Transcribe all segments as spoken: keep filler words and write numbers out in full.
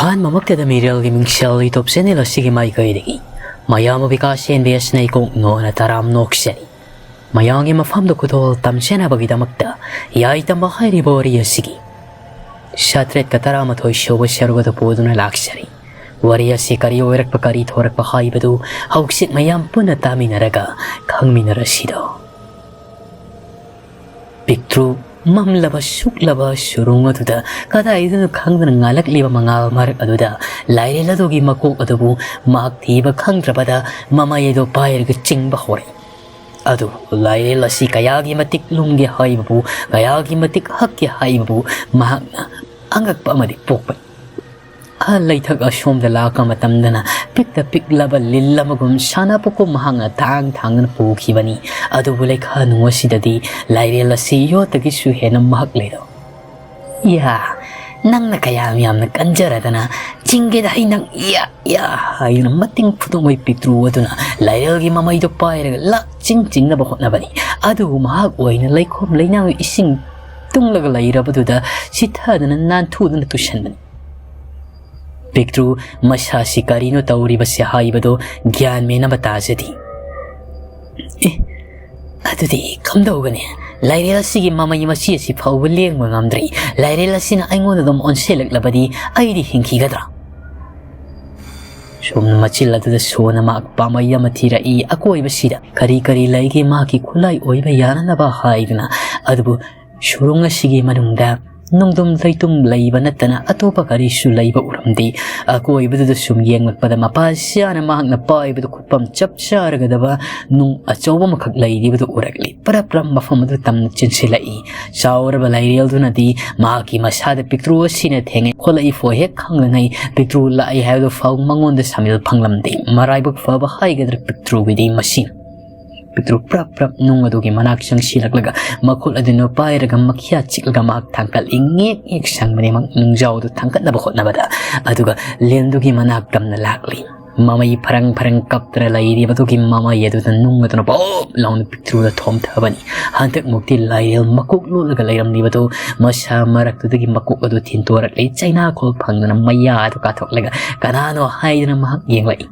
ꯑꯍꯥꯟꯕꯃꯛꯇꯗ ꯃꯤꯔꯦꯜꯒꯤ ꯃꯤꯡꯁꯦꯜ YouTube channel ꯑꯁꯤꯒꯤ ꯃꯥꯏꯀꯩꯗꯒꯤ ꯃꯌꯥꯝꯕꯨ ꯕꯤꯀꯥꯁ ꯑꯦꯟ ꯕꯤ ꯑꯦꯁꯅ ꯏꯀꯣꯛ ꯅꯣꯅ ꯇꯔꯥꯝ ꯅꯣꯛꯆꯔꯤ꯫ ꯃꯌꯥꯝꯒꯤ ꯃꯐꯝꯗ ꯈꯨꯗꯣꯜ ꯇꯝꯖꯅꯕꯒꯤꯗꯃꯛꯇ ꯌꯥꯏ ꯇꯝꯕ ꯍꯥꯏꯔꯤꯕ ꯋꯥꯔꯤ ꯑꯁꯤꯒꯤ ꯆꯥꯇ꯭ꯔꯦꯠꯀ ꯇꯔꯥꯃꯥꯊꯣꯏ ꯁꯨꯕ ꯁꯔꯨꯛ ꯑꯗꯨ ꯄꯨꯗꯨꯅ ꯂꯥꯛꯆꯔꯤ꯫ ꯋꯥꯔꯤ ꯑꯁꯤ ꯀꯔꯤ ꯑꯣꯏꯔꯛꯄ, ꯀꯔꯤ ꯊꯣꯔꯛꯄ ꯍꯥꯏꯕꯗꯨ ꯍꯧꯖꯤꯛ ꯃꯌꯥꯝ ꯄꯨꯟꯅ ꯇꯥꯃꯤꯟꯅꯔꯒ ꯈꯪꯃꯤꯟꯅꯔꯁꯤꯗꯣ꯫ ꯄꯤꯛꯇ꯭ꯔꯨ ꯃꯝꯂꯕ ꯁꯨꯛꯂꯕ ꯁꯨꯔꯨꯡ ꯑꯗꯨꯗ ꯀꯗꯥꯏꯗꯅꯣ ꯈꯪꯗꯅ ꯉꯥꯜꯂꯛꯂꯤꯕ ꯃꯉꯥꯜ ꯃꯔꯛ ꯑꯗꯨꯗ ꯂꯥꯏꯔꯦꯜ ꯑꯗꯨꯒꯤ ꯃꯀꯣꯛ ꯑꯗꯨꯕꯨ ꯃꯍꯥꯛ ꯊꯤꯕ ꯈꯪꯗ꯭ꯔꯕꯗ ꯃꯃꯩ ꯑꯗꯨ ꯄꯥꯏꯔꯒ ꯆꯤꯡꯕ ꯍꯧꯔꯛꯏ꯫ ꯑꯗꯨ ꯂꯥꯏꯔꯦꯜ ꯑꯁꯤ ꯀꯌꯥꯒꯤ ꯃꯇꯤꯛ ꯂꯨꯝꯒꯦ ꯍꯥꯏꯕꯕꯨ, ꯀꯌꯥꯒꯤ ꯃꯇꯤꯛ ꯍꯛꯀꯦ ꯍꯥꯏꯕꯕꯨ ꯃꯍꯥꯛꯅ ꯑꯉꯛꯄ ꯑꯃꯗꯤ ꯄꯣꯛꯄꯅꯤ꯫ ꯑꯍꯜ ꯂꯩꯊꯛ ꯑꯁꯣꯝꯗ ꯂꯥꯛꯄ ꯃꯇꯝꯗꯅ ꯄꯤꯛꯇ ꯄꯤꯛꯂꯕ ꯂꯤꯜ ꯑꯃꯒꯨꯝ ꯁꯥꯟꯅꯄꯣꯠꯀꯨꯝ ꯃꯍꯥꯛꯅ ꯊꯥꯡ ꯊꯥꯡꯗꯨꯅ ꯄꯨꯈꯤꯕꯅꯤ꯫ ꯑꯗꯨꯕꯨ ꯂꯩꯈꯥ ꯅꯨꯡ ꯑꯁꯤꯗꯗꯤ ꯂꯥꯏꯔꯦꯜ ꯑꯁꯤ ꯌꯣꯠꯇꯒꯤꯁꯨ ꯍꯦꯟꯅ ꯃꯍꯥꯛ ꯂꯩꯔꯝ꯫ ꯏꯌꯥ, ꯅꯪꯅ ꯀꯌꯥꯝ ꯌꯥꯝꯅ ꯀꯟꯖꯔꯗꯅ ꯆꯤꯡꯒꯦꯗ ꯍꯩ ꯅꯪ, ꯏꯌꯥ ꯏꯌꯥ ꯍꯥꯏꯗꯨꯅ ꯃꯇꯤꯡ ꯐꯨꯗꯣꯛꯉꯩ ꯄꯤꯛꯇ꯭ꯔꯨ ꯑꯗꯨꯅ ꯂꯥꯏꯔꯦꯜꯒꯤ ꯃꯃꯩꯗꯣ ꯄꯥꯏꯔꯒ ꯂꯥꯛ ꯆꯤꯡ ꯆꯤꯡꯅꯕ ꯍꯣꯠꯅꯕꯅꯤ꯫ ꯑꯗꯨꯕꯨ ꯃꯍꯥꯛ ꯑꯣꯏꯅ ꯂꯩꯈꯣꯝ ꯂꯩꯅꯥꯡ ꯏꯁꯤꯡ ꯇꯨꯡꯂꯒ ꯂꯩꯔꯕꯗꯨꯗ ꯆꯤꯊꯗꯅ ꯅꯥꯟꯊꯨꯗꯨꯅ ꯇꯨꯁꯟꯕꯅꯤ꯫ ꯄꯤꯛꯇ꯭ꯔꯨ ꯃꯁꯥꯁꯤ ꯀꯔꯤꯅꯣ ꯇꯧꯔꯤꯕꯁꯦ ꯍꯥꯏꯕꯗꯣ ꯒ꯭ꯌꯥꯟ ꯃꯦꯟ ꯑꯃ ꯇꯥꯖꯗꯦ꯫ ꯑꯦ, ꯑꯗꯨꯗꯤ ꯀꯝꯗꯧꯒꯅꯤ? ꯂꯥꯏꯔꯦꯜ ꯑꯁꯤꯒꯤ ꯃꯃꯩ ꯃꯁꯤ ꯑꯁꯤ ꯐꯥꯎꯕ ꯂꯦꯡꯕ ꯉꯝꯗ꯭ꯔꯤ꯫ ꯂꯥꯏꯔꯦꯜ ꯑꯁꯤꯅ ꯑꯩꯉꯣꯟꯗ ꯑꯗꯨꯝ ꯑꯣꯟꯁꯤꯜꯂꯛꯂꯕꯗꯤ ꯑꯩꯗꯤ ꯍꯤꯡꯈꯤꯒꯗ꯭ꯔꯥ? ꯁꯣꯝꯅ ꯃꯆꯤꯜ ꯑꯗꯨꯗ ꯁꯣꯟꯅ ꯃꯍꯥꯛ ꯄꯥꯝꯕꯩ ꯑꯃ ꯊꯤꯔꯛꯏ꯫ ꯑꯀꯣꯏꯕꯁꯤꯗ ꯀꯔꯤ ꯀꯔꯤ ꯂꯩꯒꯦ ꯃꯍꯥꯛꯀꯤ ꯈꯨꯠꯂꯥꯏ ꯑꯣꯏꯕ ꯌꯥꯅꯅꯕ ꯍꯥꯏꯗꯨꯅ꯫ ꯑꯗꯨꯕꯨ ꯁꯨꯔꯨꯡ ꯑꯁꯤꯒꯤ ꯃꯅꯨꯡꯗ ꯅꯣꯡꯗꯝ ꯂꯩꯇꯨꯝ ꯂꯩꯕ ꯅꯠꯇꯅ ꯑꯇꯣꯞꯄ ꯀꯔꯤꯁꯨ ꯂꯩꯕ ꯎꯔꯝꯗꯦ꯫ ꯑꯀꯣꯏꯕꯗꯨꯗ ꯁꯨꯝ ꯌꯦꯡꯂꯛꯄꯗ ꯃꯄꯥ ꯁꯤꯌꯥꯅ ꯃꯍꯥꯛꯅ ꯄꯥꯏꯕꯗꯨ ꯈꯨꯠꯐꯝ ꯆꯞ ꯆꯥꯔꯒꯗꯕ ꯅꯨꯡ ꯑꯆꯧꯕ ꯑꯃꯈꯛ ꯂꯩꯔꯤꯕꯗꯨ ꯎꯔꯛꯂꯤ꯫ ꯄꯔꯞ ꯄꯔꯞ ꯃꯐꯝ ꯑꯗꯨ ꯇꯝꯅ ꯆꯦꯟꯁꯤꯜꯂꯛꯏ꯫ ꯆꯥꯎꯔꯕ ꯂꯥꯏꯔꯦꯜꯗꯨꯅꯗꯤ ꯃꯍꯥꯛꯀꯤ ꯃꯁꯥꯗ ꯄꯤꯛꯇ꯭ꯔꯨ ꯑꯁꯤꯅ ꯊꯦꯡꯉꯦ ꯈꯣꯠꯂꯛꯏ ꯐꯣ ꯍꯦꯛ ꯈꯪꯂꯤꯉꯩ ꯄꯤꯛꯇ꯭ꯔꯨ ꯂꯥꯛꯏ ꯍꯥꯏꯕꯗꯨ ꯐꯥꯎ ꯃꯉꯣꯟꯗ ꯁꯥꯃꯤꯜ ꯐꯪꯂꯝꯗꯦ꯫ ꯃꯔꯥꯏꯕꯛ ꯐꯕ ꯍꯥꯏꯒꯗ꯭ꯔꯥ ꯄꯤꯛꯇ꯭ꯔꯨꯒꯤꯗꯤ ꯃꯁꯤꯅꯤ꯫ ꯄꯤꯛꯇ꯭ꯔꯨ ꯄ꯭ꯔꯞ ꯄ꯭ꯔꯞ ꯅꯨꯡ ꯑꯗꯨꯒꯤ ꯃꯅꯥꯛ ꯆꯪꯁꯤꯜꯂꯛꯂꯒ ꯃꯈꯨꯠ ꯑꯗꯨꯅ ꯄꯥꯏꯔꯒ ꯃꯈꯤꯌꯥ ꯆꯤꯛꯂꯒ ꯃꯍꯥꯛ ꯊꯥꯡꯀꯠꯂꯤ꯫ ꯉꯦꯛ ꯉꯦꯛ ꯁꯪꯕꯅꯤ ꯃꯍꯥꯛ ꯅꯨꯡꯖꯥꯎ ꯑꯗꯨ ꯊꯥꯡꯀꯠꯅꯕ ꯍꯣꯠꯅꯕꯗ꯫ ꯑꯗꯨꯒ ꯂꯦꯟꯗꯨꯒꯤ ꯃꯅꯥꯛ ꯇꯝꯅ ꯂꯥꯛꯂꯤ꯫ ꯃꯃꯩ ꯐꯔꯪ ꯐꯔꯪ ꯀꯞꯇꯅ ꯂꯩꯔꯤꯕꯗꯨꯒꯤ ꯃꯃꯩ ꯑꯗꯨꯗ ꯅꯨꯡ ꯑꯗꯨꯅ ꯄꯣꯞ ꯂꯥꯎꯅ ꯄꯤꯛꯇ꯭ꯔꯨꯗ ꯊꯣꯝꯊꯕꯅꯤ꯫ ꯍꯟꯗꯛꯃꯨꯛꯇꯤ ꯂꯥꯏꯔꯦꯜ ꯃꯀꯣꯛ ꯂꯣꯠꯂꯒ ꯂꯩꯔꯝꯂꯤꯕꯗꯨ ꯃꯁꯥ ꯃꯔꯛꯇꯨꯗꯒꯤ ꯃꯀꯣꯛ ꯑꯗꯨ ꯊꯤꯟꯇꯣꯔꯛꯂꯦ꯫ ꯆꯩꯅꯥꯈꯣꯜ ꯐꯪꯗꯅ ꯃꯌꯥ ꯑꯗꯨ ꯀꯥꯊꯣꯛꯂꯒ "ꯀꯅꯥꯅꯣ?" ꯍꯥꯏꯗꯅ ꯃꯍꯥꯛ ꯌꯦꯡꯂꯛꯏ꯫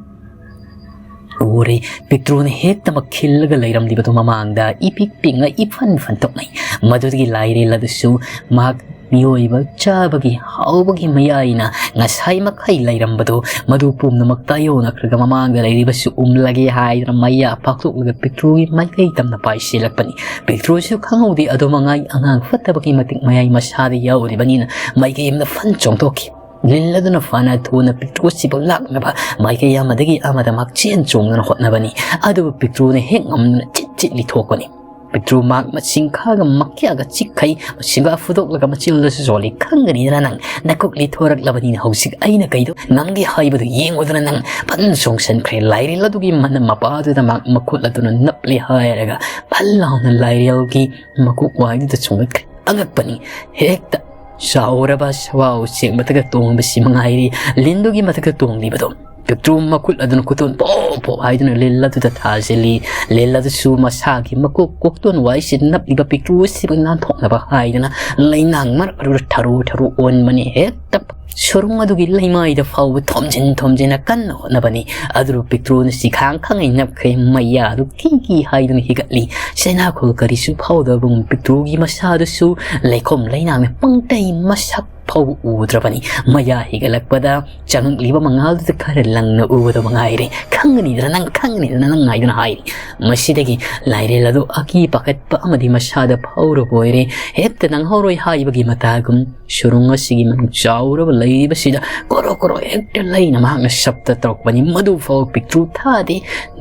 ꯎꯔꯦ, ꯄꯤꯛꯇ꯭ꯔꯨꯅ ꯍꯦꯛꯇꯃꯛ ꯈꯤꯜꯂꯒ ꯂꯩꯔꯝꯂꯤꯕꯗꯨ ꯃꯃꯥꯡꯗ ꯏꯄꯤꯛ ꯄꯤꯛꯅ ꯏꯐꯟ ꯐꯟꯇꯣꯛꯅꯩ꯫ ꯃꯗꯨꯗꯒꯤ ꯂꯥꯏꯔꯦꯜ ꯑꯗꯨꯁꯨ ꯃꯍꯥꯛ ꯃꯤꯑꯣꯏꯕ ꯆꯥꯕꯒꯤ ꯍꯥꯎꯕꯒꯤ ꯃꯌꯥꯏꯅ ꯉꯁꯥꯏ ꯃꯈꯩ ꯂꯩꯔꯝꯕꯗꯨ ꯃꯗꯨ ꯄꯨꯝꯅꯃꯛ ꯇꯥꯏꯌꯣꯟꯅꯈ꯭ꯔꯒ ꯃꯃꯥꯡꯗ ꯂꯩꯔꯤꯕꯁꯨ ꯎꯝꯂꯒꯦ ꯍꯥꯏꯗꯅ ꯃꯌꯥ ꯄꯥꯛꯊꯣꯛꯂꯒ ꯄꯤꯛꯇ꯭ꯔꯨꯒꯤ ꯃꯥꯏꯀꯩ ꯇꯝꯅ ꯄꯥꯏꯁꯤꯜꯂꯛꯄꯅꯤ꯫ ꯄꯤꯛꯇ꯭ꯔꯨꯁꯨ ꯈꯪꯍꯧꯗꯦ ꯑꯗꯨ ꯃꯉꯥꯏ ꯑꯉꯥꯡ ꯐꯠꯇꯕꯒꯤ ꯃꯇꯤꯛ ꯃꯌꯥꯏ ꯃꯁꯥꯗ ꯌꯥꯎꯔꯤꯕꯅꯤꯅ ꯃꯥꯏꯀꯩ ꯑꯃꯗ ꯐꯟ ꯆꯣꯡꯊꯣꯛꯈꯤ꯫ ꯂꯤꯟ ꯑꯗꯨꯅ ꯐꯅ ꯊꯨꯅ ꯄꯤꯛꯇ꯭ꯔꯨꯁꯤꯕꯨ ꯂꯥꯛꯅꯕ ꯃꯥꯏꯀꯩ ꯑꯃꯗꯒꯤ ꯑꯃꯗ ꯃꯥꯛ ꯆꯦꯟ ꯆꯣꯡꯗꯨꯅ ꯍꯣꯠꯅꯕꯅꯤ꯫ ꯑꯗꯨꯕꯨ ꯄꯤꯛꯇ꯭ꯔꯨꯅ ꯍꯦꯛ ꯉꯝꯗꯨꯅ ꯆꯤꯠ ꯆꯤꯠ ꯂꯤꯊꯣꯛꯄꯅꯤ꯫ ꯄꯤꯛꯇ꯭ꯔꯨ ꯃꯍꯥꯛ ꯃꯁꯤꯡꯈꯥꯒ ꯃꯈ꯭ꯌꯥꯒ ꯆꯤꯛꯈꯩ, ꯃꯁꯤꯡꯈꯥ ꯐꯨꯗꯣꯛꯂꯒ ꯃꯆꯤꯜꯗꯁꯨ ꯁꯣꯜꯂꯤ꯫ "ꯈꯪꯒꯅꯤꯗꯅ ꯅꯪ, ꯅꯀꯣꯛ ꯂꯤꯊꯣꯔꯛꯂꯕꯅꯤꯅ ꯍꯧꯖꯤꯛ ꯑꯩꯅ ꯀꯩꯗꯧ ꯉꯝꯒꯦ ꯍꯥꯏꯕꯗꯨ ꯌꯦꯡꯉꯨꯗꯅ ꯅꯪ!" ꯐꯟ ꯆꯣꯡꯁꯟꯈ꯭ꯔꯦ꯫ ꯂꯥꯏꯔꯦꯜ ꯑꯗꯨꯒꯤ ꯃꯅꯝ ꯃꯄꯥꯗꯨꯗ ꯃꯍꯥꯛ ꯃꯈꯨꯠ ꯑꯗꯨꯅ ꯅꯞꯂꯦ ꯍꯥꯏꯔꯒ ꯐꯟ ꯂꯥꯎꯅ ꯂꯥꯏꯔꯦꯜꯒꯤ ꯃꯀꯣꯛ ꯋꯥꯏꯗꯨꯗ ꯆꯣꯡꯂꯛꯈ꯭ꯔꯦ꯫ ꯑꯉꯛꯄꯅꯤ, ꯍꯦꯛꯇ ꯆꯥꯎꯔꯕ ꯁꯋꯥ ꯎꯆꯦꯛ ꯃꯊꯛꯇ ꯇꯣꯡꯕꯁꯤ ꯃꯉꯥꯏꯔꯤ꯫ ꯂꯤꯟꯗꯨꯒꯤ ꯃꯊꯛꯇ ꯇꯣꯡꯂꯤꯕꯗꯣ ꯄꯤꯛꯇ꯭ꯔꯨ ꯃꯈꯨꯠ ꯑꯗꯨꯅ ꯈꯨꯇꯣꯟ ꯄꯣꯞ ꯄꯣꯞ ꯍꯥꯏꯗꯨꯅ ꯂꯤꯜ ꯑꯗꯨꯗ ꯊꯥꯖꯤꯜꯂꯤ꯫ ꯂꯤꯜ ꯑꯗꯨꯁꯨ ꯃꯁꯥꯒꯤ ꯃꯀꯣꯛ ꯀꯣꯛꯇꯣꯟ ꯋꯥꯏꯁꯤꯗ ꯅꯞꯂꯤꯕ ꯄꯤꯛꯇ꯭ꯔꯨ ꯑꯁꯤꯕꯨ ꯅꯥꯟꯊꯣꯛꯅꯕ ꯍꯥꯏꯗꯨꯅ ꯂꯩꯅꯥꯡ ꯃꯔꯛ ꯑꯗꯨꯗ ꯊꯔꯨ ꯊꯔꯨ ꯑꯣꯟꯕꯅꯤ꯫ ꯍꯦꯛꯇ ꯁꯨꯔꯨꯡ ꯑꯗꯨꯒꯤ ꯂꯩꯃꯥꯏꯗ ꯐꯥꯎꯕ ꯊꯣꯝꯖꯤꯟ ꯊꯣꯝꯖꯤꯟꯅ ꯀꯟꯅ ꯍꯣꯠꯅꯕꯅꯤ꯫ ꯑꯗꯨꯕꯨ ꯄꯤꯛꯇ꯭ꯔꯨꯅ ꯁꯤꯈꯥꯡ ꯈꯪꯉꯩ ꯅꯞꯈ꯭ꯔꯦ, ꯃꯌꯥꯗꯨ ꯀꯤ ꯀꯤ ꯍꯥꯏꯗꯨꯅ ꯍꯤꯒꯠꯂꯤ꯫ ꯆꯩꯅꯥꯈꯣꯜ ꯀꯔꯤꯁꯨ ꯐꯥꯎꯗꯕꯒꯨꯝ ꯄꯤꯛꯇ꯭ꯔꯨꯒꯤ ꯃꯁꯥꯗꯨꯁꯨ ꯂꯩꯈꯣꯝ ꯂꯩꯅꯥꯡꯅ ꯄꯪꯇꯩ ꯃꯁꯛ ꯐꯥꯎꯕ ꯎꯗ꯭ꯔꯕꯅꯤ꯫ ꯃꯌꯥ ꯍꯤꯒꯠꯂꯛꯄꯗ ꯆꯪꯉꯛꯂꯤꯕ ꯃꯉꯥꯜꯗꯨꯗ ꯈꯔ ꯂꯪꯅ ꯎꯕꯗ ꯃꯉꯥꯏꯔꯦ꯫ "ꯈꯪꯒꯅꯤꯗꯅ ꯅꯪ, ꯈꯪꯒꯅꯤꯗꯅ ꯅꯪ" ꯍꯥꯏꯗꯨꯅ ꯍꯥꯏꯔꯤ꯫ ꯃꯁꯤꯗꯒꯤ ꯂꯥꯏꯔꯦꯜ ꯑꯗꯨ ꯑꯀꯤ ꯄꯥꯈꯠꯄ ꯑꯃꯗꯤ ꯃꯁꯥꯗ ꯐꯥꯎꯔꯕ ꯑꯣꯏꯔꯦ꯫ ꯍꯦꯛꯇ ꯅꯪꯍꯧꯔꯣꯏ ꯍꯥꯏꯕꯒꯤ ꯃꯇꯥꯒꯨꯝ ꯁꯨꯔꯨꯡ ꯑꯁꯤꯒꯤ ꯃꯅꯨꯡ ꯆꯥꯎꯔꯕ ꯂꯩꯔꯤꯕꯁꯤꯗ ꯀꯣꯔꯣ ꯀꯣꯔꯣ ꯍꯦꯛꯇ ꯂꯩꯅ ꯃꯍꯥꯛꯅ ꯁꯞꯇ ꯇꯧꯔꯛꯄꯅꯤ꯫ ꯃꯗꯨ ꯐꯥꯎ ꯄꯤꯛꯇ꯭ꯔꯨ ꯊꯥꯗꯦ꯫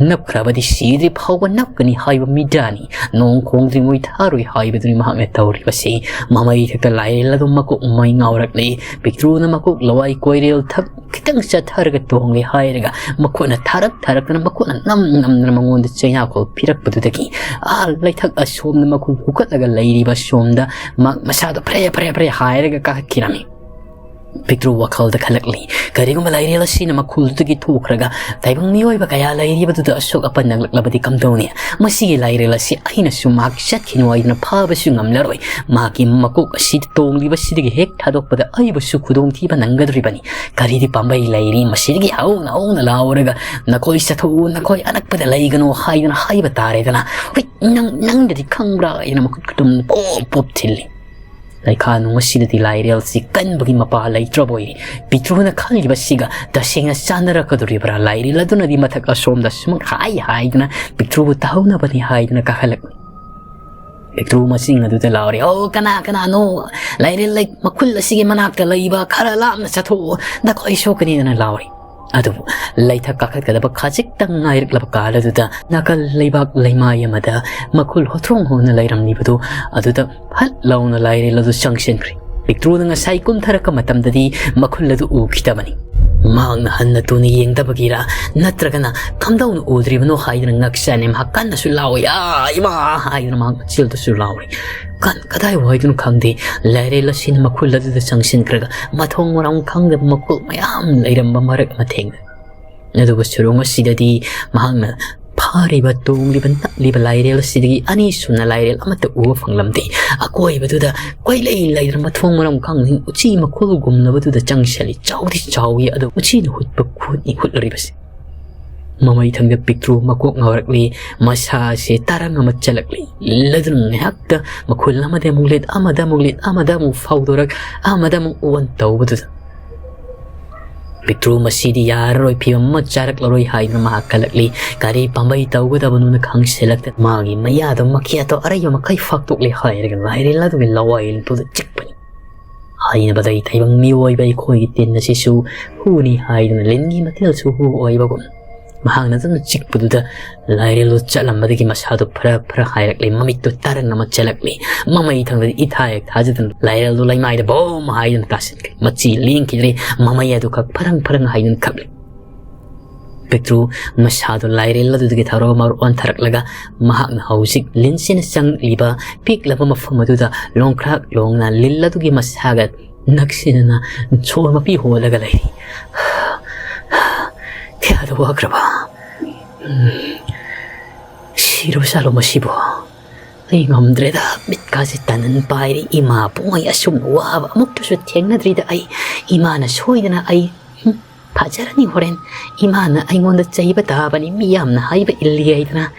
ꯅꯞꯈ꯭ꯔꯕꯗꯤ ꯁꯤꯗ꯭ꯔꯤ ꯐꯥꯎꯕ ꯅꯞꯀꯅꯤ ꯍꯥꯏꯕ ꯃꯤꯗꯥꯅꯤ꯫ ꯅꯣꯡ ꯈꯣꯡꯗ꯭ꯔꯤꯉꯩ ꯊꯥꯔꯣꯏ ꯍꯥꯏꯕꯗꯨꯅꯤ ꯃꯍꯥꯛꯅ ꯇꯧꯔꯤꯕꯁꯤ꯫ ꯃꯃꯩ ꯊꯛꯇ ꯂꯥꯏꯔꯦꯜ ꯑꯗꯨ ꯃꯀꯣꯛ ꯃꯩ ꯉꯥꯎꯔꯛꯂꯤ꯫ ꯄꯤꯛꯇ꯭ꯔꯨꯅ ꯃꯀꯣꯛ ꯂꯋꯥꯏ ꯀꯣꯏꯔꯦꯜ ꯊꯛ ꯈꯤꯇꯪ ꯆꯠꯊꯔꯒ ꯇꯣꯡꯂꯦ ꯍꯥꯏꯔꯒ ꯃꯈꯨꯠꯅ ꯊꯥꯔꯛ ꯊꯥꯔꯛꯇꯅ ꯃꯈꯨꯠꯅ ꯅꯝ ꯅꯝꯗꯅ ꯃꯉꯣꯟꯗ ꯆꯩꯅꯥꯈꯣꯜ ꯄꯤꯔꯛꯄꯗꯨꯗꯒꯤ ꯑꯥ ꯂꯩꯊꯛ ꯑꯁꯣꯝꯗ ꯃꯈꯨꯜ ꯍꯨꯀꯠꯂꯒ ꯂꯩꯔꯤꯕ ꯁꯣꯝꯗ ꯃꯥ ꯃꯁꯥꯗꯣ ꯐ꯭ꯔꯦ ꯐ꯭ꯔꯦ ꯐ꯭ꯔꯦ ꯍꯥꯏꯔꯒ ꯀꯥꯈꯠꯈꯤꯔꯝꯃꯤ꯫ ꯄꯤꯛꯇ꯭ꯔꯨ ꯋꯥꯈꯜꯗ ꯈꯜꯂꯛꯂꯤ, ꯀꯔꯤꯒꯨꯝꯕ ꯂꯥꯏꯔꯦꯜ ꯑꯁꯤꯅ ꯃꯈꯨꯜꯗꯨꯗꯒꯤ ꯊꯣꯛꯈ꯭ꯔꯒ ꯇꯥꯏꯕꯪ ꯃꯤꯑꯣꯏꯕ ꯀꯌꯥ ꯂꯩꯔꯤꯕꯗꯨꯗ ꯑꯁꯣꯛ ꯑꯄꯟ ꯅꯪꯂꯛꯂꯕꯗꯤ ꯀꯝꯗꯧꯅꯤ? ꯃꯁꯤꯒꯤ ꯂꯥꯏꯔꯦꯜ ꯑꯁꯤ ꯑꯩꯅꯁꯨ ꯃꯍꯥꯛ ꯆꯠꯈꯤꯅꯨ ꯍꯥꯏꯗꯨꯅ ꯐꯥꯕꯁꯨ ꯉꯝꯂꯔꯣꯏ꯫ ꯃꯍꯥꯛꯀꯤ ꯃꯀꯣꯛ ꯑꯁꯤ ꯇꯣꯡꯂꯤꯕꯁꯤꯗꯒꯤ ꯍꯦꯛ ꯊꯥꯗꯣꯛꯄꯗ ꯑꯩꯕꯨꯁꯨ ꯈꯨꯗꯣꯡꯊꯤꯕ ꯅꯪꯒꯗꯧꯔꯤꯕꯅꯤ꯫ ꯀꯔꯤꯗꯤ ꯄꯥꯝꯕꯩ ꯂꯩꯔꯤ ꯃꯁꯤꯗꯒꯤ ꯍꯧꯅ ꯍꯧꯅ ꯂꯥꯎꯔꯒ, "ꯅꯈꯣꯏ ꯆꯠꯊꯣꯛꯎ, ꯅꯈꯣꯏ ꯑꯅꯛꯄꯗ ꯂꯩꯒꯅꯨ" ꯍꯥꯏꯗꯨꯅ ꯍꯥꯏꯕ ꯇꯥꯔꯦꯗꯅ꯫ "ꯍꯨꯏꯠ, ꯅꯪ, ꯅꯪꯗꯗꯤ ꯈꯪꯕ꯭ꯔꯥ?" ꯍꯥꯏꯅ ꯃꯈꯨꯠ ꯈꯨꯇꯨꯝ ꯄꯣꯞ ꯄꯣꯞ ꯊꯤꯜꯂꯤ꯫ ꯂꯩꯈꯥ ꯅꯨꯡ ꯑꯁꯤꯗꯗꯤ ꯂꯥꯏꯔꯦꯜꯁꯤ ꯀꯟꯕꯒꯤ ꯃꯄꯥ ꯂꯩꯇ꯭ꯔꯕ ꯑꯣꯏꯔꯦ꯫ ꯄꯤꯛꯇ꯭ꯔꯨꯅ ꯈꯜꯂꯤꯕꯁꯤꯒ ꯇꯁꯦꯡꯅ ꯆꯥꯟꯅꯔꯛꯀꯗꯧꯔꯤꯕ꯭ꯔꯥ? ꯂꯥꯏꯔꯦꯜ ꯑꯗꯨꯅꯗꯤ ꯃꯊꯛ ꯑꯁꯣꯝꯗ ꯁꯨꯝ ꯍꯥꯏ ꯍꯥꯏꯗꯨꯅ ꯄꯤꯛꯇ꯭ꯔꯨꯕꯨ ꯇꯥꯍꯧꯅꯕꯅꯤ ꯍꯥꯏꯗꯨꯅ ꯀꯥꯈꯠꯂꯛꯂꯤ꯫ ꯄꯤꯛꯇ꯭ꯔꯨ ꯃꯁꯤꯡ ꯑꯗꯨꯗ ꯂꯥꯎꯔꯦ, "ꯑꯣ, ꯀꯅꯥ ꯀꯅꯥꯅꯣ? ꯂꯥꯏꯔꯦꯜ ꯂꯩ-, ꯃꯈꯨꯜ ꯑꯁꯤꯒꯤ ꯃꯅꯥꯛꯇ ꯂꯩꯕ ꯈꯔ ꯂꯥꯞꯅ ꯆꯠꯊꯣꯛꯑꯣ, ꯅꯈꯣꯏ ꯁꯣꯛꯀꯅꯤꯗꯅ" ꯂꯥꯎꯔꯦ꯫ ꯑꯗꯨꯕꯨ ꯂꯩꯊꯛ ꯀꯥꯈꯠꯀꯗꯕ ꯈꯖꯤꯛꯇꯪ ꯉꯥꯏꯔꯛꯂꯕ ꯀꯥꯟ ꯑꯗꯨꯗ ꯅꯥꯀꯜ ꯂꯩꯕꯥꯛ ꯂꯩꯃꯥꯏ ꯑꯃꯗ ꯃꯈꯨꯜ ꯍꯣꯊ꯭ꯔꯣꯡ ꯍꯣꯡꯅ ꯂꯩꯔꯝꯂꯤꯕꯗꯨ ꯑꯗꯨꯗ ꯐꯠ ꯂꯥꯎꯅ ꯂꯥꯏꯔꯦꯜ ꯑꯗꯨ ꯆꯪꯁꯤꯟꯈ꯭ꯔꯦ꯫ ꯄꯤꯛꯇ꯭ꯔꯨꯅ ꯉꯁꯥꯏ ꯀꯨꯝꯊꯔꯛꯄ ꯃꯇꯝꯗꯗꯤ ꯃꯈꯨꯜ ꯑꯗꯨ ꯎꯈꯤꯗꯕꯅꯤ꯫ ꯃꯍꯥꯛꯅ ꯍꯟꯅ ꯇꯨꯅ ꯌꯦꯡꯗꯕꯒꯤꯔ ꯅꯠꯇ꯭ꯔꯒꯅ ꯀꯝꯗꯧꯅ ꯎꯗ꯭ꯔꯤꯕꯅꯣ ꯍꯥꯏꯗꯨꯅ ꯉꯛꯆꯅꯤ꯫ ꯃꯍꯥꯛ ꯀꯟꯅꯁꯨ ꯂꯥꯎꯏ, "ꯑꯥ, ꯏꯃꯥ!" ꯍꯥꯏꯗꯨꯅ ꯃꯍꯥꯛ ꯃꯆꯤꯜꯗꯁꯨ ꯂꯥꯎꯔꯤ꯫ ꯀꯟ-, ꯀꯗꯥꯏ ꯋꯥꯏꯗꯅꯣ ꯈꯪꯗꯦ, ꯂꯥꯏꯔꯦꯜ ꯑꯁꯤꯅ ꯃꯈꯨꯜ ꯑꯗꯨꯗ ꯆꯪꯁꯤꯟꯈ꯭ꯔꯒ ꯃꯊꯣꯡ ꯃꯔꯝ ꯈꯪꯗꯕ ꯃꯈꯨꯜ ꯃꯌꯥꯝ ꯂꯩꯔꯝꯕ ꯃꯔꯛ ꯑꯃ ꯊꯦꯡꯅꯩ꯫ ꯑꯗꯨꯕꯨ ꯁꯨꯔꯨꯡ ꯑꯁꯤꯗꯗꯤ ꯃꯍꯥꯛꯅ ꯐꯥꯔꯤꯕ, ꯇꯣꯡꯂꯤꯕ, ꯅꯠꯂꯤꯕ ꯂꯥꯏꯔꯦꯜ ꯑꯁꯤꯗꯒꯤ ꯑꯅꯤꯁꯨꯅ ꯂꯥꯏꯔꯦꯜ ꯑꯃꯠꯇ ꯎꯕ ꯐꯪꯂꯝꯗꯦ꯫ ꯑꯀꯣꯏꯕꯗꯨꯗ ꯀꯣꯏꯂꯩ ꯂꯩꯗꯅ ꯃꯊꯣꯡ ꯃꯔꯝ ꯈꯪꯗꯅ ꯎꯆꯤ ꯃꯈꯨꯜꯒꯨꯝꯂꯕꯗꯨꯗ ꯆꯪꯁꯤꯜꯂꯤ꯫ ꯆꯥꯎꯗꯤ ꯆꯥꯎꯏ, ꯑꯗꯨ ꯎꯆꯤꯅ ꯍꯨꯠꯄ ꯈꯨꯠꯅꯤ ꯍꯨꯠꯂꯔꯤꯕꯁꯤ꯫ ꯃꯃꯩ ꯊꯪꯗ ꯄꯤꯛꯇ꯭ꯔꯨ ꯃꯀꯣꯛ ꯉꯥꯎꯔꯛꯂꯤ, ꯃꯁꯥꯁꯦ ꯇꯔꯪ ꯑꯃ ꯆꯜꯂꯛꯂꯤ꯫ ꯂꯗꯨꯅ ꯉꯥꯏꯍꯥꯛꯇ ꯃꯈꯨꯜ ꯑꯃꯗ ꯑꯃꯨꯛ ꯂꯤꯠ, ꯑꯃꯗ ꯑꯃꯨꯛ ꯂꯤꯠ, ꯑꯃꯗ ꯑꯃꯨꯛ ꯐꯥꯎꯗꯣꯔꯛ, ꯑꯃꯗ ꯑꯃꯨꯛ ꯑꯣꯟ ꯇꯧꯕꯗꯨꯗ ꯄꯤꯛꯇ꯭ꯔꯨ ꯃꯁꯤꯗꯤ ꯌꯥꯔꯔꯣꯏ, ꯐꯤꯕꯝ ꯑꯃ ꯆꯥꯔꯛꯂꯔꯣꯏ ꯍꯥꯏꯗꯨꯅ ꯃꯍꯥꯛ ꯈꯜꯂꯛꯂꯤ꯫ ꯀꯔꯤ ꯄꯥꯝꯕꯩ ꯇꯧꯒꯗꯕꯅꯣꯅ ꯈꯪꯁꯤꯜꯂꯛꯇ ꯃꯥꯒꯤ ꯃꯌꯥꯗꯣ ꯃꯈꯦꯠꯇꯣ ꯑꯔꯩꯕ ꯃꯈꯩ ꯐꯥꯛꯇꯣꯛꯂꯦ ꯍꯥꯏꯔꯒ ꯂꯥꯏꯔꯦꯜ ꯑꯗꯨꯒꯤ ꯂꯋꯥꯏ ꯂꯨꯄꯥꯗ ꯆꯤꯛꯄꯅꯤ꯫ ꯍꯥꯏꯅꯕꯗ ꯇꯥꯏꯕꯪ ꯃꯤꯑꯣꯏꯕ ꯑꯩꯈꯣꯏꯒꯤ ꯇꯤꯟ ꯑꯁꯤꯁꯨ ꯍꯨꯅꯤ ꯍꯥꯏꯗꯨꯅ ꯂꯤꯟꯒꯤ ꯃꯇꯦꯜꯁꯨ ꯍꯨ ꯑꯣꯏꯕꯒꯨꯝ ꯃꯍꯥꯛꯅ ꯑꯗꯨꯝ ꯆꯤꯛꯄꯗꯨꯗ ꯂꯥꯏꯔꯦꯜꯗꯨ ꯆꯠꯂꯝꯕꯗꯒꯤ ꯃꯁꯥꯗꯨ ꯐꯔ ꯐꯔ ꯍꯥꯏꯔꯛꯂꯦ꯫ ꯃꯃꯤꯠꯇꯨ ꯇꯔꯪ ꯑꯃ ꯆꯦꯜꯂꯛꯂꯦ꯫ ꯃꯃꯩ ꯊꯪꯗꯗꯤ ꯏꯊꯥ ꯍꯦꯛ ꯊꯥꯖꯗꯅ ꯂꯥꯏꯔꯦꯜꯗꯨ ꯂꯩꯃꯥꯏꯗ ꯕꯣꯝ ꯍꯥꯏꯗꯨꯅ ꯇꯥꯁꯤꯟꯈ꯭ꯔꯦ꯫ ꯃꯆꯤ ꯂꯦꯡꯈꯤꯗ꯭ꯔꯦ꯫ ꯃꯃꯩ ꯑꯗꯨ ꯈꯛ ꯐꯔꯪ ꯐꯔꯪ ꯍꯥꯏꯗꯨꯅ ꯈꯞꯂꯦ꯫ ꯄꯤꯛꯇ꯭ꯔꯨ ꯃꯁꯥꯗꯨ ꯂꯥꯏꯔꯦꯜ ꯑꯗꯨꯗꯒꯤ ꯊꯧꯔꯒ ꯃꯔꯨ ꯑꯣꯟꯊꯔꯛꯂꯒ ꯃꯍꯥꯛꯅ ꯍꯧꯖꯤꯛ ꯂꯤꯟꯁꯤꯅ ꯆꯪꯂꯤꯕ ꯄꯤꯛꯂꯕ ꯃꯐꯝ ꯑꯗꯨꯗ ꯂꯣꯡꯈ꯭ꯔꯥꯛ ꯂꯣꯡꯅ ꯂꯤꯜ ꯑꯗꯨꯒꯤ ꯃꯁꯥꯒ ꯅꯛꯁꯤꯟꯅꯅ ꯁꯣꯔ ꯃꯄꯤ ꯍꯣꯜꯂꯒ ꯂꯩꯔꯤ꯫ ꯀꯌꯥꯗ ꯋꯥꯈ꯭ꯔꯕ꯫ ꯎꯝ, ꯁꯤꯔꯕ ꯖꯥꯠꯂꯣ ꯃꯁꯤꯕꯣ? ꯑꯩ ꯉꯝꯗ꯭ꯔꯦꯗ, ꯃꯤꯠꯀꯥꯁꯦ ꯇꯅꯟ ꯄꯥꯏꯔꯦ꯫ ꯏꯃꯥ ꯄꯨꯡꯉꯩ ꯑꯁꯨꯝ ꯋꯥꯕ ꯑꯃꯨꯛꯇꯁꯨ ꯊꯦꯡꯅꯗ꯭ꯔꯤꯗ ꯑꯩ꯫ ꯏꯃꯥꯅ ꯁꯣꯏꯗꯅ ꯑꯩ, ꯍꯨꯝ, ꯐꯖꯔꯅꯤ ꯍꯣꯔꯦꯟ꯫ ꯏꯃꯥꯅ ꯑꯩꯉꯣꯟꯗ ꯆꯩꯕ ꯇꯥꯕꯅꯤ, ꯃꯤ ꯌꯥꯝꯅ ꯍꯥꯏꯕ ꯏꯜꯂꯤ ꯍꯥꯏꯗꯅ꯫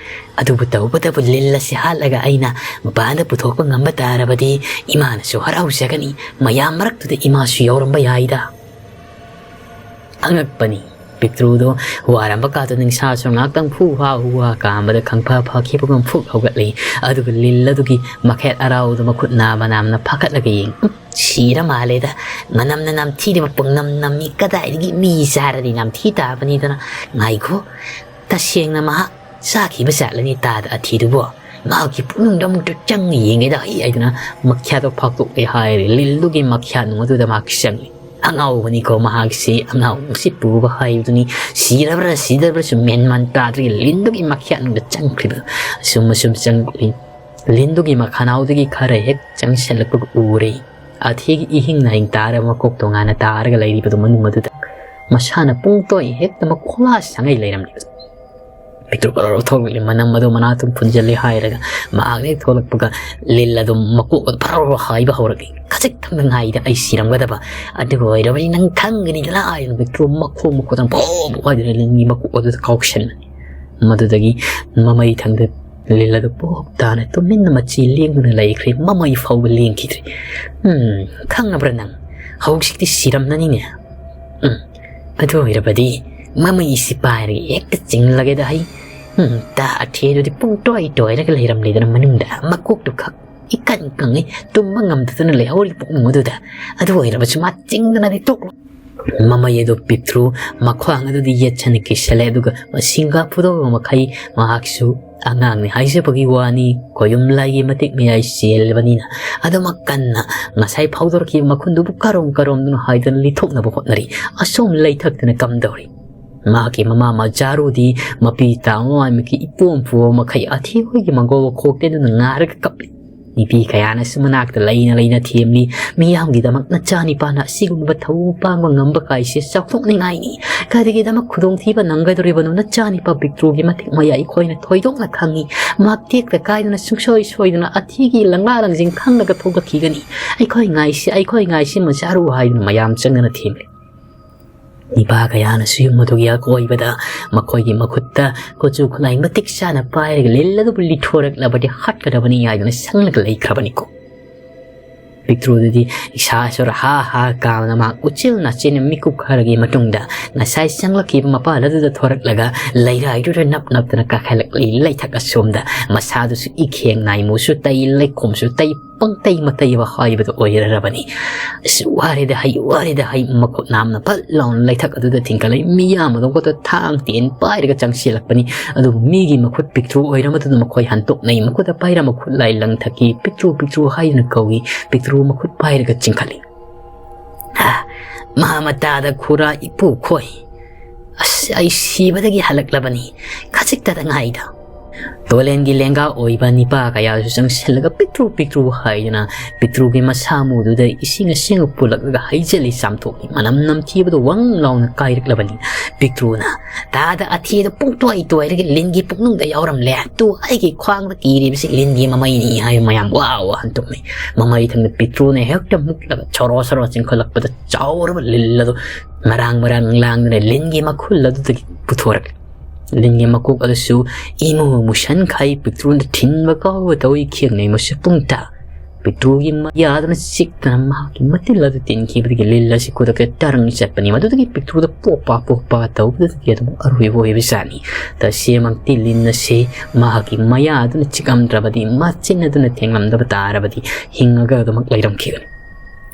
ꯑꯗꯨꯕꯨ ꯇꯧꯕꯇꯕꯨ ꯂꯤꯜ ꯑꯁꯤ ꯍꯥꯠꯂꯒ ꯑꯩꯅ ꯃꯄꯥꯟꯗ ꯄꯨꯊꯣꯛꯄ ꯉꯝꯕ ꯇꯥꯔꯕꯗꯤ ꯏꯃꯥꯅꯁꯨ ꯍꯔꯥꯎꯖꯒꯅꯤ, ꯃꯌꯥꯝ ꯃꯔꯛꯇꯨꯗ ꯏꯃꯥꯁꯨ ꯌꯥꯎꯔꯝꯕ ꯌꯥꯏꯗ꯫ ꯑꯉꯛꯄꯅꯤ꯫ ꯄꯤꯛꯇ꯭ꯔꯨꯗꯣ ꯋꯥꯔꯝꯕ ꯀꯥꯗꯣ ꯅꯤꯡꯁꯥꯁꯨ ꯉꯥꯏꯍꯥꯛꯇꯪ ꯐꯨ ꯍꯥ ꯍꯨ ꯍꯥ ꯀꯥꯝꯕꯗ ꯈꯪꯐ ꯐꯈꯤꯕꯒꯨꯝ ꯐꯨꯛ ꯍꯧꯒꯠꯂꯤ꯫ ꯑꯗꯨꯒ ꯂꯤꯜ ꯑꯗꯨꯒꯤ ꯃꯈꯦꯠ ꯑꯔꯥꯎꯗꯣ ꯃꯈꯨꯠ ꯅꯥꯝꯃ ꯅꯥꯝꯅ ꯐꯥꯈꯠꯂꯒ ꯌꯦꯡ-, "ꯎꯝ, ꯁꯤꯔ ꯃꯥꯜꯂꯦꯗ꯫ ꯃꯅꯝꯅ ꯅꯝꯊꯤꯔꯤꯕ ꯄꯨꯡꯅꯝ ꯅꯝꯃꯤ꯫ ꯀꯗꯥꯏꯗꯒꯤ ꯃꯤ ꯆꯥꯔꯗꯤ ꯅꯝꯊꯤ ꯇꯥꯕꯅꯤꯗꯅ꯫ ꯉꯥꯏꯈꯣ, ꯇꯁꯦꯡꯅ ꯃꯍꯥꯛ ꯆꯥꯈꯤꯕ ꯖꯥꯠꯂꯅꯤ ꯇꯥꯗ ꯑꯊꯤꯗꯨꯕꯨ꯫ ꯃꯍꯥꯛꯀꯤ ꯄꯨꯛꯅꯨꯡꯗ ꯑꯃꯨꯛꯇ ꯆꯪꯉ ꯌꯦꯡꯒꯦꯗ ꯑꯩ" ꯍꯥꯏꯗꯅ ꯃꯈ꯭ꯌꯥꯠꯇꯣ ꯐꯥꯛꯇꯣꯛꯂꯦ ꯍꯥꯏꯔꯦ꯫ ꯂꯤꯜꯗꯨꯒꯤ ꯃꯈ꯭ꯌꯥꯠꯅꯨꯡ ꯑꯗꯨꯗ ꯃꯍꯥꯛ ꯆꯪꯂꯤ꯫ ꯑꯉꯥꯎꯕꯅꯤꯀꯣ ꯃꯍꯥꯛꯁꯤ, ꯑꯉꯥꯎꯕꯁꯤ ꯄꯨꯕ ꯍꯥꯏꯕꯗꯨꯅꯤ꯫ ꯁꯤꯔꯕ꯭ꯔꯥ ꯁꯤꯗꯕ꯭ꯔꯥꯁꯨ ꯃꯦꯟ ꯃꯥꯟ ꯇꯥꯗ꯭ꯔꯤ꯫ ꯂꯤꯟꯗꯨꯒꯤ ꯃꯈ꯭ꯌꯥꯠꯅꯨꯡꯗ ꯆꯪꯈ꯭ꯔꯤꯕ꯫ ꯑꯁꯨꯝ ꯑꯁꯨꯝ ꯆꯪꯂꯛꯂꯤ꯫ ꯂꯤꯟꯗꯨꯒꯤ ꯃꯈꯥꯅꯥꯎꯗꯒꯤ ꯈꯔ ꯍꯦꯛ ꯆꯪꯁꯤꯜꯂꯛꯄꯒ ꯎꯔꯦ꯫ ꯑꯊꯤꯒꯤ ꯏꯍꯤꯡ ꯅꯥꯍꯤꯡ ꯇꯥꯔꯕ ꯃꯀꯣꯛ ꯇꯣꯉꯥꯟꯅ ꯇꯥꯔꯒ ꯂꯩꯔꯤꯕꯗꯨ ꯃꯅꯨꯡ ꯑꯗꯨꯗ꯫ ꯃꯁꯥꯅ ꯄꯨꯡꯇꯣꯏ ꯍꯦꯛꯇ ꯃꯈꯣꯂꯥ ꯁꯪꯉꯩ ꯂꯩꯔꯝꯂꯤꯕꯗꯨ꯫ ꯄꯤꯛꯇ꯭ꯔꯨ ꯄꯔꯥꯎ ꯊꯣꯛꯂꯛꯂꯤ꯫ ꯃꯅꯝ ꯑꯗꯨ ꯃꯅꯥꯇꯣꯟ ꯐꯨꯟꯖꯜꯂꯤ ꯍꯥꯏꯔꯒ ꯃꯍꯥꯛꯅ ꯍꯦꯛ ꯊꯣꯛꯂꯛꯄꯒ ꯂꯤꯜ ꯑꯗꯨ ꯃꯀꯣꯛ ꯑꯗꯨ ꯐꯔꯥꯎ ꯍꯥꯏꯕ ꯍꯧꯔꯛꯏ꯫ ꯈꯖꯤꯛꯇꯪꯗ ꯉꯥꯏꯗ ꯑꯩ ꯁꯤꯔꯝꯒꯗꯕ꯫ "ꯑꯗꯨ ꯑꯣꯏꯔꯕꯗꯤ ꯅꯪ ꯈꯪꯒꯅꯤꯗꯅ" ꯍꯥꯏꯗꯨꯅ ꯄꯤꯛꯇ꯭ꯔꯨ ꯃꯈꯣꯡ ꯃꯈꯨꯠꯇꯪ ꯄꯣꯞ ꯍꯥꯏꯗꯨꯅ ꯂꯤꯟꯒꯤ ꯃꯀꯣꯛ ꯑꯗꯨꯗ ꯀꯥꯎꯁꯟꯕꯅꯤ꯫ ꯃꯗꯨꯗꯒꯤ ꯃꯃꯩ ꯊꯪꯗ ꯂꯤꯜ ꯑꯗꯨ ꯄꯣꯞ ꯇꯥꯅ ꯇꯨꯃꯤꯟꯅ ꯃꯆꯤ ꯂꯦꯡꯗꯨꯅ ꯂꯩꯈ꯭ꯔꯦ꯫ ꯃꯃꯩ ꯐꯥꯎꯕ ꯂꯦꯡꯈꯤꯗ꯭ꯔꯦ꯫ "ꯎꯝ, ꯈꯪꯉꯕ꯭ꯔꯥ ꯅꯪ? ꯍꯧꯖꯤꯛꯇꯤ ꯁꯤꯔꯝꯂꯅꯤꯅꯦ꯫ ꯎꯝ, ꯑꯗꯨ ꯑꯣꯏꯔꯕꯗꯤ ꯃꯃꯩꯁꯤ ꯄꯥꯏꯔꯒ ꯍꯦꯛꯇ ꯆꯤꯡꯂꯒꯦꯗ ꯍꯩ꯫ ꯎꯝ, ꯇꯥ ꯑꯊꯦꯗꯨꯗꯤ ꯄꯨꯡ ꯇꯣꯏ ꯇꯣꯏꯔꯒ ꯂꯩꯔꯝꯂꯦꯗꯅ ꯃꯅꯨꯡꯗ꯫ ꯃꯀꯣꯛꯇꯨ ꯈꯛ ꯏꯀꯪ ꯀꯪꯉꯤ, ꯇꯨꯝꯕ ꯉꯝꯗꯗꯨꯅ ꯂꯩꯍꯧꯔꯤ ꯄꯨꯡ ꯑꯗꯨꯗ꯫ ꯑꯗꯨ ꯑꯣꯏꯔꯕꯁꯨ ꯃꯥ ꯆꯤꯡꯗꯅꯗꯤ ꯇꯣꯛꯂꯣ"꯫ ꯃꯃꯩ ꯑꯗꯨ ꯄꯤꯛꯇ꯭ꯔꯨ ꯃꯈ꯭ꯋꯥꯡ ꯑꯗꯨꯗ ꯌꯦꯠꯁꯟꯅ ꯀꯤꯁꯜꯂꯦ, ꯑꯗꯨꯒ ꯃꯁꯤꯡꯒꯥ ꯐꯨꯗꯣꯛꯂꯕ ꯃꯈꯩ ꯃꯍꯥꯛꯁꯨ ꯑꯉꯥꯡꯅꯤ ꯍꯥꯏꯖꯕꯒꯤ ꯋꯥꯅꯤ, ꯈꯣꯌꯨꯝ ꯂꯥꯏꯒꯤ ꯃꯇꯤꯛ ꯃꯌꯥꯏ ꯆꯦꯜꯂꯕꯅꯤꯅ꯫ ꯑꯗꯨꯃꯛ ꯀꯟꯅ ꯉꯁꯥꯏ ꯐꯥꯎꯗꯣꯔꯛꯈꯤꯕ ꯃꯈꯨꯟꯗꯨꯕꯨ ꯀꯔꯣꯝ ꯀꯔꯣꯝꯗꯅꯣ ꯍꯥꯏꯗꯨꯅ ꯂꯤꯊꯣꯛꯅꯕ ꯍꯣꯠꯅꯔꯤ꯫ ꯑꯁꯣꯝ ꯂꯩꯊꯛꯇꯅ ꯀꯝꯗꯧꯔꯤ꯫ ꯃꯍꯥꯛꯀꯤ ꯃꯃꯥ ꯃꯆꯥꯔꯨꯗꯤ ꯃꯄꯤ ꯇꯥ ꯃꯃꯥꯏꯃꯛꯀꯤ ꯏꯄꯣꯝ ꯄꯣꯝꯕ ꯃꯈꯩ ꯑꯊꯤ ꯍꯣꯏꯒꯤ ꯃꯪꯒꯣꯜ ꯈꯣꯛꯇꯦꯗꯨꯅ ꯉꯥꯔꯒ ꯀꯞꯂꯤ꯫ ꯅꯨꯄꯤ ꯀꯌꯥꯅꯁꯨ ꯃꯅꯥꯛꯇ ꯂꯩꯅ ꯂꯩꯅ ꯊꯦꯝꯂꯤ, "ꯃꯤꯌꯥꯝꯒꯤꯗꯃꯛ ꯅꯆꯥꯅꯤꯄꯥꯅ ꯑꯁꯤꯒꯨꯝꯕ ꯊꯧꯑꯣꯡ ꯄꯥꯡꯕ ꯉꯝꯕ ꯀꯥꯏꯁꯦ ꯆꯥꯎꯊꯣꯛꯅꯤꯡꯉꯥꯏꯅꯤ꯫ ꯀꯔꯤꯒꯤꯗꯃꯛ ꯈꯨꯗꯣꯡꯊꯤꯕ ꯅꯪꯒꯗꯧꯔꯤꯕꯅꯣ? ꯅꯆꯥꯅꯤꯄꯥ ꯄꯤꯛꯇ꯭ꯔꯨꯒꯤ ꯃꯇꯤꯛ ꯃꯌꯥꯏ ꯑꯩꯈꯣꯏꯅ ꯊꯣꯏꯗꯣꯛꯅ ꯈꯪꯉꯤ꯫ ꯃꯍꯥꯛ ꯇꯦꯛꯇ ꯀꯥꯏꯗꯅ ꯁꯨꯡꯁꯣꯏ ꯁꯣꯏꯗꯅ ꯑꯊꯤꯒꯤ ꯂꯪꯂꯥ ꯂꯪꯖꯤꯡ ꯈꯪꯂꯒ ꯊꯣꯛꯂꯛꯈꯤꯒꯅꯤ꯫ ꯑꯩꯈꯣꯏ ꯉꯥꯏꯁꯤ, ꯑꯩꯈꯣꯏ ꯉꯥꯏꯁꯤ ꯃꯆꯥꯔꯨ" ꯍꯥꯏꯗꯨꯅ ꯃꯌꯥꯝ ꯆꯪꯗꯅ ꯊꯦꯝꯂꯤ꯫ ꯅꯨꯄꯥ ꯀꯌꯥꯅꯁꯨ ꯌꯨꯝ ꯑꯗꯨꯒꯤ ꯑꯀꯣꯏꯕꯗ ꯃꯈꯣꯏꯒꯤ ꯃꯈꯨꯠꯇ ꯈꯨꯠꯁꯨ ꯈꯨꯠꯂꯥꯏ ꯃꯇꯤꯛ ꯆꯥꯅ ꯄꯥꯏꯔꯒ ꯂꯤꯜ ꯑꯗꯨꯕꯨ ꯂꯤꯊꯣꯔꯛꯂꯕꯗꯤ ꯍꯥꯠꯀꯗꯕꯅꯤ ꯍꯥꯏꯗꯨꯅ ꯁꯪꯂꯒ ꯂꯩꯈ꯭ꯔꯕꯅꯤꯀꯣ꯫ ꯄꯤꯛꯇ꯭ꯔꯨꯗꯨꯗꯤ ꯏꯁꯥ ꯁꯣꯔ ꯍꯥ ꯍꯥ ꯀꯥꯝꯅ ꯃꯍꯥꯛ ꯎꯆꯤꯜ ꯅꯥꯆꯤꯟꯅ ꯃꯤꯀꯨꯞ ꯈꯔꯒꯤ ꯃꯇꯨꯡꯗ ꯉꯁꯥꯏ ꯆꯪꯂꯛꯈꯤꯕ ꯃꯄꯥꯜ ꯑꯗꯨꯗ ꯊꯣꯔꯛꯂꯒ ꯂꯩꯔꯥꯏꯗꯨꯗ ꯅꯞ ꯅꯞꯇꯅ ꯀꯥꯈꯠꯂꯛꯂꯤ꯫ ꯂꯩꯊꯛ ꯑꯁꯣꯝꯗ ꯃꯁꯥꯗꯨꯁꯨ ꯏꯈꯦꯡ ꯅꯥꯏꯃꯨꯁꯨ ꯇꯩ, ꯂꯩꯈꯣꯝꯁꯨ ꯇꯩ, ꯄꯪꯇꯩ ꯃꯇꯩꯕ ꯍꯥꯏꯕꯗꯨ ꯑꯣꯏꯔꯔꯕꯅꯤ꯫ "ꯑꯁ, ꯋꯥꯔꯦꯗ ꯍꯩ, ꯋꯥꯔꯦꯗ ꯍꯩ", ꯃꯈꯨꯠ ꯅꯥꯝꯅ ꯐꯠ ꯂꯥꯎꯅ ꯂꯩꯊꯛ ꯑꯗꯨꯗ ꯊꯤꯡꯀꯠꯂꯛꯏ꯫ ꯃꯤꯌꯥꯝ ꯑꯗꯨ ꯈꯨꯠꯇ ꯊꯥꯡ ꯇꯦꯟ ꯄꯥꯏꯔꯒ ꯆꯪꯁꯤꯜꯂꯛꯄꯅꯤ꯫ ꯑꯗꯨꯕꯨ ꯃꯤꯒꯤ ꯃꯈꯨꯠ ꯄꯤꯛꯇ꯭ꯔꯨ ꯑꯣꯏꯔꯝꯕꯗꯨꯗ ꯃꯈꯣꯏ ꯍꯟꯇꯣꯛꯅꯩ꯫ ꯃꯈꯨꯠꯇ ꯄꯥꯏꯔꯝꯕ ꯈꯨꯠꯂꯥꯏ ꯂꯪꯊꯛꯀꯤ ꯄꯤꯛꯇ꯭ꯔꯨ ꯄꯤꯛꯇ꯭ꯔꯨ ꯍꯥꯏꯗꯨꯅ ꯀꯧꯏ꯫ ꯄꯤꯛꯇ꯭ꯔꯨ ꯃꯈꯨꯠ ꯄꯥꯏꯔꯒ ꯆꯤꯡꯈꯠꯂꯤ꯫ "ꯍꯥ, ꯃꯍꯥ ꯃꯇꯥꯗ ꯈꯨꯔꯥ ꯏꯄꯨ ꯈꯣꯏ꯫ ꯑꯁ, ꯑꯩ ꯁꯤꯕꯗꯒꯤ ꯍꯜꯂꯛꯂꯕꯅꯤ꯫ ꯈꯖꯤꯛꯇꯗ ꯉꯥꯏꯗ"꯫ ꯇꯣꯂꯦꯟꯒꯤ ꯂꯦꯡꯒꯥ ꯑꯣꯏꯕ ꯅꯤꯄꯥ ꯀꯌꯥꯁꯨ ꯆꯪꯁꯤꯜꯂꯒ ꯄꯤꯛꯇ꯭ꯔꯨ ꯄꯤꯛꯇ꯭ꯔꯨ ꯍꯥꯏꯗꯨꯅ ꯄꯤꯛꯇ꯭ꯔꯨꯒꯤ ꯃꯁꯥ ꯃꯨꯗꯨꯗ ꯏꯁꯤꯡ ꯑꯁꯦꯡꯕ ꯄꯨꯜꯂꯛꯂꯒ ꯍꯩꯖꯤꯜꯂꯤ ꯆꯥꯝꯊꯣꯛꯂꯤ꯫ ꯃꯅꯝ ꯅꯝꯊꯤꯕꯗꯨ ꯋꯪ ꯂꯥꯎꯅ ꯀꯥꯏꯔꯛꯂꯕꯅꯤ꯫ ꯄꯤꯛꯇ꯭ꯔꯨꯅ, "ꯇꯥꯗ ꯑꯊꯤꯗ ꯄꯨꯡꯇꯣꯏ ꯇꯣꯏꯔꯒ ꯂꯤꯟꯒꯤ ꯄꯨꯛꯅꯨꯡꯗ ꯌꯥꯎꯔꯝꯂꯦ꯫ ꯇꯨ ꯑꯩꯒꯤ ꯈ꯭ꯋꯥꯡꯗ ꯀꯤꯔꯤꯕꯁꯤ ꯂꯤꯟꯒꯤ ꯃꯃꯩꯅꯤ" ꯍꯥꯏꯕ ꯃꯌꯥꯝ ꯋꯥ ꯋꯥ ꯍꯟꯇꯣꯛꯅꯩ꯫ ꯃꯃꯩ ꯊꯪꯗ ꯄꯤꯛꯇ꯭ꯔꯨꯅ ꯍꯦꯛꯇ ꯃꯨꯛꯂꯒ ꯁꯣꯔꯣ ꯁꯣꯔꯣ ꯆꯤꯡꯈꯠꯂꯛꯄꯗ ꯆꯥꯎꯔꯕ ꯂꯤꯜ ꯑꯗꯨ ꯃꯔꯥꯡ ꯃꯔꯥꯡ ꯂꯥꯡꯗꯨꯅ ꯂꯤꯟꯒꯤ ꯃꯈꯨꯜ ꯑꯗꯨꯗꯒꯤ ꯄꯨꯊꯣꯔꯛꯂꯤ꯫ ꯂꯤꯟꯒꯤ ꯃꯀꯣꯛ ꯑꯗꯨꯁꯨ ꯏꯃꯨ ꯃꯨꯁꯟꯈꯩ ꯄꯤꯛꯇ꯭ꯔꯨꯅ ꯊꯤꯟꯕ ꯀꯥꯎꯕ ꯇꯧꯏ꯫ ꯈꯦꯡꯅꯩ ꯃꯁꯤ ꯄꯨꯡꯇ꯫ ꯄꯤꯛꯇ꯭ꯔꯨꯒꯤ ꯃꯌꯥꯗꯨꯅ ꯆꯤꯛꯇꯅ ꯃꯍꯥꯛꯀꯤ ꯃꯇꯤꯜ ꯑꯗꯨ ꯇꯤꯟꯈꯤꯕꯗꯒꯤ ꯂꯤꯜ ꯑꯁꯤ ꯈꯨꯗꯛꯇ ꯇꯔꯪ ꯆꯠꯄꯅꯤ꯫ ꯃꯗꯨꯗꯒꯤ ꯄꯤꯛꯇ꯭ꯔꯨꯗ ꯄꯣꯞꯄ ꯄꯣꯞꯄ ꯇꯧꯕꯗꯒꯤ ꯑꯗꯨꯝ ꯑꯔꯣꯏꯕ ꯑꯣꯏꯕꯖꯥꯠꯅꯤ꯫ ꯇꯁꯦꯡꯃꯛꯇꯤ ꯂꯤꯟ ꯑꯁꯤ ꯃꯍꯥꯛꯀꯤ ꯃꯌꯥ ꯑꯗꯨꯅ ꯆꯤꯛꯂꯝꯗ꯭ꯔꯕꯗꯤ, ꯃꯆꯤꯟ ꯑꯗꯨꯅ ꯊꯦꯡꯂꯝꯗꯕ ꯇꯥꯔꯕꯗꯤ ꯍꯤꯡꯉꯒ ꯑꯗꯨꯃꯛ ꯂꯩꯔꯝꯈꯤꯒꯅꯤ꯫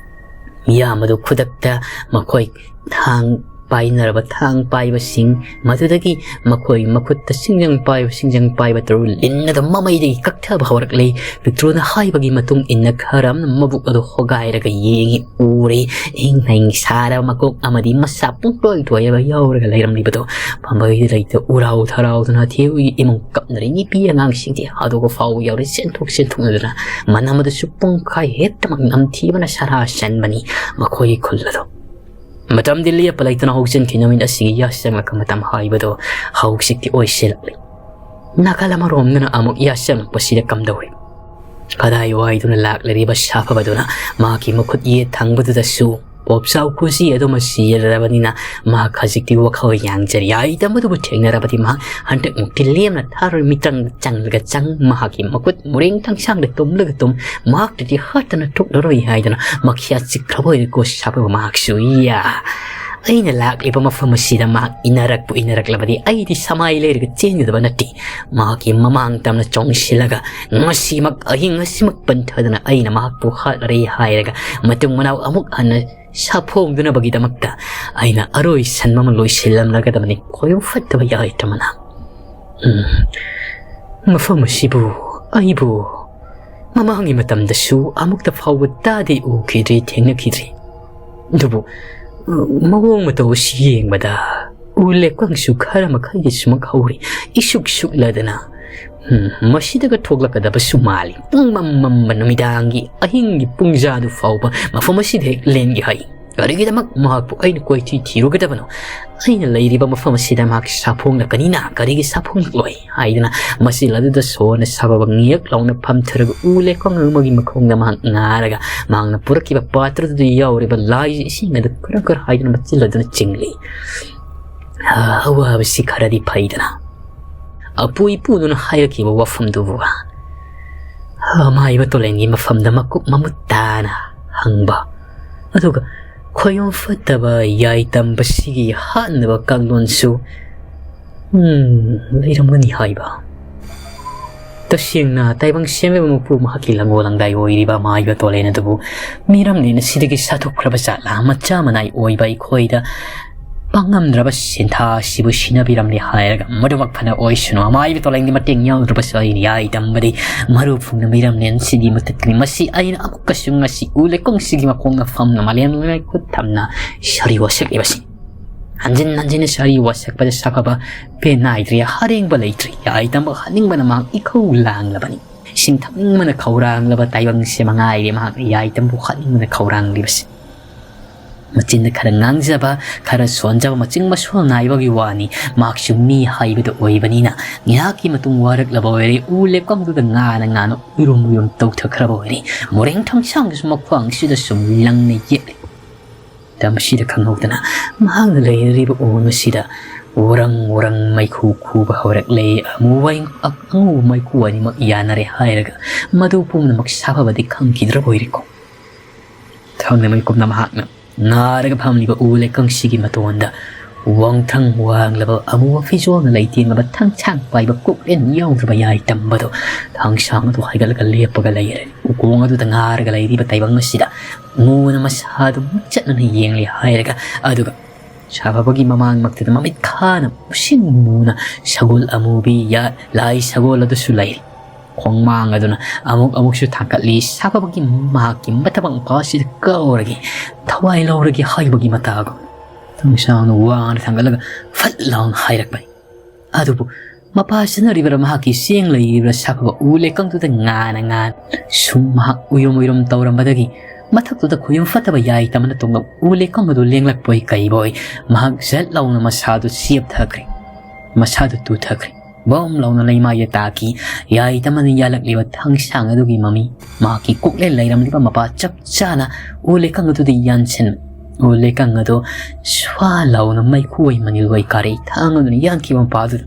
ꯃꯤꯌꯥꯝ ꯑꯗꯨ ꯈꯨꯗꯛꯇ ꯃꯈꯣꯏ ꯊꯥꯡ ꯄꯥꯏꯅꯔꯕ ꯊꯥꯡ ꯄꯥꯏꯕꯁꯤꯡ, ꯃꯗꯨꯗꯒꯤ ꯃꯈꯣꯏ ꯃꯈꯨꯠꯇ ꯁꯤꯡꯖꯪ ꯄꯥꯏꯕ, ꯁꯤꯡꯖꯪ ꯄꯥꯏꯕ ꯇꯔꯨ ꯂꯤꯟ ꯑꯗꯨ ꯃꯃꯩꯗꯒꯤ ꯀꯛꯊꯕ ꯍꯧꯔꯛꯂꯦ꯫ ꯄꯤꯛꯇ꯭ꯔꯨꯅ ꯍꯥꯏꯕꯒꯤ ꯃꯇꯨꯡ ꯏꯟꯅ ꯈꯔ ꯑꯃꯅ ꯃꯕꯨꯛ ꯑꯗꯨ ꯍꯣꯒꯥꯏꯔꯒ ꯌꯦꯡꯉꯤ꯫ ꯎꯔꯦ, ꯏꯪ ꯅꯩ ꯁꯥꯔꯕ ꯃꯀꯣꯛ ꯑꯃꯗꯤ ꯃꯁꯥ ꯄꯨꯡꯇꯣꯏ ꯇꯣꯏꯔꯒ ꯌꯥꯎꯔꯒ ꯂꯩꯔꯝꯂꯤꯕꯗꯣ꯫ ꯄꯥꯝꯕꯩꯗ ꯂꯩꯇ ꯎꯔꯥꯎ ꯊꯔꯥꯎꯗꯨꯅ ꯑꯊꯦꯛꯄꯒꯤ ꯏꯃꯨꯡ ꯀꯞꯅꯔꯦ꯫ ꯅꯨꯄꯤ ꯑꯉꯥꯡꯁꯤꯡꯗꯤ ꯍꯥꯗꯣꯛꯄ ꯐꯥꯎꯕ ꯌꯥꯎꯔꯦ꯫ ꯆꯦꯟꯊꯣꯛ ꯆꯦꯟꯊꯣꯛꯅꯗꯨꯅ ꯃꯅꯝ ꯑꯗꯨꯁꯨ ꯄꯨꯡꯈꯥꯏ ꯍꯦꯛꯇꯃꯛ ꯅꯝꯊꯤꯕꯅ ꯁꯔꯥ ꯁꯟꯕꯅꯤ ꯃꯈꯣꯏꯒꯤ ꯈꯨꯜ ꯑꯗꯨ꯫ ꯃꯇꯝꯗꯤ ꯂꯦꯞꯄ ꯂꯩꯇꯅ ꯍꯧꯖꯤꯟꯈꯤ꯫ ꯅꯨꯃꯤꯠ ꯑꯁꯤꯒꯤ ꯌꯥꯆꯪꯂꯛꯄ ꯃꯇꯝ ꯍꯥꯏꯕꯗꯣ ꯍꯧꯖꯤꯛꯇꯤ ꯑꯣꯏꯁꯤꯜꯂꯛꯂꯤ꯫ ꯅꯥꯀꯜ ꯑꯃꯔꯣꯝꯗꯅ ꯑꯃꯨꯛ ꯌꯥꯆꯪꯂꯛꯄꯁꯤꯗ ꯀꯝꯗꯧꯔꯤ? ꯀꯗꯥꯏ ꯋꯥꯏꯗꯨꯅ ꯂꯥꯛꯂꯤꯕ ꯁꯥꯐꯕꯗꯨꯅ ꯃꯍꯥꯛꯀꯤ ꯃꯈꯨꯠ ꯌꯦꯠ ꯊꯪꯕꯗꯨꯗꯁꯨ ꯄꯣꯞꯆꯥꯎ ꯈꯨꯖꯤ ꯑꯗꯨꯃ ꯁꯤꯔꯕꯅꯤꯅ ꯃꯍꯥꯛ ꯍꯧꯖꯤꯛꯇꯤ ꯋꯥꯈꯜ ꯌꯥꯡꯖꯔꯤ꯫ ꯌꯥꯏꯗꯝ ꯑꯗꯨꯕꯨ ꯊꯦꯡꯅꯔꯕꯗꯤ ꯃꯍꯥꯛ ꯍꯟꯗꯛꯃꯨꯛꯇꯤ ꯂꯦꯝꯅ ꯊꯥꯔꯣꯏ꯫ ꯃꯤꯇꯪꯗ ꯆꯪꯂꯒ ꯆꯪ, ꯃꯍꯥꯛꯀꯤ ꯃꯈꯨꯠ ꯃꯨꯔꯦꯡ ꯊꯥꯡꯁꯥꯡꯗ ꯇꯨꯝꯂꯒ ꯇꯨꯝ, ꯃꯍꯥꯛꯇꯗꯤ ꯍꯥꯠꯇꯅ ꯇꯣꯛꯂꯔꯣꯏ ꯍꯥꯏꯗꯨꯅ ꯃꯈꯤꯌꯥ ꯆꯤꯛꯈ꯭ꯔꯕ ꯑꯣꯏꯔꯦꯀꯣ ꯁꯥꯐꯕ ꯃꯍꯥꯛꯁꯨ꯫ ꯏꯌꯥ! ꯑꯩꯅ ꯂꯥꯛꯂꯤꯕ ꯃꯐꯝ ꯑꯁꯤꯗ ꯃꯍꯥꯛ ꯏꯟꯅꯔꯛꯄꯨ ꯏꯟꯅꯔꯛꯂꯕꯗꯤ ꯑꯩꯗꯤ ꯁꯃꯥꯏ ꯂꯩꯔꯒ ꯆꯦꯟꯒꯗꯕ ꯅꯠꯇꯦ꯫ ꯃꯍꯥꯛꯀꯤ ꯃꯃꯥꯡ ꯇꯝꯅ ꯆꯣꯡꯁꯤꯜꯂꯒ ꯉꯁꯤꯃꯛ, ꯑꯍꯤꯡ ꯉꯁꯤꯃꯛ ꯄꯟꯊꯗꯅ ꯑꯩꯅ ꯃꯍꯥꯛꯄꯨ ꯍꯥꯠꯂꯔꯦ ꯍꯥꯏꯔꯒ ꯃꯇꯨꯡ ꯃꯅꯥꯎ ꯑꯃꯨꯛ ꯍꯟꯅ ꯁꯥꯐꯣꯡꯗꯅꯕꯒꯤꯗꯃꯛꯇ ꯑꯩꯅ ꯑꯔꯣꯏꯁꯟꯕ ꯑꯃ ꯂꯣꯏꯁꯤꯜꯂꯝꯂꯒꯗꯕꯅꯤ꯫ ꯈꯣꯏꯌꯨꯝ ꯐꯠꯇꯕ ꯌꯥꯏꯇꯃꯅ꯫ ꯎꯝ꯫ ꯃꯐꯝ ꯑꯁꯤꯕꯨ ꯑꯩꯕꯨ ꯃꯃꯥꯡꯒꯤ ꯃꯇꯝꯗꯁꯨ ꯑꯃꯨꯛꯇ ꯐꯥꯎꯕ ꯇꯥꯗꯦ, ꯎꯈꯤꯗ꯭ꯔꯤ, ꯊꯦꯡꯅꯈꯤꯗ꯭ꯔꯤ꯫ ꯑꯗꯨꯕꯨ, ꯎ, ꯃꯑꯣꯡ ꯃꯇꯧ ꯑꯁꯤ ꯌꯦꯡꯕꯗ ꯎ ꯂꯦꯛꯄꯪꯁꯨ ꯈꯔ ꯃꯈꯩꯗꯤ ꯁꯨꯃꯛ ꯍꯧꯔꯤ, ꯏꯁꯨꯛ ꯁꯨꯛꯂꯗꯅ꯫ ꯎꯝ, ꯃꯁꯤꯗꯒ ꯊꯣꯛꯂꯛꯀꯗꯕꯁꯨ ꯃꯥꯜꯂꯤ꯫ ꯄꯨꯡꯃꯝ ꯃꯝꯕ ꯅꯨꯃꯤꯗꯥꯡꯒꯤ, ꯑꯍꯤꯡꯒꯤ ꯄꯨꯡꯖꯥꯗꯨ ꯐꯥꯎꯕ ꯃꯐꯝ ꯑꯁꯤꯗ ꯍꯦꯛ ꯂꯦꯟꯒꯦ ꯍꯥꯏ꯫ ꯀꯔꯤꯒꯤꯗꯃꯛ ꯃꯍꯥꯛꯄꯨ ꯑꯩꯅ ꯀꯣꯏꯊꯤ ꯊꯤꯔꯨꯒꯗꯕꯅꯣ? ꯑꯩꯅ ꯂꯩꯔꯤꯕ ꯃꯐꯝ ꯑꯁꯤꯗ ꯃꯍꯥꯛ ꯁꯥꯐꯣꯡꯂꯛꯀꯅꯤꯅ ꯀꯔꯤꯒꯤ ꯁꯥꯐꯣꯡꯂꯛꯂꯣꯏ ꯍꯥꯏꯗꯨꯅ ꯃꯆꯤꯜ ꯑꯗꯨꯗ ꯁꯣꯟꯅ ꯁꯥꯐꯕ ꯉꯤꯌꯛ ꯂꯥꯎꯅ ꯐꯝꯊꯔꯒ ꯎ ꯂꯦꯛꯄꯪ ꯑꯃꯒꯤ ꯃꯈꯣꯡꯗ ꯃꯍꯥꯛ ꯉꯥꯔꯒ ꯃꯍꯥꯛꯅ ꯄꯨꯔꯛꯈꯤꯕ ꯄꯥꯇ꯭ꯔꯗꯨꯗ ꯌꯥꯎꯔꯤꯕ ꯂꯥꯏ ꯏꯁꯤꯡ ꯑꯗꯨ ꯈꯔ ꯈꯔ ꯍꯥꯏꯗꯨꯅ ꯃꯆꯤꯜ ꯑꯗꯨꯅ ꯆꯤꯡꯂꯤ꯫ ꯑꯋꯥꯕꯁꯤ ꯈꯔꯗꯤ ꯐꯩꯗꯅ꯫ ꯑꯄꯨ ꯏꯄꯨꯗꯨꯅ ꯍꯥꯏꯔꯛꯈꯤꯕ ꯋꯥꯐꯝꯗꯨꯕꯨ ꯃꯥꯏꯕ ꯇꯣꯂꯦꯟꯒꯤ ꯃꯐꯝꯗ ꯃꯀꯨꯞ ꯃꯃꯨꯠ ꯇꯥꯅ ꯍꯪꯕ, ꯑꯗꯨꯒ ꯈꯣꯏꯌꯨꯝ ꯐꯠꯇꯕ ꯌꯥꯏꯇꯝꯕꯁꯤꯒꯤ ꯍꯥꯠꯅꯕ ꯀꯥꯡꯂꯣꯟꯁꯨ, ꯎꯝ, ꯂꯩꯔꯝꯒꯅꯤ ꯍꯥꯏꯕ꯫ ꯇꯁꯦꯡꯅ ꯇꯥꯏꯕꯪ ꯁꯦꯝꯕꯤꯕ ꯃꯄꯨ ꯃꯍꯥꯛꯀꯤ ꯂꯪꯒꯣ ꯂꯪꯗꯥꯏ ꯑꯣꯏꯔꯤꯕ ꯃꯥꯏꯕ ꯇꯣꯂꯦꯟ ꯑꯗꯨꯕꯨ ꯃꯤꯔꯝꯅꯦꯅ ꯁꯤꯗꯒꯤ ꯁꯥꯊꯣꯛꯈ꯭ꯔꯕ ꯖꯥꯠꯂꯥ? ꯃꯆꯥ ꯃꯅꯥꯏ ꯑꯣꯏꯕ ꯑꯩꯈꯣꯏꯗ ꯉꯝꯗ꯭ꯔꯕ ꯁꯦꯟꯊꯥ ꯑꯁꯤꯕꯨ ꯁꯤꯟꯅꯕꯤꯔꯝꯂꯦ ꯍꯥꯏꯔꯒ, "ꯃꯗꯨꯃꯛ ꯐꯅ ꯑꯣꯏꯁꯅꯨ, ꯑꯃꯥꯏꯕ ꯇꯣꯂꯥꯏꯒꯤ ꯃꯇꯦꯡ ꯌꯥꯎꯗ꯭ꯔꯕꯁꯨ ꯑꯩꯅ ꯌꯥꯏ ꯇꯝꯕꯗꯤ ꯃꯔꯨ ꯐꯨꯡꯅ ꯃꯤꯔꯝꯅꯦ, ꯁꯤꯗꯤ ꯃꯨꯊꯠꯀꯅꯤ꯫ ꯃꯁꯤ ꯑꯩꯅ ꯑꯃꯨꯛꯀꯁꯨ ꯉꯁꯤ ꯎ ꯂꯩꯀꯣꯡꯁꯤꯒꯤ ꯃꯈꯣꯡꯗ ꯐꯝꯅ ꯃꯥꯂꯦꯝ ꯂꯩꯃꯥꯏ ꯈꯨꯠ ꯊꯝꯅ ꯁꯥꯔꯤ ꯋꯥꯁꯛꯂꯤꯕꯁꯤ"꯫ ꯍꯟꯖꯤꯟ ꯍꯟꯖꯤꯟꯅ ꯁꯥꯔꯤ ꯋꯥꯁꯛꯄꯗ ꯁꯥꯐꯕ ꯄꯦꯟ ꯅꯥꯏꯗ꯭ꯔꯦ, ꯑꯔꯦꯡꯕ ꯂꯩꯇ꯭ꯔꯦ꯫ ꯌꯥꯏ ꯇꯝꯕ ꯍꯥꯠꯅꯤꯡꯕꯅ ꯃꯍꯥꯛ ꯏꯈꯧ ꯂꯥꯡꯂꯕꯅꯤ꯫ ꯏꯁꯤꯡ ꯊꯛꯅꯤꯡꯕꯅ ꯈꯧꯔꯥꯡꯂꯕ ꯇꯥꯏꯕꯪꯁꯦ ꯃꯉꯥꯏꯔꯦ ꯃꯍꯥꯛꯅ ꯌꯥꯏ ꯇꯝꯕ ꯍꯥꯠꯅꯤꯡꯕꯅ ꯈꯧꯔꯥꯡꯂꯤꯕꯁꯤ꯫ ꯃꯆꯤꯟꯗ ꯈꯔ ꯉꯥꯡꯖꯕ, ꯈꯔ ꯁꯣꯟꯖꯕ, ꯃꯆꯤꯡ ꯃꯁꯣꯜ ꯅꯥꯏꯕꯒꯤ ꯋꯥꯅꯤ꯫ ꯃꯍꯥꯛꯁꯨ ꯃꯤ ꯍꯥꯏꯕꯗꯨ ꯑꯣꯏꯕꯅꯤꯅ ꯉꯥꯏꯍꯥꯛꯀꯤ ꯃꯇꯨꯡ ꯋꯥꯔꯛꯂꯕ ꯑꯣꯏꯔꯦ꯫ ꯎ ꯂꯦꯞꯐꯝꯗꯨꯗ ꯉꯥꯅ ꯉꯥꯅ ꯎꯏꯔꯨꯝ ꯎꯏꯔꯨꯝ ꯇꯧꯊꯈ꯭ꯔꯕ ꯑꯣꯏꯔꯦ꯫ ꯃꯣꯔꯦꯡ ꯊꯥꯡꯁꯥꯡꯗꯨꯁꯨ ꯃꯈ꯭ꯋꯥꯡꯁꯤꯗ ꯁꯨꯝ ꯂꯪꯅ ꯌꯦꯠꯂꯤ꯫ ꯃꯇꯝꯁꯤꯗ ꯈꯪꯍꯧꯗꯅ ꯃꯍꯥꯛꯅ ꯂꯩꯔꯤꯕ ꯎ ꯑꯁꯤꯗ ꯋꯥꯔꯪ ꯋꯥꯔꯪ ꯃꯩꯈꯨ ꯈꯨꯕ ꯍꯧꯔꯛꯂꯦ꯫ ꯑꯃꯨꯕ ꯑꯉꯧꯕ ꯃꯩꯈꯨ ꯑꯅꯤꯃꯛ ꯌꯥꯅꯔꯦ ꯍꯥꯏꯔꯒ ꯃꯗꯨ ꯄꯨꯝꯅꯃꯛ ꯁꯥꯐꯕꯗꯤ ꯈꯪꯈꯤꯗ꯭ꯔꯕ ꯑꯣꯏꯔꯦꯀꯣ꯫ ꯊꯥꯡꯅ ꯃꯩꯀꯨꯞꯅ ꯃꯍꯥꯛꯅ ꯉꯥꯔꯒ ꯐꯝꯂꯤꯕ ꯎ ꯂꯩꯀꯪꯁꯤꯒꯤ ꯃꯇꯣꯟꯗ ꯋꯥꯡꯊ꯭ꯔꯪ ꯋꯥꯡꯂꯕ ꯑꯃꯨꯕ ꯐꯤꯖꯣꯜꯅ ꯂꯩꯇꯦꯡꯂꯕ ꯊꯥꯡꯁꯥꯡ ꯄꯥꯏꯕ ꯀꯣꯛꯂꯦꯟ ꯌꯥꯎꯗ꯭ꯔꯕ ꯌꯥꯏ ꯇꯝꯕꯗꯣ ꯊꯥꯡꯁꯥꯡ ꯑꯗꯨ ꯍꯥꯏꯒꯠꯂꯒ ꯂꯦꯞꯄꯒ ꯂꯩꯔꯦ꯫ ꯎꯈꯣꯡ ꯑꯗꯨꯗ ꯉꯥꯔꯒ ꯂꯩꯔꯤꯕ ꯇꯥꯏꯕꯪ ꯑꯁꯤꯗ ꯉꯨꯅ ꯃꯁꯥꯗꯨ ꯃꯨꯠꯆꯠꯅꯅ ꯌꯦꯡꯂꯤ ꯍꯥꯏꯔꯒ, ꯑꯗꯨꯒ ꯁꯥꯐꯕꯒꯤ ꯃꯃꯥꯡꯃꯛꯇꯗ ꯃꯃꯤꯠ ꯈꯥꯅ ꯃꯨꯁꯤꯟ ꯃꯨꯅ ꯁꯒꯣꯜ ꯑꯃꯨꯕꯤ ꯌꯥ-, ꯂꯥꯏ ꯁꯒꯣꯜ ꯑꯗꯨꯁꯨ ꯂꯩꯔꯤ꯫ ꯈꯣꯡꯃꯥꯡ ꯑꯗꯨꯅ ꯑꯃꯨꯛ ꯑꯃꯨꯛꯁꯨ ꯊꯥꯡꯒꯠꯂꯤ꯫ ꯁꯥꯐꯕꯒꯤ ꯃꯍꯥꯛꯀꯤ ꯃꯊꯕꯥꯛ ꯃꯄꯥꯁꯤꯗ ꯀꯥꯎꯔꯒꯦ, ꯊꯋꯥꯏ ꯂꯧꯔꯒꯦ ꯍꯥꯏꯕꯒꯤ ꯃꯇꯥꯒꯨꯝ꯫ ꯊꯥꯡꯁꯥꯡꯅ ꯋꯥꯅ ꯊꯥꯡꯒꯠꯂꯒ ꯐꯠ ꯂꯥꯎꯅ ꯍꯥꯏꯔꯛꯄꯅꯤ꯫ ꯑꯗꯨꯕꯨ ꯃꯄꯥ ꯁꯥꯟꯅꯔꯤꯕꯔꯥ ꯃꯍꯥꯛꯀꯤ ꯆꯦꯡ ꯂꯩꯔꯤꯕ꯭ꯔꯥ ꯁꯥꯐꯕ ꯎ ꯂꯩꯀꯪꯗꯨꯗ ꯉꯥꯅ ꯉꯥꯅ ꯁꯨꯝ ꯃꯍꯥꯛ ꯎꯏꯔꯨꯝ ꯎꯏꯔꯨꯝ ꯇꯧꯔꯝꯕꯗꯒꯤ ꯃꯊꯛꯇꯨꯗ ꯈꯨꯌꯨꯝ ꯐꯠꯇꯕ ꯌꯥꯏ ꯇꯝꯕꯅ ꯇꯣꯡꯂꯛ ꯎ ꯂꯩꯀꯪ ꯑꯗꯨ ꯂꯦꯡꯂꯛꯄꯣꯏ ꯀꯩꯕꯣꯏ ꯃꯍꯥꯛ ꯖꯠ ꯂꯥꯎꯅ ꯃꯁꯥꯗꯨ ꯆꯦꯞꯊꯈ꯭ꯔꯦ꯫ ꯃꯁꯥꯗꯨ ꯇꯨꯊꯈ꯭ꯔꯦ꯫ ꯕꯣꯝ ꯂꯥꯎꯅ ꯂꯩꯃꯥꯏꯗ ꯇꯥꯈꯤ꯫ ꯌꯥꯏ ꯇꯝꯕꯅ ꯌꯥꯜꯂꯛꯂꯤꯕ ꯊꯥꯡꯁꯥꯡ ꯑꯗꯨꯒꯤ ꯃꯃꯤ ꯃꯍꯥꯛꯀꯤ ꯀꯣꯛꯂꯦꯟ ꯂꯩꯔꯝꯂꯤꯕ ꯃꯄꯥ ꯆꯞ ꯆꯥꯅ ꯎ ꯂꯩꯀꯪ ꯑꯗꯨꯗ ꯌꯥꯟꯁꯤꯟ-, ꯎ ꯂꯩꯀꯪ ꯑꯗꯨ ꯁ꯭ꯋꯥ ꯂꯥꯎꯅ ꯃꯩꯈꯨ ꯑꯣꯏ ꯃꯅꯤꯜ ꯑꯣꯏ ꯀꯥꯔꯩ ꯊꯥꯡ ꯑꯗꯨꯅ ꯌꯥꯟꯈꯤꯕ ꯃꯄꯥꯗꯨꯗ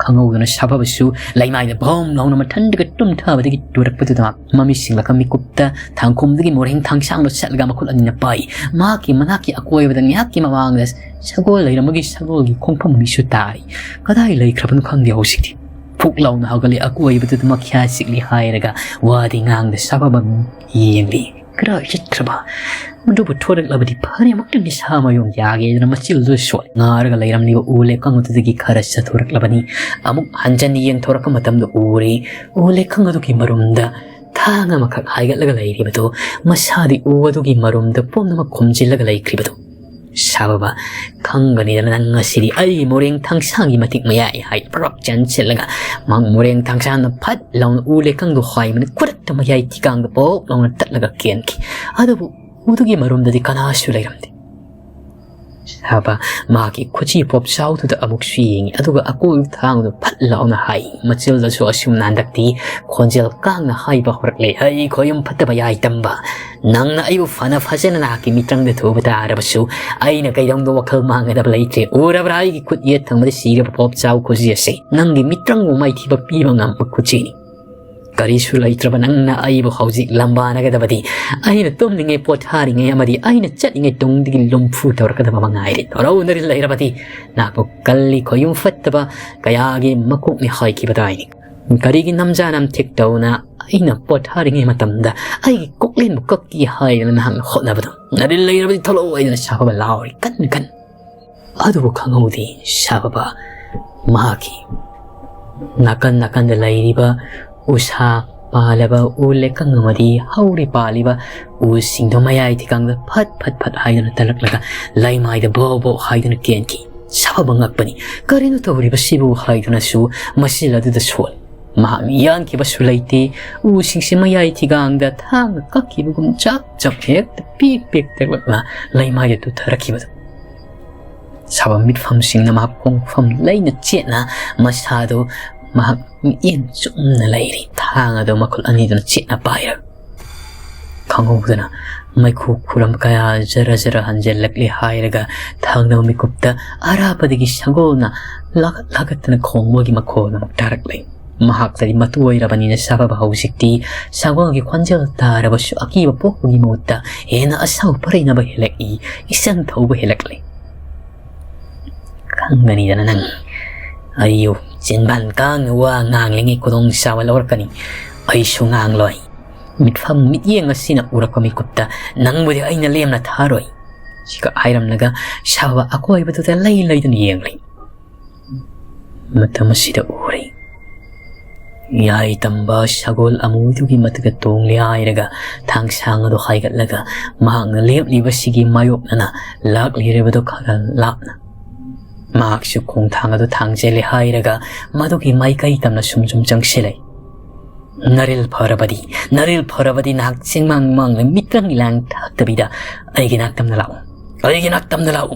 ꯈꯪꯍꯧꯗꯅ ꯁꯥꯐꯕꯁꯨ ꯂꯩꯃꯥꯏꯗ ꯚꯣꯝ ꯂꯥꯎꯅ ꯃꯊꯟꯗꯒ ꯇꯨꯝꯊꯕꯗꯒꯤ ꯇꯨꯔꯛꯄꯗꯨꯗ ꯃꯃꯤꯠ ꯁꯤꯡꯂꯛꯄ ꯃꯤꯀꯨꯞꯇ ꯊꯥꯡꯈꯣꯡꯗꯒꯤ ꯃꯣꯔꯦꯡ ꯊꯥꯡꯁꯥꯡꯗꯣ ꯆꯠꯂꯒ ꯃꯈꯨꯠ ꯑꯅꯤꯅ ꯄꯥꯏ꯫ ꯃꯍꯥꯛꯀꯤ ꯃꯅꯥꯛꯀꯤ ꯑꯀꯣꯏꯕꯗ ꯉꯥꯏꯍꯥꯛꯀꯤ ꯃꯃꯥꯡꯗ ꯁꯒꯣꯜ ꯂꯩꯔꯝꯕꯒꯤ ꯁꯒꯣꯜꯒꯤ ꯈꯣꯡꯐꯝ ꯃꯤꯁꯨ ꯇꯥꯔꯤ꯫ ꯀꯗꯥꯏ ꯂꯩꯈ꯭ꯔꯕꯅꯣ ꯈꯪꯗꯦ ꯍꯧꯖꯤꯛꯇꯤ꯫ ꯐꯨꯛ ꯂꯥꯎꯅ ꯍꯧꯒꯠꯂꯤ꯫ ꯑꯀꯣꯏꯕꯗꯨꯗ ꯃꯈ꯭ꯌꯥ ꯆꯤꯛꯂꯤ ꯍꯥꯏꯔꯒ ꯋꯥꯗꯤ ꯉꯥꯡꯗ ꯁꯥꯐꯕ ꯌꯦꯡꯂꯤ꯫ ꯀꯗꯥꯏ ꯆꯠꯈ꯭ꯔꯕ? ꯃꯗꯨꯕꯨ ꯊꯣꯔꯛꯂꯕꯗꯤ ꯐꯔꯦ, ꯑꯃꯨꯛꯇꯪꯗꯤ ꯁꯥ ꯃꯌꯨꯝ ꯌꯥꯒꯦꯗꯅ ꯃꯆꯤꯜꯗꯨ ꯁꯣꯠ ꯉꯥꯔꯒ ꯂꯩꯔꯝꯂꯤꯕ ꯎ ꯂꯩꯀꯪ ꯑꯗꯨꯗꯒꯤ ꯈꯔ ꯆꯠꯊꯣꯔꯛꯂꯕꯅꯤ꯫ ꯑꯃꯨꯛ ꯍꯟꯖꯟ ꯌꯦꯡꯊꯣꯔꯛꯄ ꯃꯇꯝꯗ ꯎꯔꯦ, ꯎ ꯂꯩꯀꯪ ꯑꯗꯨꯒꯤ ꯃꯔꯨꯝꯗ ꯊꯥꯡ ꯑꯃꯈꯛ ꯍꯥꯏꯒꯠꯂꯒ ꯂꯩꯔꯤꯕꯗꯨ, ꯃꯁꯥꯗꯤ ꯎ ꯑꯗꯨꯒꯤ ꯃꯔꯨꯝꯗ ꯄꯨꯝꯅꯃꯛ ꯈꯨꯝꯖꯤꯜꯂꯒ ꯂꯩꯈ꯭ꯔꯤꯕꯗꯨ꯫ ꯁꯥ ꯕꯕꯥ, ꯈꯪꯒꯅꯤꯗꯅ ꯅꯪ ꯉꯁꯤꯗꯤ꯫ ꯑꯩ ꯃꯣꯔꯦꯡ ꯊꯥꯡꯁꯥꯡꯒꯤ ꯃꯇꯤꯛ ꯃꯌꯥꯏ ꯍꯥꯏ ꯄ꯭ꯔꯞ ꯆꯦꯟꯁꯤꯜꯂꯒ ꯃꯍꯥꯛ ꯃꯣꯔꯦꯡ ꯊꯥꯡꯁꯥꯡꯅ ꯐꯠ ꯂꯥꯎꯅ ꯎ ꯂꯩꯀꯪꯗꯨ ꯍꯥꯏꯕꯅ ꯈꯨꯗꯛꯇ ꯃꯌꯥꯏ ꯊꯤꯒꯥꯡꯗ ꯄꯣꯛ ꯂꯥꯎꯅ ꯇꯠꯂꯒ ꯀꯦꯟꯈꯤ꯫ ꯑꯗꯨꯕꯨ ꯎꯗꯨꯒꯤ ꯃꯔꯨꯝꯗꯗꯤ ꯀꯅꯥꯁꯨ ꯂꯩꯔꯝꯗꯦ꯫ ꯁꯥ ꯕꯕꯥ ꯃꯍꯥꯛꯀꯤ ꯈꯨꯠꯁꯤ ꯄꯣꯞꯆꯥꯎꯗꯨꯗ ꯑꯃꯨꯛꯁꯨ ꯌꯦꯡꯉꯤ, ꯑꯗꯨꯒ ꯑꯀꯣꯏꯕ ꯊꯥꯡꯗꯨ ꯐꯠ ꯂꯥꯎꯅ ꯍꯥꯏ꯫ ꯃꯆꯤꯜꯗꯁꯨ ꯑꯁꯨꯝꯅ ꯍꯟꯗꯛꯇꯤ ꯈꯣꯟꯖꯦꯜ ꯀꯥꯡꯅ ꯍꯥꯏꯕ ꯍꯧꯔꯛꯂꯦ, "ꯑꯩ ꯈꯣꯌꯨꯝ ꯐꯠꯇꯕ ꯌꯥꯏꯇꯝꯕ, ꯅꯪꯅ ꯑꯩꯕꯨ ꯐꯅ ꯐꯖꯅ ꯅꯍꯥꯛꯀꯤ ꯃꯤꯠꯇ꯭ꯔꯪꯗ ꯊꯨꯕ ꯇꯥꯔꯕꯁꯨ, ꯑꯩꯅ ꯀꯩꯗꯧꯅꯨꯡꯗ ꯋꯥꯈꯜ ꯃꯥꯡꯒꯗꯕ ꯂꯩꯇ꯭ꯔꯦ꯫ ꯎꯔꯕ꯭ꯔꯥ ꯑꯩꯒꯤ ꯈꯨꯠ ꯌꯦꯠ ꯊꯪꯕꯗ ꯁꯤꯔꯕ ꯄꯣꯞꯆꯥꯎ ꯈꯨꯠꯁꯤ ꯑꯁꯤ? ꯅꯪꯒꯤ ꯃꯤꯠꯇ꯭ꯔꯪꯕꯨ ꯃꯥꯏꯊꯤꯕ ꯄꯤꯕ ꯉꯝꯕ ꯈꯨꯠꯁꯤꯅꯤ꯫ ꯀꯔꯤꯁꯨ ꯂꯩꯇ꯭ꯔꯕ ꯅꯪꯅ ꯑꯩꯕꯨ ꯍꯧꯖꯤꯛ ꯂꯝꯕꯥꯅꯒꯗꯕꯗꯤ, ꯑꯩꯅ ꯇꯨꯝꯂꯤꯉꯩ ꯄꯣꯊꯥꯔꯤꯉꯩ ꯑꯃꯗꯤ ꯑꯩꯅ ꯆꯠꯂꯤꯉꯩ ꯇꯨꯡꯗꯒꯤ ꯂꯨꯝꯐꯨ ꯇꯧꯔꯛꯀꯗꯕ ꯃꯉꯥꯏꯔꯦ꯫ ꯊꯣꯔꯧꯅꯔꯤ ꯂꯩꯔꯕꯗꯤ ꯅꯍꯥꯛꯄꯨ ꯀꯜꯂꯤ ꯈꯣꯌꯨꯝ ꯐꯠꯇꯕ ꯀꯌꯥꯒꯤ ꯃꯀꯣꯛꯅꯤ ꯍꯥꯏꯈꯤꯕꯗꯥꯏꯅꯤ꯫ ꯀꯔꯤꯒꯤ ꯅꯝꯖꯥ ꯅꯝꯊꯦꯛ ꯇꯧꯅ ꯑꯩꯅ ꯄꯣꯊꯥꯔꯤꯉꯩ ꯃꯇꯝꯗ ꯑꯩꯒꯤ ꯀꯣꯛꯂꯦꯟꯕꯨ ꯀꯛꯀꯦ ꯍꯥꯏꯗꯅ ꯅꯍꯥꯛꯅ ꯍꯣꯠꯅꯕꯗꯣ? ꯅꯔꯤꯜ ꯂꯩꯔꯕꯗꯤ ꯊꯣꯛꯂꯛꯑꯣ ꯍꯥꯏꯗꯅ ꯁꯥ ꯕꯕꯥ ꯂꯥꯎꯔꯤ ꯀꯟ ꯀꯟ꯫ ꯑꯗꯨꯕꯨ ꯈꯪꯍꯧꯗꯦ ꯁꯥ ꯕꯕꯥ, ꯃꯍꯥꯛꯀꯤ ꯅꯥꯀꯟ ꯅꯥꯀꯟꯗ ꯂꯩꯔꯤꯕ ꯎꯁꯥ ꯄꯥꯜꯂꯕ ꯎ ꯂꯩꯀꯪ ꯑꯃꯗꯤ ꯍꯧꯔꯤ ꯄꯥꯜꯂꯤꯕ ꯎꯁꯤꯡꯗꯣ ꯃꯌꯥꯏ ꯊꯤꯒꯥꯡꯗ ꯐꯠ ꯐꯠ ꯐꯠ ꯍꯥꯏꯗꯨꯅ ꯇꯜꯂꯛꯂꯒ ꯂꯩꯃꯥꯏꯗ ꯕꯣ ꯕꯣ ꯍꯥꯏꯗꯨꯅ ꯀꯦꯟꯈꯤ꯫ ꯁꯥ ꯕꯕꯥ ꯉꯛꯄꯅꯤ꯫ ꯀꯔꯤꯅꯣ ꯇꯧꯔꯤꯕꯁꯤꯕꯨ ꯍꯥꯏꯗꯨꯅꯁꯨ ꯃꯆꯤꯜ ꯑꯗꯨꯗ ꯁꯣꯜꯂꯤ꯫ ꯃꯍꯥꯛꯅ ꯌꯥꯟꯈꯤꯕꯁꯨ ꯂꯩꯇꯦ꯫ ꯎꯁꯤꯡꯁꯤ ꯃꯌꯥꯏ ꯊꯤꯒꯥꯡꯗ ꯊꯥꯡꯅ ꯀꯛꯈꯤꯕꯒꯨꯝ ꯆꯞ ꯆꯞ ꯍꯦꯛꯇ ꯄꯤꯛ ꯄꯤꯛ ꯇꯦꯛꯂꯛꯂ ꯂꯩꯃꯥꯏꯗ ꯇꯨꯊꯔꯛꯈꯤꯕꯗꯨ꯫ ꯁꯥ ꯕꯕꯥ ꯃꯤꯠꯐꯝꯁꯤꯡꯅ ꯃꯍꯥꯛ ꯈꯣꯡꯐꯝ ꯂꯩꯅ ꯆꯦꯠꯅ ꯃꯁꯥꯗꯨ ꯃꯍꯥꯛ ꯃꯤꯠꯌꯦꯡ ꯆꯨꯝꯅ ꯂꯩꯔꯤ꯫ ꯊꯥꯡ ꯑꯗꯨ ꯃꯈꯨꯠ ꯑꯅꯤꯗꯨꯅ ꯆꯦꯠꯅ ꯄꯥꯏꯔꯒ꯫ ꯈꯪꯍꯧꯗꯅ ꯃꯩꯈꯨ ꯈꯨꯔꯝ ꯀꯌꯥ ꯖꯔ ꯖꯔ ꯍꯟꯖꯤꯜꯂꯛꯂꯦ ꯍꯥꯏꯔꯒ ꯊꯪꯅꯕ ꯃꯤꯀꯨꯞꯇ ꯑꯔꯥꯞꯄꯗꯒꯤ ꯁꯒꯣꯜꯅ ꯂꯥꯒꯠ ꯂꯥꯒꯠꯇꯅ ꯈꯣꯡꯕꯒꯤ ꯃꯈꯣꯜ ꯑꯃꯨꯛ ꯇꯥꯔꯛꯂꯦ꯫ ꯃꯍꯥꯛꯇꯗꯤ ꯃꯇꯨ ꯑꯣꯏꯔꯕꯅꯤꯅ ꯁꯥ ꯕꯕꯥ ꯍꯧꯖꯤꯛꯇꯤ ꯁꯒꯣꯜꯒꯤ ꯈꯣꯟꯖꯦꯜ ꯇꯥꯔꯕꯁꯨ ꯑꯀꯤꯕ ꯄꯣꯛꯄꯒꯤ ꯃꯍꯨꯠꯇ ꯍꯦꯟꯅ ꯑꯁꯥꯎ ꯄꯔꯩꯅꯕ ꯍꯦꯜꯂꯛꯏ, ꯏꯆꯪ ꯊꯧꯕ ꯍꯦꯜꯂꯛꯂꯦ꯫ ꯈꯪꯒꯅꯤꯗꯅ ꯅꯪ, ꯑꯩꯌꯨ ꯆꯤꯟꯕꯥꯟ ꯀꯥꯡꯅ ꯋꯥ ꯉꯥꯡꯂꯤꯉꯩ ꯈꯨꯗꯣꯡ ꯆꯥꯕ ꯂꯧꯔꯛꯀꯅꯤ꯫ ꯑꯩꯁꯨ ꯉꯥꯡꯂꯣꯏ꯫ ꯃꯤꯠꯐꯝ ꯃꯤꯠꯌꯦꯡ ꯑꯁꯤꯅ ꯎꯔꯛꯄ ꯃꯤꯀꯨꯞꯇ ꯅꯪꯕꯨꯗꯤ ꯑꯩꯅ ꯂꯦꯝꯅ ꯊꯥꯔꯣꯏ ꯁꯤꯒ ꯍꯥꯏꯔꯝꯂꯒ ꯁꯥꯕ ꯑꯀꯣꯏꯕꯗꯨꯗ ꯂꯩ ꯂꯩꯗꯨꯅ ꯌꯦꯡꯂꯤ꯫ ꯃꯇꯝ ꯑꯁꯤꯗ ꯎꯔꯤ꯫ ꯌꯥꯏ ꯇꯝꯕ ꯁꯒꯣꯜ ꯑꯃꯨꯕꯤꯗꯨꯒꯤ ꯃꯊꯛꯇ ꯇꯣꯡꯂꯦ ꯍꯥꯏꯔꯒ ꯊꯥꯡꯁꯥꯡ ꯑꯗꯨ ꯍꯥꯏꯒꯠꯂꯒ ꯃꯍꯥꯛꯅ ꯂꯦꯞꯂꯤꯕꯁꯤꯒꯤ ꯃꯥꯌꯣꯛꯅꯅ ꯂꯥꯛꯂꯤꯔꯕꯗꯨ ꯈꯔ ꯂꯥꯞꯅ꯫ ꯃꯍꯥꯛꯁꯨ ꯈꯣꯡꯊꯥꯡ ꯑꯗꯨ ꯊꯥꯡꯖꯜꯂꯦ ꯍꯥꯏꯔꯒ ꯃꯗꯨꯒꯤ ꯃꯥꯏꯀꯩ ꯇꯝꯅ ꯁꯨꯝ ꯁꯨꯝ ꯆꯪꯁꯤꯜꯂꯛꯏ꯫ "ꯅꯔꯤꯜ ꯐꯔꯕꯗꯤ, ꯅꯔꯤꯜ ꯐꯔꯕꯗꯤ ꯅꯍꯥꯛ ꯆꯤꯡꯃꯥꯡ ꯃꯥꯡꯗ ꯃꯤꯇ꯭ꯔꯪ ꯏꯂꯥꯡ ꯊꯥꯛꯇꯕꯤꯗ ꯑꯩꯒꯤ ꯅꯥꯛꯇꯝꯗ ꯂꯥꯛꯎ, ꯑꯩꯒꯤ ꯅꯥꯛꯇꯝꯗ ꯂꯥꯛꯎ!"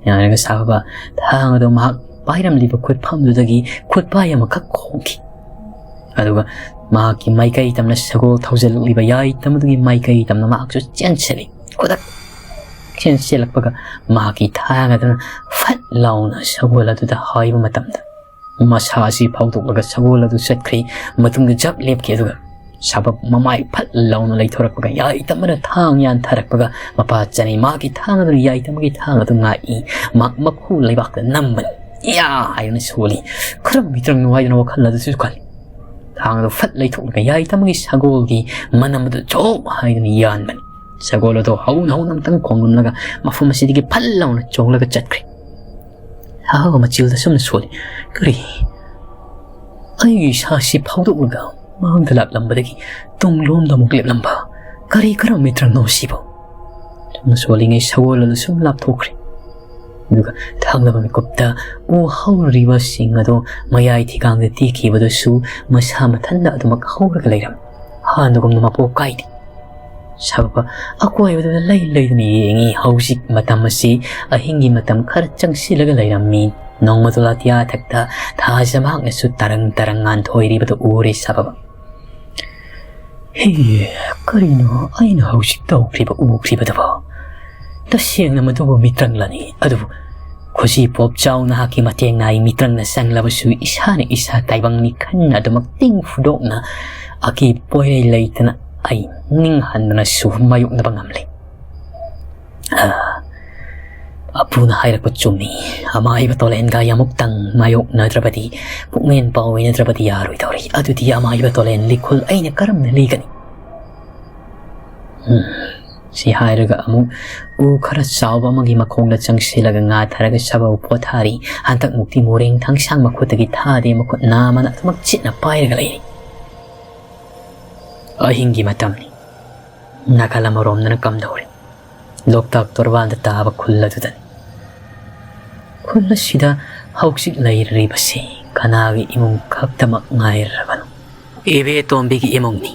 ꯌꯥꯔꯒ ꯁꯥꯕ ꯊꯥꯡ ꯑꯗꯨ ꯃꯍꯥꯛ ꯄꯥꯏꯔꯝꯂꯤꯕ ꯈꯨꯠꯐꯝꯗꯨꯗꯒꯤ ꯈꯨꯠꯄꯥꯏ ꯑꯃꯈꯛ ꯈꯣꯡꯈꯤ꯫ ꯑꯗꯨꯒ ꯃꯍꯥꯛꯀꯤ ꯃꯥꯏꯀꯩ ꯇꯝꯅ ꯁꯒꯣꯜ ꯊꯧꯖꯤꯜꯂꯛꯂꯤꯕ ꯌꯥꯏ ꯇꯝꯕꯗꯨꯒꯤ ꯃꯥꯏꯀꯩ ꯇꯝꯅ ꯃꯍꯥꯛꯁꯨ ꯆꯦꯟꯁꯤꯜꯂꯤ꯫ ꯈꯨꯗꯛ ꯆꯦꯟꯁꯤꯜꯂꯛꯄꯒ ꯃꯍꯥꯛꯀꯤ ꯊꯥꯡ ꯑꯗꯨꯅ ꯐꯠ ꯂꯥꯎꯅ ꯁꯒꯣꯜ ꯑꯗꯨꯗ ꯍꯥꯏꯕ ꯃꯇꯝꯗ ꯃꯁꯥ ꯑꯁꯤ ꯐꯥꯎꯗꯣꯛꯂꯒ ꯁꯒꯣꯜ ꯑꯗꯨ ꯆꯠꯈ꯭ꯔꯤ꯫ ꯃꯇꯨꯡꯗ ꯖꯞ ꯂꯦꯞꯈꯤ꯫ ꯑꯗꯨꯒ ꯁꯥꯕ ꯃꯃꯥꯏ ꯐꯠ ꯂꯥꯎꯅ ꯂꯩꯊꯣꯔꯛꯄꯒ ꯌꯥꯏ ꯇꯝꯕꯅ ꯊꯥꯡ ꯌꯥꯟꯊꯔꯛꯄꯒ ꯃꯄꯥ ꯆꯅꯤ ꯃꯥꯒꯤ ꯊꯥꯡ ꯑꯗꯨꯅ ꯌꯥꯏ ꯇꯝꯕꯒꯤ ꯊꯥꯡ ꯑꯗꯨ ꯉꯥꯛꯏ꯫ ꯃꯍꯥꯛ ꯃꯈꯨ ꯂꯩꯕꯥꯛꯇ ꯅꯝꯕꯅꯤ꯫ "ꯌꯥ!" ꯍꯥꯏꯗꯨꯅ ꯁꯣꯜꯂꯤ꯫ ꯈꯔ ꯃꯤꯇ꯭ꯔꯪ ꯅꯨꯡꯉꯥꯏꯗꯅ ꯋꯥꯈꯜ ꯑꯗꯨꯁꯨ ꯈꯜꯂꯤ꯫ ꯊꯥꯡ ꯑꯗꯨ ꯐꯠ ꯂꯩꯊꯣꯛꯂꯒ ꯌꯥꯏ ꯇꯝꯕꯒꯤ ꯁꯒꯣꯜꯒꯤ ꯃꯅꯝ ꯑꯗꯨ ꯖꯣꯞ ꯍꯥꯏꯗꯨꯅ ꯌꯥꯟꯕꯅꯤ꯫ ꯁꯒꯣꯜ ꯑꯗꯨ ꯍꯧꯅ ꯍꯧꯅ ꯑꯃꯨꯛꯇꯪ ꯈꯣꯡꯂꯝꯂꯒ ꯃꯐꯝ ꯑꯁꯤꯗꯒꯤ ꯐꯠ ꯂꯥꯎꯅ ꯆꯣꯡꯂꯒ ꯆꯠꯈ꯭ꯔꯦ꯫ ꯁꯥꯕ ꯃꯆꯤꯜꯗ ꯁꯨꯝꯅ ꯁꯣꯜꯂꯤ꯫ "ꯀꯔꯤ? ꯑꯩꯒꯤ ꯏꯁꯥꯁꯤ ꯐꯥꯎꯗꯣꯛꯂꯒ ꯃꯥꯡꯗ ꯂꯥꯛꯂꯝꯕꯗꯒꯤ ꯇꯨꯡꯂꯣꯝꯗ ꯑꯃꯨꯛ ꯂꯦꯞꯂꯝꯕ ꯀꯔꯤ ꯀꯔꯝꯕ ꯃꯤꯇ꯭ꯔꯪꯅꯣ ꯁꯤꯕꯨ?" ꯁꯨꯝꯅ ꯁꯣꯜꯂꯤꯉꯩ ꯁꯒꯣꯜ ꯑꯗꯨ ꯁꯨꯝ ꯂꯥꯞꯊꯣꯛꯈ꯭ꯔꯦ꯫ ꯑꯗꯨꯒ ꯊꯪꯂꯕ ꯃꯤꯀꯨꯞꯇ ꯎ ꯍꯧꯔꯤꯕꯁꯤꯡ ꯑꯗꯨ ꯃꯌꯥꯏ ꯊꯤꯒꯥꯡꯗ ꯇꯦꯛꯈꯤꯕꯗꯨꯁꯨ ꯃꯁꯥ ꯃꯊꯟꯇ ꯑꯗꯨꯃꯛ ꯍꯧꯔꯒ ꯂꯩꯔꯝꯃꯤ꯫ ꯍꯥꯟꯅꯒꯨꯝꯅ ꯃꯄꯣꯛ ꯀꯥꯏꯗꯦ꯫ ꯁꯥꯕ ꯑꯀꯣꯏꯕꯗꯨꯗ ꯂꯩ ꯂꯩꯗꯨꯅ ꯌꯦꯡꯉꯤ꯫ ꯍꯧꯖꯤꯛ ꯃꯇꯝ ꯑꯁꯤ ꯑꯍꯤꯡꯒꯤ ꯃꯇꯝ ꯈꯔ ꯆꯪꯁꯤꯜꯂꯒ ꯂꯩꯔꯝꯃꯤ꯫ ꯅꯣꯡꯃꯗꯣꯜ ꯑꯇꯤꯌꯥ ꯊꯛꯇ ꯊꯥꯖ ꯃꯍꯥꯛꯅꯁꯨ ꯇꯔꯪ ꯇꯔꯪ ꯉꯥꯟꯊꯣꯏꯔꯤꯕꯗꯨ ꯎꯔꯦ ꯁꯥꯕ꯫ "ꯍꯦ, ꯀꯔꯤꯅꯣ ꯑꯩꯅ ꯍꯧꯖꯤꯛ ꯇꯧꯈ꯭ꯔꯤꯕ ꯎꯈ꯭ꯔꯤꯕꯗꯨꯕꯣ? ꯇꯁꯦꯡꯅ ꯃꯗꯨꯕꯨ ꯃꯤꯇ꯭ꯔꯪꯂꯅꯤ꯫ ꯑꯗꯨꯕꯨ ꯈꯨꯖꯤ ꯄꯣꯞ ꯆꯥꯎ ꯅꯍꯥꯛꯀꯤ ꯃꯇꯦꯡꯅ ꯑꯩ ꯃꯤꯇ꯭ꯔꯪꯅ ꯆꯪꯂꯕꯁꯨ ꯏꯁꯥꯅ ꯏꯁꯥ ꯇꯥꯏꯕꯪ ꯃꯤꯈꯜ ꯑꯗꯨꯃꯛ ꯇꯤꯡ ꯐꯨꯗꯣꯛꯅ ꯑꯀꯤꯕ ꯄꯣꯏꯔꯩ ꯂꯩꯇꯅ ꯑꯩ ꯅꯤꯡꯍꯟꯗꯅꯁꯨ ꯃꯥꯌꯣꯛꯅꯕ ꯉꯝꯂꯦ꯫ ꯑ, ꯑꯄꯨꯅ ꯍꯥꯏꯔꯛꯄ ꯆꯨꯝꯃꯤ꯫ ꯑꯃꯥꯏꯕ ꯇꯣꯂꯦꯟꯒ ꯑꯩ ꯑꯃꯨꯛꯇꯪ ꯃꯥꯌꯣꯛꯅꯗ꯭ꯔꯕꯗꯤ, ꯄꯨꯛꯃꯦꯟ ꯄꯥꯎ ꯏꯅꯗ꯭ꯔꯕꯗꯤ ꯌꯥꯔꯣꯏꯗꯧꯔꯤ꯫ ꯑꯗꯨꯗꯤ ꯑꯃꯥꯏꯕ ꯇꯣꯂꯦꯟ ꯂꯤꯈꯨꯜ ꯑꯩꯅ ꯀꯔꯝꯅ ꯂꯤꯒꯅꯤ?" ꯎꯝ, ꯁꯤ ꯍꯥꯏꯔꯒ ꯑꯃꯨꯛ ꯎ ꯈꯔ ꯆꯥꯎꯕ ꯑꯃꯒꯤ ꯃꯈꯣꯡꯗ ꯆꯪꯁꯤꯜꯂꯒ ꯉꯥꯊꯔꯒ ꯁꯥꯕꯧ ꯄꯣꯊꯥꯔꯤ꯫ ꯍꯟꯗꯛꯃꯨꯛꯇꯤ ꯃꯣꯔꯦꯡ ꯊꯥꯡꯁꯥꯡ ꯃꯈꯨꯠꯇꯒꯤ ꯊꯥꯗꯦ, ꯃꯈꯨꯠ ꯅꯥꯝꯃꯅ ꯑꯗꯨꯃꯛ ꯆꯤꯠꯅ ꯄꯥꯏꯔꯒ ꯂꯩꯔꯤ꯫ ꯑꯍꯤꯡꯒꯤ ꯃꯇꯝꯅꯤ꯫ ꯅꯥꯀꯜ ꯑꯃꯔꯣꯝꯗꯅ ꯀꯝꯗꯧꯔꯤ? ꯂꯣꯛꯇꯥꯛ ꯇꯣꯔꯕꯥꯟꯗ ꯇꯥꯕ ꯈꯨꯜ ꯑꯗꯨꯗꯅꯤ꯫ ꯈꯨꯜ ꯑꯁꯤꯗ ꯍꯧꯖꯤꯛ ꯂꯩꯔꯤꯕꯁꯤ ꯀꯅꯥꯒꯤ ꯏꯃꯨꯡ ꯈꯛꯇꯃꯛ ꯉꯥꯏꯔꯕꯅꯣ? ꯏꯕꯦꯇꯣꯝꯕꯤꯒꯤ ꯏꯃꯨꯡꯅꯤ꯫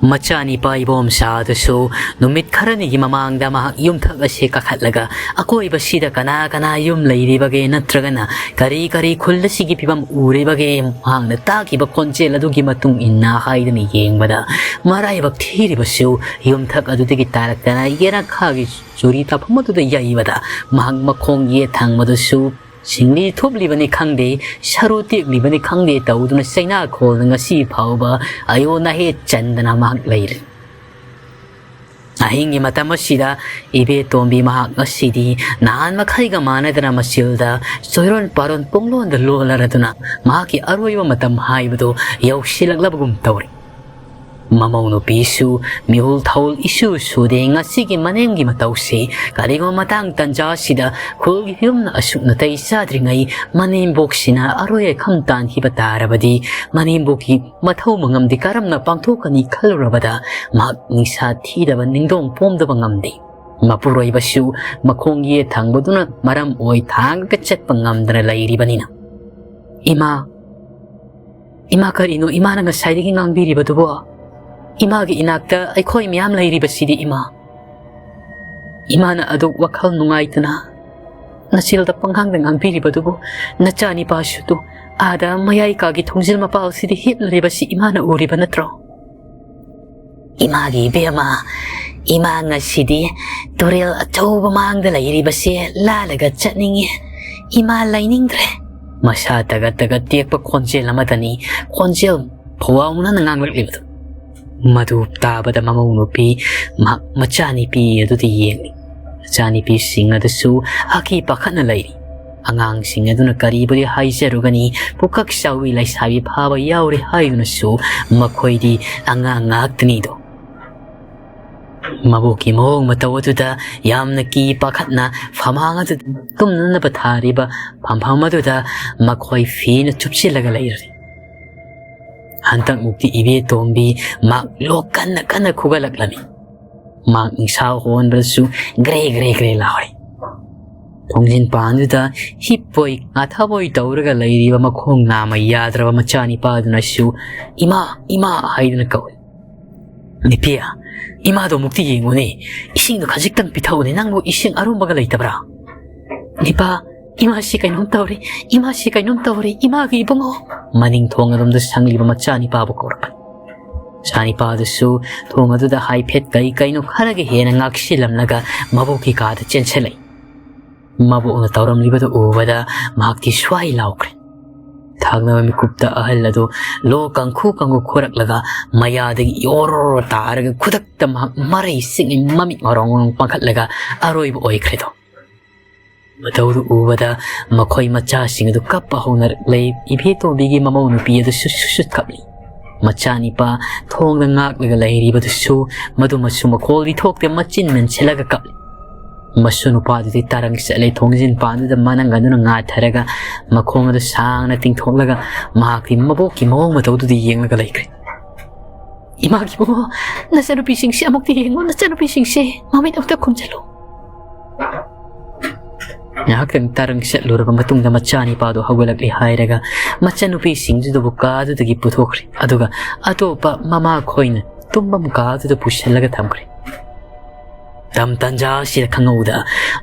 ꯃꯆꯥꯅꯤꯄꯥ ꯏꯕꯣꯝꯆꯥ ꯑꯗꯨꯁꯨ ꯅꯨꯃꯤꯠ ꯈꯔꯅꯤꯒꯤ ꯃꯃꯥꯡꯗ ꯃꯍꯥꯛ ꯌꯨꯝꯊꯛ ꯑꯁꯤ ꯀꯥꯈꯠꯂꯒ ꯑꯀꯣꯏꯕꯁꯤꯗ ꯀꯅꯥ ꯀꯅꯥ ꯌꯨꯝ ꯂꯩꯔꯤꯕꯒꯦ ꯅꯠꯇ꯭ꯔꯒꯅ ꯀꯔꯤ ꯀꯔꯤ ꯈꯨꯜ ꯑꯁꯤꯒꯤ ꯐꯤꯕꯝ ꯎꯔꯤꯕꯒꯦ ꯃꯍꯥꯛꯅ ꯇꯥꯈꯤꯕ ꯈꯣꯟꯖꯦꯜ ꯑꯗꯨꯒꯤ ꯃꯇꯨꯡ ꯏꯟꯅ ꯍꯥꯏꯗꯨꯅ ꯌꯦꯡꯕꯗ ꯃꯔꯥꯏꯕꯛ ꯊꯤꯔꯤꯕꯁꯨ ꯌꯨꯝꯊꯛ ꯑꯗꯨꯗꯒꯤ ꯇꯥꯔꯛꯇꯅ ꯌꯦꯅꯈꯥꯒꯤ ꯆꯨꯔꯤ ꯇꯥꯐꯝ ꯑꯗꯨꯗ ꯌꯩꯕꯗ ꯃꯍꯥꯛ ꯃꯈꯣꯡ ꯌꯦꯠ ꯊꯪꯕꯗꯨꯁꯨ ꯁꯤꯡꯂꯤ ꯊꯨꯞꯂꯤꯕꯅꯤ ꯈꯪꯗꯦ, ꯁꯔꯨ ꯇꯦꯛꯂꯤꯕꯅꯤ ꯈꯪꯗꯦ ꯇꯧꯗꯨꯅ ꯆꯩꯅꯥꯈꯣꯜꯅ ꯉꯁꯤ ꯐꯥꯎꯕ ꯑꯌꯣꯟ ꯑꯍꯦꯠ ꯆꯟꯗꯅ ꯃꯍꯥꯛ ꯂꯩꯔꯤ꯫ ꯑꯍꯤꯡꯒꯤ ꯃꯇꯝ ꯑꯁꯤꯗ ꯏꯕꯦꯇꯣꯝꯕꯤ ꯃꯍꯥꯛ ꯉꯁꯤꯗꯤ ꯅꯍꯥꯟ ꯃꯈꯩꯒ ꯃꯥꯟꯅꯗꯅ ꯃꯆꯤꯜꯗ ꯆꯣꯏꯔꯣꯟ ꯄꯥꯔꯣꯟ ꯄꯨꯡꯂꯣꯟꯗ ꯂꯣꯜꯂꯔꯗꯨꯅ ꯃꯍꯥꯛꯀꯤ ꯑꯔꯣꯏꯕ ꯃꯇꯝ ꯍꯥꯏꯕꯗꯨ ꯌꯧꯁꯤꯜꯂꯛꯂꯕꯒꯨꯝ ꯇꯧꯔꯤ꯫ ꯃꯃꯧ ꯅꯨꯄꯤꯁꯨ ꯃꯤꯍꯨꯜ ꯊꯧꯜ ꯏꯁꯨ ꯁꯨꯗꯦ꯫ ꯉꯁꯤꯒꯤ ꯃꯅꯦꯝꯒꯤ ꯃꯇꯧꯁꯤ ꯀꯔꯤꯒꯨꯝꯕ ꯃꯇꯥꯡ ꯇꯟꯖꯥ ꯑꯁꯤꯗ ꯈꯨꯜꯒꯤ ꯐꯤꯕꯝꯅ ꯑꯁꯨꯛ ꯅꯥꯇꯩ ꯆꯥꯗ꯭ꯔꯤꯉꯩ ꯃꯅꯦꯝꯕꯣꯛꯁꯤꯅ ꯑꯔꯣꯏ ꯑꯈꯝ ꯇꯥꯟꯈꯤꯕ ꯇꯥꯔꯕꯗꯤ ꯃꯅꯦꯝꯕꯣꯛꯀꯤ ꯃꯊꯧ ꯃꯉꯝꯗꯤ ꯀꯔꯝꯅ ꯄꯥꯡꯊꯣꯛꯀꯅꯤ ꯈꯜꯂꯨꯔꯕꯗ ꯃꯍꯥꯛ ꯅꯤꯡꯁꯥ ꯊꯤꯗꯕ ꯅꯤꯡꯗꯣꯡ ꯄꯣꯝꯗꯕ ꯉꯝꯗꯦ꯫ ꯃꯄꯨꯔꯣꯏꯕꯁꯨ ꯃꯈꯣꯡ ꯌꯦꯠ ꯊꯪꯕꯗꯨꯅ ꯃꯔꯝ ꯑꯣꯏ ꯊꯥꯡꯒ ꯆꯠꯄ ꯉꯝꯗꯅ ꯂꯩꯔꯤꯕꯅꯤꯅ꯫ "ꯏꯃꯥ, ꯏꯃꯥ, ꯀꯔꯤꯅꯣ ꯏꯃꯥꯅ ꯉꯁꯥꯏꯗꯒꯤ ꯉꯥꯡꯕꯤꯔꯤꯕꯗꯨꯕꯣ? ꯏꯃꯥꯒꯤ ꯏꯅꯥꯛꯇ ꯑꯩꯈꯣꯏ ꯃꯌꯥꯝ ꯂꯩꯔꯤꯕꯁꯤꯗꯤ ꯏꯃꯥ꯫ ꯏꯃꯥꯅ ꯑꯗꯨꯛ ꯋꯥꯈꯜ ꯅꯨꯡꯉꯥꯏꯇꯅ ꯅꯆꯦꯜꯗ ꯄꯪꯉꯥꯡꯗ ꯉꯥꯡꯕꯤꯔꯤꯕꯗꯨꯕꯨ ꯅꯆꯥꯅꯤꯄꯥꯁꯨ ꯇꯨ ꯑꯥꯗ ꯃꯌꯥꯏ ꯀꯥꯒꯤ ꯊꯣꯡꯖꯤꯜ ꯃꯄꯥꯜꯁꯤꯗ ꯍꯤꯞꯂꯤꯕꯁꯤ ꯏꯃꯥꯅ ꯎꯔꯤꯕ ꯅꯠꯇ꯭ꯔꯣ?" "ꯏꯃꯥꯒꯤ ꯏꯕꯦꯝꯃ, ꯏꯃꯥ ꯉꯁꯤꯗꯤ ꯇꯨꯔꯦꯜ ꯑꯆꯧꯕ ꯃꯥꯡꯗ ꯂꯩꯔꯤꯕꯁꯦ ꯂꯥꯜꯂꯒ ꯆꯠꯅꯤꯡꯉꯤ꯫ ꯏꯃꯥ ꯂꯩꯅꯤꯡꯗ꯭ꯔꯦ꯫" ꯃꯁꯥ ꯇꯒꯠ ꯇꯒꯠ ꯇꯦꯛꯄ ꯈꯣꯟꯖꯦꯜ ꯑꯃꯗꯅꯤ ꯈꯣꯟꯖꯦꯜ ꯐꯋꯥꯎꯅꯅ ꯉꯥꯡꯂꯛꯂꯤꯕꯗꯨ꯫ ꯃꯗꯨ ꯇꯥꯕꯗ ꯃꯃꯧ ꯅꯨꯄꯤ ꯃꯍꯥꯛ ꯃꯆꯥꯅꯤꯄꯤ ꯑꯗꯨꯗ ꯌꯦꯡꯂꯤ꯫ ꯃꯆꯥꯅꯤꯄꯤꯁꯤꯡ ꯑꯗꯨꯁꯨ ꯑꯀꯤ ꯄꯥꯈꯠꯅ ꯂꯩꯔꯤ꯫ ꯑꯉꯥꯡꯁꯤꯡ ꯑꯗꯨꯅ ꯀꯔꯤꯕꯨꯗꯤ ꯍꯥꯏꯖꯔꯨꯒꯅꯤ, ꯄꯨꯀꯛ ꯆꯥꯎꯕꯤ ꯂꯩꯁꯥꯕꯤ ꯐꯥꯕ ꯌꯥꯎꯔꯦ ꯍꯥꯏꯗꯨꯅꯁꯨ ꯃꯈꯣꯏꯗꯤ ꯑꯉꯥꯡ ꯉꯥꯛꯇꯅꯤꯗꯣ꯫ ꯃꯕꯣꯛꯀꯤ ꯃꯑꯣꯡ ꯃꯇꯧ ꯑꯗꯨꯗ ꯌꯥꯝꯅ ꯀꯤ ꯄꯥꯈꯠꯅ ꯐꯝꯍꯥꯡ ꯑꯗꯨꯗ ꯇꯨꯝꯅꯅꯕ ꯊꯥꯔꯤꯕ ꯐꯝꯐꯝ ꯑꯗꯨꯗ ꯃꯈꯣꯏ ꯐꯤꯅ ꯆꯨꯞꯁꯤꯜꯂꯒ ꯂꯩꯔꯔꯤ꯫ ꯍꯟꯗꯛꯃꯨꯛꯇꯤ ꯏꯕꯦꯇꯣꯝꯕꯤ ꯃꯍꯥꯛ ꯂꯣꯛ ꯀꯟꯅ ꯀꯟꯅ ꯈꯨꯒꯠꯂꯛꯂꯝꯃꯤ꯫ ꯃꯍꯥꯛ ꯅꯤꯡꯁꯥ ꯍꯣꯟꯕꯗꯁꯨ ꯒ꯭ꯔꯦ ꯒ꯭ꯔꯦ ꯒ꯭ꯔꯦ ꯂꯥꯎꯔꯤ꯫ ꯊꯣꯡꯖꯤꯟ ꯄꯥꯟꯗꯨꯗ ꯍꯤꯞꯄꯣꯏ ꯉꯥꯊꯕꯣꯏ ꯇꯧꯔꯒ ꯂꯩꯔꯤꯕ ꯃꯈꯣꯡ ꯅꯥꯝꯃ ꯌꯥꯗ꯭ꯔꯕ ꯃꯆꯥꯅꯤꯄꯥꯗꯨꯅꯁꯨ "ꯏꯃꯥ, ꯏꯃꯥ" ꯍꯥꯏꯗꯨꯅ ꯀꯧꯏ꯫ "ꯅꯨꯄꯤ, ꯏꯃꯥꯗꯣ ꯑꯃꯨꯛꯇ ꯌꯦꯡꯉꯨꯅꯦ, ꯏꯁꯤꯡꯗꯣ ꯈꯖꯤꯛꯇꯪ ꯄꯤꯊꯛꯎꯅꯦ, ꯅꯪꯕꯨ ꯏꯁꯤꯡ ꯑꯔꯨꯝꯕꯒ ꯂꯩꯇꯕ꯭ꯔꯥ?" "ꯅꯤꯄꯥ, ꯏꯃꯥꯁꯤ ꯀꯩꯅꯣꯝ ꯇꯧꯔꯦ, ꯏꯃꯥꯁꯤ ꯀꯩꯅꯣꯝ ꯇꯧꯔꯦ, ꯏꯃꯥꯒꯤ ꯏꯕꯨꯡꯉꯣ!" ꯃꯅꯤꯡ ꯊꯣꯡꯂꯣꯝꯗ ꯁꯪꯂꯤꯕ ꯃꯆꯥꯅꯤꯄꯥꯕꯨ ꯀꯧꯔꯛꯄꯅꯤ꯫ ꯃꯆꯥꯅꯤꯄꯥꯗꯨꯁꯨ ꯊꯣꯡ ꯑꯗꯨꯗ ꯍꯥꯏꯐꯦꯠ ꯀꯩ ꯀꯩꯅꯣ ꯈꯔꯒ ꯍꯦꯟꯅ ꯉꯥꯛꯁꯤꯜꯂꯝꯂꯒ ꯃꯕꯣꯛꯀꯤ ꯀꯥꯗ ꯆꯦꯟꯁꯤꯜꯂꯛꯏ꯫ ꯃꯕꯣꯛꯅ ꯇꯧꯔꯝꯂꯤꯕꯗꯨ ꯎꯕꯗ ꯃꯍꯥꯛꯇꯤ ꯁ꯭ꯋꯥꯏ ꯂꯥꯎꯈ꯭ꯔꯦ꯫ ꯊꯥꯡꯅꯕ ꯃꯤꯀꯨꯞꯇ ꯑꯍꯜ ꯑꯗꯨ ꯂꯣ ꯀꯥꯡꯈꯨ ꯀꯥꯡꯈꯨ ꯈꯣꯔꯛꯂꯒ ꯃꯌꯥꯗꯒꯤ ꯑꯣꯔꯣꯔꯣ ꯇꯥꯔꯒ ꯈꯨꯗꯛꯇ ꯃꯍꯥꯛ ꯃꯔꯩ ꯆꯤꯛꯅ ꯃꯃꯤꯠ ꯃꯔꯣꯡ ꯃꯔꯣꯡ ꯄꯥꯡꯈꯠꯂꯒ ꯑꯔꯣꯏꯕ ꯑꯣꯏꯈ꯭ꯔꯦꯗꯣ꯫ ꯃꯇꯧꯗꯨ ꯎꯕꯗ ꯃꯈꯣꯏ ꯃꯆꯥꯁꯤꯡ ꯑꯗꯨ ꯀꯞꯄ ꯍꯧꯅꯔꯛꯂꯦ꯫ ꯏꯕꯦꯇꯣꯝꯕꯤꯒꯤ ꯃꯃꯧ ꯅꯨꯄꯤ ꯑꯗꯨꯁꯨ ꯁꯨꯠ ꯁꯨꯠ ꯀꯞꯂꯤ꯫ ꯃꯆꯥꯅꯤꯄꯥ ꯊꯣꯡꯗ ꯉꯥꯛꯂꯒ ꯂꯩꯔꯤꯕꯗꯨꯁꯨ ꯃꯗꯨꯃꯁꯨ ꯃꯈꯣꯜꯗꯤ ꯊꯣꯛꯇꯦ, ꯃꯆꯤꯟ ꯃꯦꯟꯁꯤꯜꯂꯒ ꯀꯞꯂꯤ꯫ ꯃꯁꯨ ꯅꯨꯄꯥꯗꯨꯗꯤ ꯇꯔꯪ ꯆꯠꯂꯦ, ꯊꯣꯡꯖꯤꯟ ꯄꯥꯟꯗꯨꯗ ꯃꯅꯪ ꯑꯗꯨꯅ ꯉꯥꯊꯔꯒ ꯃꯈꯣꯡ ꯑꯗꯨ ꯁꯥꯡꯅ ꯇꯤꯡꯊꯣꯛꯂꯒ ꯃꯍꯥꯛꯀꯤ ꯃꯕꯣꯛꯀꯤ ꯃꯑꯣꯡ ꯃꯇꯧꯗꯨꯗ ꯌꯦꯡꯂꯒ ꯂꯩꯈ꯭ꯔꯦ꯫ "ꯏꯃꯥꯒꯤ ꯏꯕꯨꯡꯉꯣ, ꯅꯆꯟꯅꯨꯄꯤꯁꯤꯡꯁꯦ ꯑꯃꯨꯛꯇ ꯌꯦꯡꯉꯣ, ꯅꯆꯟꯅꯨꯄꯤꯁꯤꯡꯁꯦ ꯃꯃꯤꯠ ꯑꯃꯨꯛꯇ ꯈꯨꯝꯖꯤꯜꯂꯨ!" ꯉꯥꯏꯍꯥꯛꯇꯪ ꯇꯔꯪ ꯆꯠꯂꯨꯔꯕ ꯃꯇꯨꯡꯗ ꯃꯆꯥꯅꯤꯄꯥꯗꯨ ꯍꯧꯒꯠꯂꯛꯂꯦ ꯍꯥꯏꯔꯒ ꯃꯆꯟꯅꯨꯄꯤꯁꯤꯡꯗꯨꯗꯕꯨ ꯀꯥꯗꯨꯗꯒꯤ ꯄꯨꯊꯣꯛꯈ꯭ꯔꯦ꯫ ꯑꯗꯨꯒ ꯑꯇꯣꯞꯄ ꯃꯃꯥ ꯈꯣꯏꯅ ꯇꯨꯝꯐꯝ ꯀꯥꯗꯨꯗ ꯄꯨꯁꯤꯜꯂꯒ ꯊꯝꯈ꯭ꯔꯦ꯫ ꯃꯇꯝ ꯇꯟꯖꯥ ꯑꯁꯤꯗ ꯈꯪꯍꯧꯗ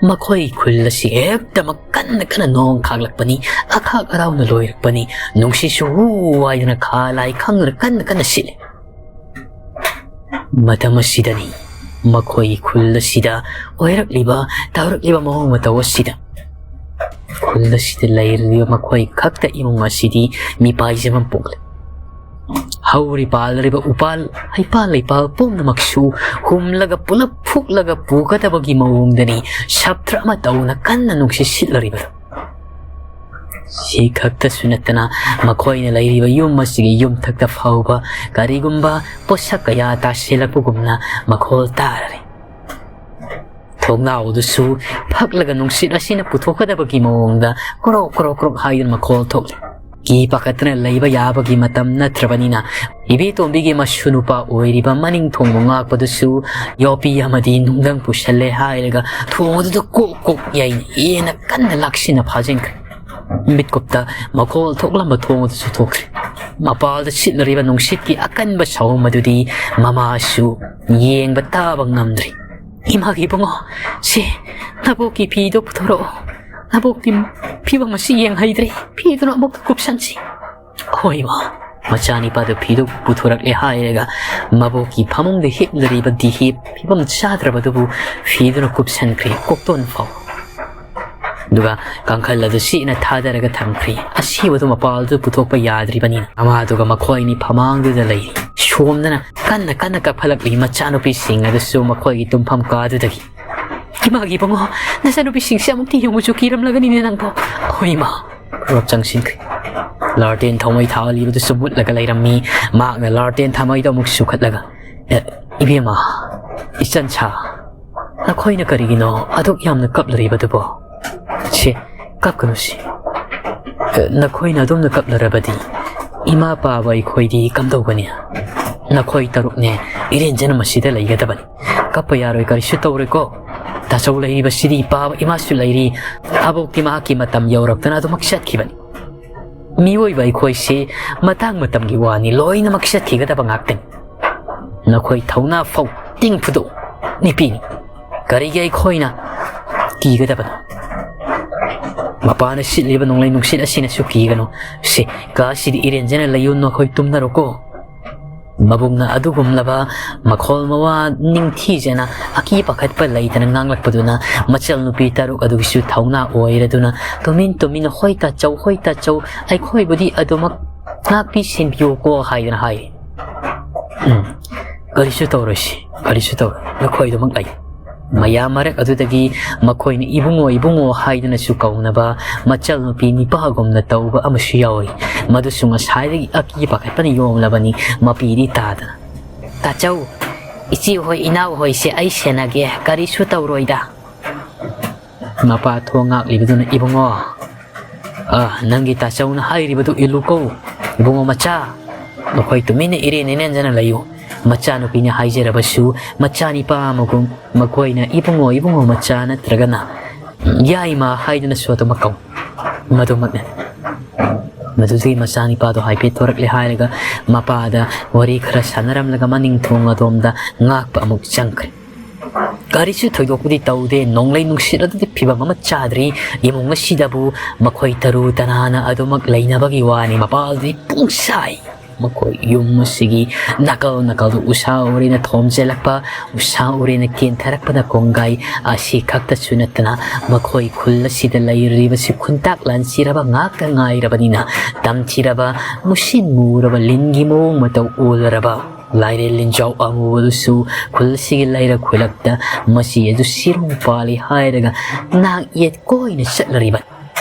ꯃꯈꯣꯏ ꯈꯨꯜ ꯑꯁꯤ ꯍꯦꯛꯇꯃꯛ ꯀꯟꯅ ꯀꯟꯅ ꯅꯣꯡ ꯈꯥꯛꯂꯛꯄꯅꯤ꯫ ꯑꯈꯥꯛ ꯑꯔꯥꯎꯅ ꯂꯣꯏꯔꯛꯄꯅꯤ꯫ ꯅꯨꯡꯁꯤꯠꯁꯨ ꯍꯨ ꯍꯥꯏꯗꯨꯅ ꯈꯥ ꯂꯥꯏ ꯈꯪꯗꯅ ꯀꯟꯅ ꯀꯟꯅ ꯁꯤꯠꯂꯤ꯫ ꯃꯇꯝ ꯑꯁꯤꯗꯅꯤ ꯃꯈꯣꯏꯒꯤ ꯈꯨꯜ ꯑꯁꯤꯗ ꯑꯣꯏꯔꯛꯂꯤꯕ, ꯇꯧꯔꯛꯂꯤꯕ ꯃꯑꯣꯡ ꯃꯇꯧ ꯑꯁꯤꯗ, ꯈꯨꯜ ꯑꯁꯤꯗ ꯂꯩꯔꯤꯕ ꯃꯈꯣꯏ ꯈꯛꯇ ꯏꯃꯨꯡ ꯑꯁꯤꯗꯤ ꯃꯤꯄꯥꯏꯖꯕ ꯄꯣꯛꯂꯦ꯫ ꯍꯧꯔꯤ ꯄꯥꯜꯂꯤꯕ ꯎꯄꯥꯜ, ꯍꯩꯄꯥꯜ ꯂꯩꯄꯥꯜ ꯄꯨꯝꯅꯃꯛꯁꯨ ꯍꯨꯝꯂꯒ ꯄꯨꯂꯞ ꯐꯨꯛꯂꯒ ꯄꯨꯒꯗꯕꯒꯤ ꯃꯑꯣꯡꯗꯅꯤ ꯁꯞꯇ꯭ꯔ ꯑꯃ ꯇꯧꯅ ꯀꯟꯅ ꯅꯨꯡꯁꯤꯠ ꯁꯤꯠꯂꯔꯤꯕꯗꯨ꯫ ꯁꯤ ꯈꯛꯇꯁꯨ ꯅꯠꯇꯅ ꯃꯈꯣꯏꯅ ꯂꯩꯔꯤꯕ ꯌꯨꯝ ꯑꯁꯤꯒꯤ ꯌꯨꯝꯊꯛꯇ ꯐꯥꯎꯕ ꯀꯔꯤꯒꯨꯝꯕ ꯄꯣꯠꯁꯛ ꯀꯌꯥ ꯇꯥꯁꯤꯜꯂꯛꯄꯒꯨꯝꯅ ꯃꯈꯣꯜ ꯇꯥꯔꯔꯤ꯫ ꯊꯣꯡꯅꯥꯎꯗꯨꯁꯨ ꯐꯛꯂꯒ ꯅꯨꯡꯁꯤꯠ ꯑꯁꯤꯅ ꯄꯨꯊꯣꯛꯀꯗꯕꯒꯤ ꯃꯑꯣꯡꯗ ꯀ꯭ꯔꯣꯛ ꯀ꯭ꯔꯣꯛ ꯀ꯭ꯔꯣꯛ ꯍꯥꯏꯗꯨꯅ ꯃꯈꯣꯜ ꯊꯣꯛꯂꯤ꯫ ꯀꯤ ꯄꯥꯈꯠꯇꯅ ꯂꯩꯕ ꯌꯥꯕꯒꯤ ꯃꯇꯝ ꯅꯠꯇ꯭ꯔꯕꯅꯤꯅ ꯏꯕꯦꯇꯣꯝꯕꯤꯒꯤ ꯃꯁꯨ ꯅꯨꯄꯥ ꯑꯣꯏꯔꯤꯕ ꯃꯅꯤꯡ ꯊꯣꯡꯕ ꯉꯥꯛꯄꯗꯨꯁꯨ ꯌꯣꯄꯤ ꯑꯃꯗꯤ ꯅꯨꯡꯗꯪ ꯄꯨꯁꯜꯂꯦ ꯍꯥꯏꯔꯒ ꯊꯣꯡ ꯑꯗꯨꯗ ꯀꯣꯛ ꯀꯣꯛ ꯌꯩꯅ ꯍꯦꯟꯅ ꯀꯟꯅ ꯂꯥꯛꯁꯤꯟꯅ ꯐꯥꯖꯤꯟꯈ꯭ꯔꯦ꯫ ꯃꯤꯠꯀꯨꯞꯇ ꯃꯈꯣꯜ ꯊꯣꯛꯂꯝꯕ ꯊꯣꯡ ꯑꯗꯨꯁꯨ ꯊꯣꯛꯈ꯭ꯔꯦ꯫ ꯃꯄꯥꯜꯗ ꯁꯤꯠꯂꯔꯤꯕ ꯅꯨꯡꯁꯤꯠꯀꯤ ꯑꯀꯟꯕ ꯁꯥꯎꯝ ꯑꯗꯨꯗꯤ ꯃꯃꯥꯁꯨ ꯌꯦꯡꯕ ꯇꯥꯕ ꯉꯝꯗ꯭ꯔꯤ꯫ "ꯏꯃꯥꯒꯤ ꯏꯕꯨꯡꯉꯣ, ꯁꯤ ꯅꯕꯣꯛꯀꯤ ꯐꯤꯗꯣ ꯄꯨꯊꯣꯔꯛꯑꯣ꯫ ꯅꯕꯣꯛꯀꯤ ꯐꯤꯕꯝ ꯑꯁꯤ ꯌꯦꯡꯍꯩꯗ꯭ꯔꯦ꯫ ꯐꯤꯗꯨꯅ ꯑꯃꯨꯛꯇ ꯀꯨꯞꯁꯟꯁꯤ꯫" "ꯍꯣꯏ ꯏꯃꯥ꯫" ꯃꯆꯥꯅꯤꯄꯥꯗꯨ ꯐꯤꯗꯨ ꯄꯨꯊꯣꯔꯛꯂꯦ ꯍꯥꯏꯔꯒ ꯃꯕꯣꯛꯀꯤ ꯐꯃꯨꯡꯗ ꯍꯤꯞꯂꯔꯤꯕ ꯗꯤꯍꯤꯞ ꯐꯤꯕꯝ ꯆꯥꯗ꯭ꯔꯕꯗꯨꯕꯨ ꯐꯤꯗꯨꯅ ꯀꯨꯞꯁꯟꯈ꯭ꯔꯦ ꯀꯣꯛꯇꯣꯟ ꯐꯥꯎ꯫ ꯑꯗꯨꯒ ꯀꯥꯡꯈꯜ ꯑꯗꯨ ꯁꯤꯅ ꯊꯥꯗꯔꯒ ꯊꯝꯈ꯭ꯔꯦ꯫ ꯑꯁꯤꯕꯗꯨ ꯃꯄꯥꯜꯗꯨ ꯄꯨꯊꯣꯛꯄ ꯌꯥꯗ꯭ꯔꯤꯕꯅꯤꯅ ꯃꯃꯥꯗꯨꯒ ꯃꯈꯣꯏ ꯑꯅꯤ ꯐꯃꯥꯡꯗꯨꯗ ꯂꯩꯔꯤ꯫ ꯁꯣꯝꯗꯅ ꯀꯟꯅ ꯀꯟꯅ ꯀꯞꯐꯠꯂꯛꯂꯤ ꯃꯆꯥꯅꯨꯄꯤꯁꯤꯡ ꯑꯗꯨꯁꯨ ꯃꯈꯣꯏꯒꯤ ꯇꯨꯝꯐꯝ ꯀꯥꯗꯨꯗꯒꯤ꯫ "ꯏꯃꯥꯒꯤ ꯏꯕꯨꯡꯉꯣ, ꯅꯆꯥꯅꯨꯄꯤꯁꯤꯡꯁꯦ ꯑꯃꯨꯛꯇ ꯌꯦꯡꯉꯨꯆꯣ, ꯀꯤꯔꯝꯂꯒꯅꯤꯅꯦ ꯅꯪꯕꯣ꯫" "ꯍꯣꯏ ꯏꯃꯥ꯫" ꯔꯣꯞ ꯆꯪꯁꯤꯟꯈ꯭ꯔꯦ꯫ ꯂꯥꯔꯇꯦꯟ ꯊꯥꯎꯃꯩ ꯊꯥꯜꯂꯤꯕꯗꯨꯁꯨ ꯃꯨꯠꯂꯒ ꯂꯩꯔꯝꯃꯤ꯫ ꯃꯍꯥꯛꯅ ꯂꯥꯔꯇꯦꯟ ꯊꯥꯎꯃꯩꯗꯣ ꯑꯃꯨꯛ ꯁꯨꯈꯠꯂꯒ, "ꯑꯦ, ꯏꯕꯦꯝꯃ, ꯏꯆꯟꯁꯥ, ꯅꯈꯣꯏꯅ ꯀꯔꯤꯒꯤꯅꯣ ꯑꯗꯨꯛ ꯌꯥꯝꯅ ꯀꯞꯂꯔꯤꯕꯗꯨꯕꯣ?" "ꯁꯤ, ꯀꯞꯀꯅꯨ ꯁꯤ꯫ ꯑꯦ, ꯅꯈꯣꯏꯅ ꯑꯗꯨꯝꯅ ꯀꯞꯂꯔꯕꯗꯤ ꯏꯃꯥ ꯄꯥꯕ ꯑꯩꯈꯣꯏꯗꯤ ꯀꯝꯗꯧꯒꯅꯤ? ꯅꯈꯣꯏ ꯇꯔꯨꯛꯅꯦ ꯏꯔꯦꯟꯖꯅ ꯃꯁꯤꯗ ꯂꯩꯒꯗꯕꯅꯤ꯫ ꯀꯞꯄ ꯌꯥꯔꯣꯏ, ꯀꯔꯤꯁꯨ ꯇꯧꯔꯣꯏꯀꯣ꯫ ꯇꯥꯆꯧ ꯂꯩꯔꯤꯕꯁꯤꯗꯤ ꯄꯥꯕ ꯏꯃꯥꯁꯨ ꯂꯩꯔꯤ꯫ ꯑꯕꯣꯛꯇꯤ ꯃꯍꯥꯛꯀꯤ ꯃꯇꯝ ꯌꯧꯔꯛꯇꯅ ꯑꯗꯨꯃꯛ ꯆꯠꯈꯤꯕꯅꯤ꯫ ꯃꯤꯑꯣꯏꯕ ꯑꯩꯈꯣꯏꯁꯤ ꯃꯇꯥꯡ ꯃꯇꯝꯒꯤ ꯋꯥꯅꯤ, ꯂꯣꯏꯅꯃꯛ ꯆꯠꯈꯤꯒꯗꯕ ꯉꯥꯛꯇꯅꯤ꯫ ꯅꯈꯣꯏ ꯊꯧꯅꯥ ꯐꯧ ꯇꯤꯡ ꯐꯨꯗꯣꯛ ꯅꯤꯄꯤꯅꯤ꯫ ꯀꯔꯤꯒꯤ ꯑꯩꯈꯣꯏꯅ ꯀꯤꯒꯗꯕꯅꯣ? ꯃꯄꯥꯅ ꯁꯤꯠꯂꯤꯕ ꯅꯣꯡꯂꯩ ꯅꯨꯡꯁꯤꯠ ꯑꯁꯤꯅꯁꯨ ꯀꯤꯒꯅꯨ꯫ ꯁꯦ, ꯀꯥ ꯑꯁꯤꯗ ꯏꯔꯦꯟꯖꯅ ꯂꯩꯌꯨ, ꯅꯈꯣꯏ ꯇꯨꯝꯅꯔꯣꯀꯣ꯫" ꯃꯕꯨꯡꯅ ꯑꯗꯨꯒꯨꯝꯂꯕ ꯃꯈꯣꯜ ꯃꯋꯥ ꯅꯤꯡꯊꯤꯖꯅ ꯑꯀꯤ ꯄꯥꯈꯠꯄ ꯂꯩꯇꯅ ꯉꯥꯡꯂꯛꯄꯗꯨꯅ ꯃꯆꯜ ꯅꯨꯄꯤ ꯇꯔꯨꯛ ꯑꯗꯨꯒꯤꯁꯨ ꯊꯧꯅꯥ ꯑꯣꯏꯔꯗꯨꯅ ꯇꯨꯃꯤꯟ ꯇꯨꯃꯤꯟꯅ, "ꯍꯣꯏ ꯇꯥꯆꯧ, ꯍꯣꯏ ꯇꯥꯆꯧ, ꯑꯩꯈꯣꯏꯕꯨꯗꯤ ꯑꯗꯨꯃꯛ ꯉꯥꯛꯄꯤ ꯁꯦꯟꯕꯤꯌꯨꯀꯣ" ꯍꯥꯏꯗꯅ ꯍꯥꯏꯔꯤ꯫ "ꯎꯝ, ꯀꯔꯤꯁꯨ ꯇꯧꯔꯣꯏꯁꯤ, ꯀꯔꯤꯁꯨ ꯇꯧꯔꯣꯏ, ꯅꯈꯣꯏ ꯑꯗꯨꯃꯛ ꯂꯩ꯫" ꯃꯌꯥꯝ ꯃꯔꯛ ꯑꯗꯨꯗꯒꯤ ꯃꯈꯣꯏꯅ "ꯏꯕꯨꯡꯉꯣ, ꯏꯕꯨꯡꯉꯣ" ꯍꯥꯏꯗꯨꯅꯁꯨ ꯀꯧꯅꯕ ꯃꯆꯜ ꯅꯨꯄꯤ ꯅꯤꯄꯥꯒꯨꯝꯅ ꯇꯧꯕ ꯑꯃꯁꯨ ꯌꯥꯎꯏ꯫ ꯃꯗꯨꯁꯨ ꯉꯁꯥꯏꯗꯒꯤ ꯑꯀꯤ ꯄꯥꯈꯠꯄꯅ ꯌꯣꯝꯂꯕꯅꯤ, ꯃꯄꯤꯗꯤ ꯇꯥꯗꯅ꯫ "ꯇꯥꯆꯧ, ꯏꯆꯦ ꯍꯣꯏ, ꯏꯅꯥꯎ ꯍꯣꯏꯁꯦ ꯑꯩ ꯁꯦꯟꯅꯒꯦ, ꯀꯔꯤꯁꯨ ꯇꯧꯔꯣꯏꯗ"꯫ ꯃꯄꯥ ꯊꯣꯡ ꯉꯥꯛꯂꯤꯕꯗꯨꯅ, "ꯏꯕꯨꯡꯉꯣ, ꯑ, ꯅꯪꯒꯤ ꯇꯥꯆꯧꯅ ꯍꯥꯏꯔꯤꯕꯗꯨ ꯏꯜꯂꯨꯀꯣ, ꯏꯕꯨꯡꯉꯣ ꯃꯆꯥ꯫ ꯃꯈꯣꯏ ꯇꯨꯃꯤꯟꯅ ꯏꯔꯦꯟ ꯏꯔꯦꯟꯖꯅ ꯂꯩꯌꯨ꯫ ꯃꯆꯥꯅꯨꯄꯤꯅ ꯍꯥꯏꯖꯔꯕꯁꯨ, ꯃꯆꯥꯅꯤꯄꯥ ꯑꯃꯒꯨꯝ ꯃꯈꯣꯏꯅ ꯏꯕꯨꯡꯉꯣ, ꯏꯕꯨꯡꯉꯣ ꯃꯆꯥ ꯅꯠꯇ꯭ꯔꯒꯅ ꯌꯥꯏꯃ ꯍꯥꯏꯗꯨꯅꯁꯨ ꯑꯗꯨꯃꯛ ꯀꯧ꯫ ꯃꯗꯨꯃꯛꯅꯤ"꯫ ꯃꯗꯨꯗꯒꯤ ꯃꯆꯥꯅꯤꯄꯥꯗꯣ ꯍꯥꯏꯐꯦꯠ ꯊꯣꯔꯛꯂꯦ ꯍꯥꯏꯔꯒ ꯃꯄꯥꯗ ꯋꯥꯔꯤ ꯈꯔ ꯁꯥꯟꯅꯔꯝꯂꯒ ꯃꯅꯤꯡ ꯊꯣꯡ ꯑꯗꯣꯝꯗ ꯉꯥꯛꯄ ꯑꯃꯨꯛ ꯆꯪꯈ꯭ꯔꯦ꯫ ꯀꯔꯤꯁꯨ ꯊꯣꯏꯗꯣꯛꯄꯗꯤ ꯇꯧꯗꯦ꯫ ꯅꯣꯡꯂꯩ ꯅꯨꯡꯁꯤꯠ ꯑꯗꯨꯗꯤ ꯐꯤꯕꯝ ꯑꯃ ꯆꯥꯗ꯭ꯔꯤ꯫ ꯏꯃꯨꯡ ꯑꯁꯤꯗꯕꯨ ꯃꯈꯣꯏ ꯇꯔꯨ ꯇꯅꯥꯅ ꯑꯗꯨꯃꯛ ꯂꯩꯅꯕꯒꯤ ꯋꯥꯅꯤ꯫ ꯃꯄꯥꯜꯗꯤ ꯄꯨꯡꯁꯥꯏ꯫ ꯃꯈꯣꯏ ꯌꯨꯝ ꯑꯁꯤꯒꯤ ꯅꯥꯀꯜ ꯅꯥꯀꯜꯗ ꯎꯁꯥ ꯎꯔꯦꯅ ꯊꯣꯝꯖꯤꯜꯂꯛꯄ, ꯎꯁꯥ ꯎꯔꯦꯅ ꯀꯦꯟꯊꯔꯛꯄꯗ ꯀꯣꯡꯒꯥꯏ ꯑꯁꯤ ꯈꯛꯇꯁꯨ ꯅꯠꯇꯅ, ꯃꯈꯣꯏ ꯈꯨꯜ ꯑꯁꯤꯗ ꯂꯩꯔꯤꯕꯁꯤ ꯈꯨꯟꯇꯥꯛ ꯂꯥꯟꯁꯤꯔꯕ ꯉꯥꯛꯇ ꯉꯥꯏꯔꯕꯅꯤꯅ, ꯇꯝꯊꯤꯔꯕ, ꯃꯨꯁꯤꯟ ꯃꯨꯔꯕ ꯂꯤꯟꯒꯤ ꯃꯑꯣꯡ ꯃꯇꯧ ꯑꯣꯜꯂꯔꯕ ꯂꯥꯏꯔꯦꯜ ꯂꯤꯟꯖꯥꯎ ꯑꯃꯨꯕꯗꯨꯁꯨ ꯈꯨꯜ ꯑꯁꯤꯒꯤ ꯂꯩꯔꯛ ꯈꯨꯜꯂꯛꯇ ꯃꯁꯤ ꯑꯗꯨ ꯁꯤꯔꯨꯡ ꯄꯥꯜꯂꯤ ꯍꯥꯏꯔꯒ ꯅꯥꯛ ꯌꯦꯠ ꯀꯣꯏꯅ ꯆꯠꯂꯔꯤꯕ꯫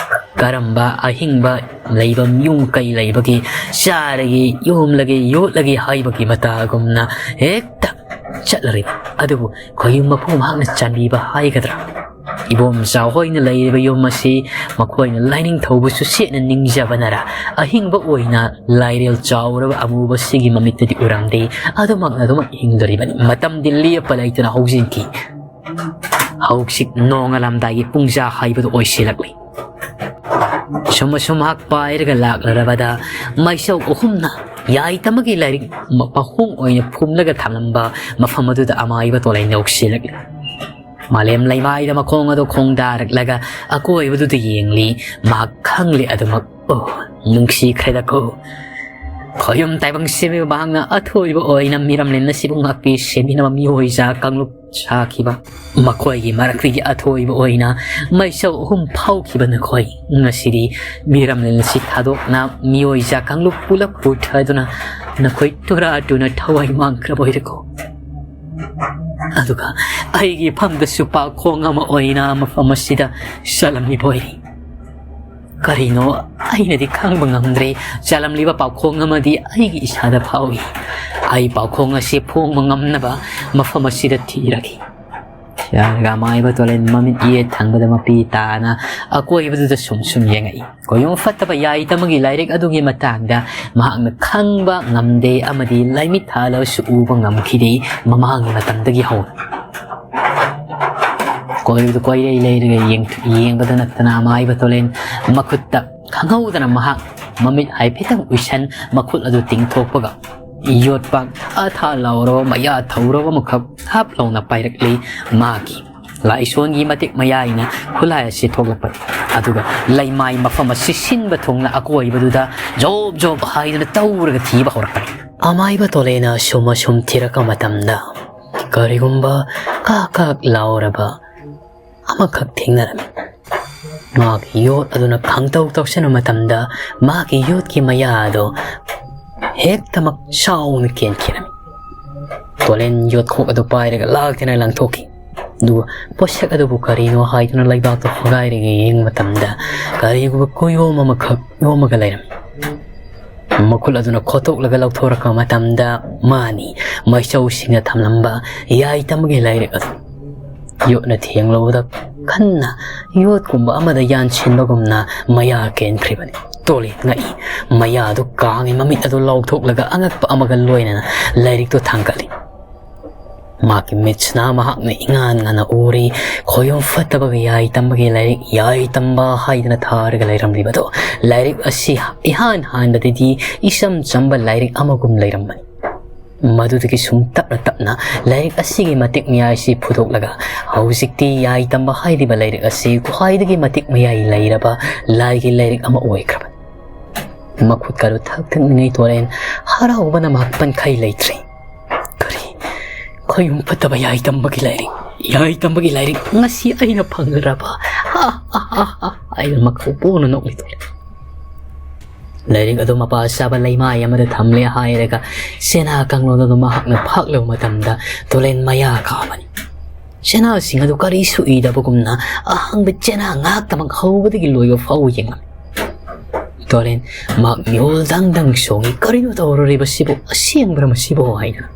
ꯀꯔꯝꯕ ꯑꯍꯤꯡꯕ ꯂꯩꯕ ꯌꯨꯝ ꯀꯩ ꯂꯩꯕꯒꯤ ꯆꯥꯔꯒꯦ, ꯌꯣꯝꯂꯒꯦ, ꯌꯣꯠꯂꯒꯦ ꯍꯥꯏꯕꯒꯤ ꯃꯇꯥꯒꯨꯝꯅ ꯍꯦꯛꯇ ꯆꯠꯂꯔꯤꯕ꯫ ꯑꯗꯨꯕꯨ ꯈꯣꯏꯌꯨꯝ ꯃꯄꯨ ꯃꯍꯥꯛꯅ ꯆꯥꯟꯕꯤꯕ ꯍꯥꯏꯒꯗ꯭ꯔꯥ? ꯏꯕꯣꯝꯆꯥ ꯍꯣꯏꯅ ꯂꯩꯔꯤꯕ ꯌꯨꯝ ꯑꯁꯤ ꯃꯈꯣꯏꯅ ꯂꯥꯏꯅꯤꯡꯊꯧꯕꯨ ꯆꯨꯁꯦꯠꯅ ꯅꯤꯡꯖꯕꯅꯔ, ꯑꯍꯤꯡꯕ ꯑꯣꯏꯅ ꯂꯥꯏꯔꯦꯜ ꯆꯥꯎꯔꯕ ꯑꯃꯨꯕꯁꯤꯒꯤ ꯃꯃꯤꯠꯇꯗꯤ ꯎꯔꯝꯗꯦ꯫ ꯑꯗꯨꯃꯛꯅ ꯑꯗꯨꯃꯛ ꯍꯤꯡꯗꯣꯔꯤꯕꯅꯤ꯫ ꯃꯇꯝꯗꯤ ꯂꯦꯞꯄ ꯂꯩꯇꯅ ꯍꯧꯖꯤꯟꯈꯤ꯫ ꯍꯧꯖꯤꯛ ꯅꯣꯡꯉꯥꯜꯂꯝꯗꯥꯏꯒꯤ ꯄꯨꯡꯖꯥ ꯍꯥꯏꯕꯗꯨ ꯑꯣꯏꯁꯤꯜꯂꯛꯂꯤ꯫ ꯁꯨꯝ ꯑꯁꯨꯝ ꯃꯍꯥꯛ ꯄꯥꯏꯔꯒ ꯂꯥꯛꯂꯔꯕꯗ ꯃꯩꯁꯧ ꯑꯍꯨꯝꯅ ꯌꯥꯏꯇꯃꯒꯤ ꯂꯥꯏꯔꯤꯛ ꯃ-, ꯃꯍꯣꯡ ꯑꯣꯏꯅ ꯐꯨꯝꯂꯒ ꯊꯝꯂꯝꯕ ꯃꯐꯝ ꯑꯗꯨꯗ ꯑꯃꯥꯏꯕ ꯇꯣꯂꯥꯏꯅ ꯌꯧꯁꯤꯜꯂꯛꯂꯤ꯫ ꯃꯥꯂꯦꯝ ꯂꯩꯃꯥꯏꯗ ꯃꯈꯣꯡ ꯑꯗꯨ ꯈꯣꯡꯗꯥꯔꯛꯂꯒ ꯑꯀꯣꯏꯕꯗꯨꯗ ꯌꯦꯡꯂꯤ꯫ ꯃꯍꯥꯛ ꯈꯪꯂꯦ ꯑꯗꯨꯃꯛ꯫ ꯑꯣ, ꯅꯨꯡꯁꯤꯈ꯭ꯔꯦꯗꯀꯣ꯫ ꯈꯣꯌꯨꯝ ꯇꯥꯏꯕꯪ ꯁꯦꯝꯕꯤꯕ ꯃꯍꯥꯛꯅ ꯑꯊꯣꯏꯕ ꯑꯣꯏꯅ ꯃꯤꯔꯝꯂꯦꯟ ꯑꯁꯤꯕꯨ ꯉꯥꯛꯄꯤ ꯁꯦꯝꯕꯤꯅꯕ ꯃꯤꯑꯣꯏꯖꯥ ꯀꯥꯡꯂꯨꯞ ꯁꯥꯈꯤꯕ꯫ ꯃꯈꯣꯏꯒꯤ ꯃꯔꯛꯇꯒꯤ ꯑꯊꯣꯏꯕ ꯑꯣꯏꯅ ꯃꯩꯁꯧ ꯑꯍꯨꯝ ꯐꯥꯎꯈꯤꯕ ꯅꯈꯣꯏ꯫ ꯉꯁꯤꯗꯤ ꯃꯤꯔꯝꯂꯦꯟ ꯑꯁꯤ ꯊꯥꯗꯣꯛꯅ ꯃꯤꯑꯣꯏꯖꯥ ꯀꯥꯡꯂꯨꯞ ꯄꯨꯂꯞ ꯄꯨꯊꯗꯨꯅ ꯅꯈꯣꯏ ꯇꯨꯔꯥ ꯇꯨꯅ ꯊꯋꯥꯏ ꯃꯥꯡꯈ꯭ꯔꯕ ꯑꯣꯏꯔꯦꯀꯣ꯫ ꯑꯗꯨꯒ ꯑꯩꯒꯤ ꯏꯐꯝꯗꯁꯨ ꯄꯥꯎꯈꯣꯡ ꯑꯃ ꯑꯣꯏꯅ ꯃꯐꯝ ꯑꯁꯤꯗ ꯆꯠꯂꯝꯂꯤꯕ ꯑꯣꯏꯔꯤ꯫ ꯀꯔꯤꯅꯣ ꯑꯩꯅꯗꯤ ꯈꯪꯕ ꯉꯝꯗ꯭ꯔꯦ꯫ ꯆꯠꯂꯝꯂꯤꯕ ꯄꯥꯎꯈꯣꯡ ꯑꯃꯗꯤ ꯑꯩꯒꯤ ꯏꯁꯥꯗ ꯐꯥꯎꯏ꯫ ꯑꯩ ꯄꯥꯎꯈꯣꯡ ꯑꯁꯤ ꯐꯣꯡꯕ ꯉꯝꯅꯕ ꯃꯐꯝ ꯑꯁꯤꯗ ꯊꯤꯔꯒꯦ꯫ ꯌꯥꯔꯒ ꯑꯃꯥꯏꯕ ꯇꯣꯂꯦꯟ ꯃꯃꯤꯠ ꯌꯦꯠ ꯊꯪꯕꯗ ꯃꯄꯤ ꯇꯥꯅ ꯑꯀꯣꯏꯕꯗꯨꯗ ꯁꯨꯝ ꯁꯨꯝ ꯌꯦꯡꯉꯛꯏ꯫ ꯀꯣꯌꯨꯝ ꯐꯠꯇꯕ ꯌꯥꯏꯇꯃꯒꯤ ꯂꯥꯏꯔꯤꯛ ꯑꯗꯨꯒꯤ ꯃꯇꯥꯡꯗ ꯃꯍꯥꯛꯅ ꯈꯪꯕ ꯉꯝꯗꯦ ꯑꯃꯗꯤ ꯂꯥꯏꯃꯤꯠ ꯊꯥꯜꯂꯕꯁꯨ ꯎꯕ ꯉꯝꯈꯤꯗꯦ꯫ ꯃꯃꯥꯡꯒꯤ ꯃꯇꯝꯗꯒꯤ ꯍꯧꯅ ꯀꯣꯏꯕꯗꯨ ꯀꯣꯏꯔꯩ ꯂꯩꯔꯒ ꯌꯦꯡ-, ꯌꯦꯡꯕꯗ ꯅꯠꯇꯅ ꯑꯃꯥꯏꯕ ꯇꯣꯂꯦꯟ ꯃꯈꯨꯠꯇ ꯈꯪꯍꯧꯗꯅ ꯃꯍꯥꯛ ꯃꯃꯤꯠ ꯍꯥꯏꯐꯦꯠꯇꯪ ꯎꯏꯁꯟ, ꯃꯈꯨꯠ ꯑꯗꯨ ꯇꯤꯡꯊꯣꯛꯄꯒ ꯌꯣꯠꯄꯥꯛ ꯑꯊꯥ ꯂꯥꯎꯔꯕ ꯃꯌꯥ ꯊꯧꯔꯕ ꯑꯃꯈꯛ ꯍꯥꯞ ꯂꯥꯎꯅ ꯄꯥꯏꯔꯛꯂꯤ꯫ ꯃꯥꯒꯤ ꯂꯥꯏꯁꯣꯟꯒꯤ ꯃꯇꯤꯛ ꯃꯌꯥꯏꯅ ꯈꯨꯠꯂꯥꯏ ꯑꯁꯤ ꯊꯣꯛꯂꯛꯄꯅꯤ꯫ ꯑꯗꯨꯒ ꯂꯩꯃꯥꯏ ꯃꯐꯝ ꯑꯁꯤ ꯁꯤꯟꯕ ꯊꯨꯡꯅ ꯑꯀꯣꯏꯕꯗꯨꯗ ꯖꯣꯞ ꯖꯣꯞ ꯍꯥꯏꯗꯨꯅ ꯇꯧꯔꯒ ꯊꯤꯕ ꯍꯧꯔꯛꯄꯅꯤ꯫ ꯑꯃꯥꯏꯕ ꯇꯣꯂꯦꯅ ꯑꯁꯨꯝ ꯑꯁꯨꯝ ꯊꯤꯔꯛꯄ ꯃꯇꯝꯗ ꯀꯔꯤꯒꯨꯝꯕ ꯀꯥꯛ ꯀꯥꯛ ꯂꯥꯎꯔꯕ ꯑꯃꯈꯛ ꯊꯦꯡꯅꯔꯝꯃꯤ꯫ ꯃꯥꯒꯤ ꯌꯣꯠ ꯑꯗꯨꯅ ꯈꯪꯇꯧ ꯇꯧꯁꯤꯟꯕ ꯃꯇꯝꯗ ꯃꯥꯒꯤ ꯌꯣꯠꯀꯤ ꯃꯌꯥ ꯑꯗꯨ ꯍꯦꯛꯇꯃꯛ ꯆꯥꯎꯅ ꯀꯦꯟꯈꯤꯔꯝꯃꯤ꯫ ꯇꯣꯂꯦꯟ ꯌꯣꯠꯈꯣꯛ ꯑꯗꯨ ꯄꯥꯏꯔꯒ ꯂꯥꯛꯇꯅ ꯂꯪꯊꯣꯛꯈꯤ꯫ ꯑꯗꯨꯒ ꯄꯣꯠꯁꯛ ꯑꯗꯨꯕꯨ ꯀꯔꯤꯅꯣ ꯍꯥꯏꯗꯨꯅ ꯂꯩꯕꯥꯛꯇ ꯍꯣꯒꯥꯏꯔꯒ ꯌꯦꯡꯕ ꯃꯇꯝꯗ ꯀꯔꯤꯒꯨꯝꯕ ꯀꯨꯌꯣꯝ ꯑꯃꯈꯛ ꯌꯣꯝꯃꯒ ꯂꯩꯔꯝꯃꯤ꯫ ꯃꯈꯨꯠ ꯑꯗꯨꯅ ꯈꯣꯠꯇꯣꯛꯂꯒ ꯂꯧꯊꯣꯔꯛꯄ ꯃꯇꯝꯗ ꯃꯥꯅꯤ ꯃꯩꯆꯧꯁꯤꯡꯅ ꯊꯝꯂꯝꯕ ꯌꯥꯏꯇꯝꯒꯤ ꯂꯥꯏꯔꯤꯛ ꯑꯗꯨ꯫ ꯌꯣꯠꯅ ꯊꯦꯡꯂꯨꯕꯗ ꯈꯟꯅ ꯌꯣꯠꯀꯨꯝꯕ ꯑꯃꯗ ꯌꯥꯟꯁꯤꯟꯕꯒꯨꯝꯅ ꯃꯌꯥ ꯀꯦꯟꯈ꯭ꯔꯤꯕꯅꯤ꯫ ꯇꯣꯂꯦꯟ ꯉꯛꯏ꯫ ꯃꯌꯥ ꯑꯗꯨ ꯀꯥꯡꯉꯤ, ꯃꯃꯤꯠ ꯑꯗꯨ ꯂꯥꯎꯊꯣꯛꯂꯒ ꯑꯉꯛꯄ ꯑꯃꯒ ꯂꯣꯏꯅꯅ ꯂꯥꯏꯔꯤꯛꯇꯨ ꯊꯥꯡꯒꯠꯂꯤ꯫ ꯃꯍꯥꯛꯀꯤ ꯃꯤꯠꯁꯤꯅ ꯃꯍꯥꯛꯅ ꯏꯉꯥꯟ ꯉꯥꯟꯅ ꯎꯔꯤ꯫ ꯈꯣꯌꯨꯝ ꯐꯠꯇꯕꯒꯤ ꯌꯥꯏ ꯇꯝꯕꯒꯤ ꯂꯥꯏꯔꯤꯛ, ꯌꯥꯏ ꯇꯝꯕ ꯍꯥꯏꯗꯅ ꯊꯥꯔꯒ ꯂꯩꯔꯝꯂꯤꯕꯗꯣ꯫ ꯂꯥꯏꯔꯤꯛ ꯑꯁꯤ ꯏꯍꯥꯟ ꯍꯥꯟꯕꯗꯗꯤ ꯏꯆꯝ ꯆꯝꯕ ꯂꯥꯏꯔꯤꯛ ꯑꯃꯒꯨꯝ ꯂꯩꯔꯝꯕꯅꯤ꯫ ꯃꯗꯨꯗꯒꯤ ꯁꯨꯝ ꯇꯞꯅ ꯇꯞꯅ ꯂꯥꯏꯔꯤꯛ ꯑꯁꯤꯒꯤ ꯃꯇꯤꯛ ꯃꯌꯥꯏꯁꯤ ꯐꯨꯗꯣꯛꯂꯒ ꯍꯧꯖꯤꯛꯇꯤ ꯌꯥꯏ ꯇꯝꯕ ꯍꯥꯏꯔꯤꯕ ꯂꯥꯏꯔꯤꯛ ꯑꯁꯤ ꯈ꯭ꯋꯥꯏꯗꯒꯤ ꯃꯇꯤꯛ ꯃꯌꯥꯏ ꯂꯩꯔꯕ ꯂꯥꯏꯒꯤ ꯂꯥꯏꯔꯤꯛ ꯑꯃ ꯑꯣꯏꯈ꯭ꯔꯕꯅꯤ꯫ ꯃꯈꯨꯠꯀꯗꯨ ꯊꯛ ꯊꯛ ꯅꯤꯡꯉꯩ ꯇꯣꯔꯦꯟ ꯍꯔꯥꯎꯕꯅ ꯃꯄꯟ ꯈꯩ ꯂꯩꯇ꯭ꯔꯦ꯫ ꯀꯔꯤ? ꯈꯣꯌꯨꯝ ꯐꯠꯇꯕ ꯌꯥꯏ ꯇꯝꯕꯒꯤ ꯂꯥꯏꯔꯤꯛ, ꯌꯥꯏ ꯇꯝꯕꯒꯤ ꯂꯥꯏꯔꯤꯛ ꯉꯁꯤ ꯑꯩꯅ ꯐꯪꯂꯔꯕ? ꯍꯥ, ꯍꯥ, ꯍꯥ, ꯍꯥ, ꯍꯥꯏꯅ ꯃꯈꯧ ꯄꯣꯛꯅ ꯅꯣꯛꯂꯤ ꯇꯣꯔꯦꯟ꯫ ꯂꯥꯏꯔꯤꯛ ꯑꯗꯨ ꯃꯄꯥ ꯆꯥꯕ ꯂꯩꯃꯥꯏ ꯑꯃꯗ ꯊꯝꯂꯦ ꯍꯥꯏꯔꯒ ꯆꯦꯅꯥ ꯀꯥꯡꯂꯣꯟ ꯑꯗꯨ ꯃꯍꯥꯛꯅ ꯐꯥꯛꯂꯕ ꯃꯇꯝꯗ ꯇꯣꯂꯦꯟ ꯃꯌꯥ ꯀꯥꯕꯅꯤ꯫ ꯆꯦꯅꯥꯁꯤꯡ ꯑꯗꯨ ꯀꯔꯤꯁꯨ ꯏꯗꯕꯒꯨꯝꯅ ꯑꯍꯥꯡꯕ ꯆꯦꯅꯥ ꯉꯥꯛꯇꯃꯛ ꯍꯧꯕꯗꯒꯤ ꯂꯣꯏꯕ ꯐꯥꯎ ꯌꯦꯡꯂꯝꯃꯤ꯫ ꯇꯣꯂꯦꯟ ꯃꯍꯥꯛ ꯃꯤꯍꯨꯜ ꯗꯪ ꯗꯪ ꯆꯣꯡꯉꯤ꯫ "ꯀꯔꯤꯅꯣ ꯇꯧꯔꯨꯔꯤꯕꯁꯤꯕꯨ? ꯑꯁꯦꯡꯕ꯭ꯔꯥ ꯃꯁꯤꯕꯨ?" ꯍꯥꯏꯅ꯫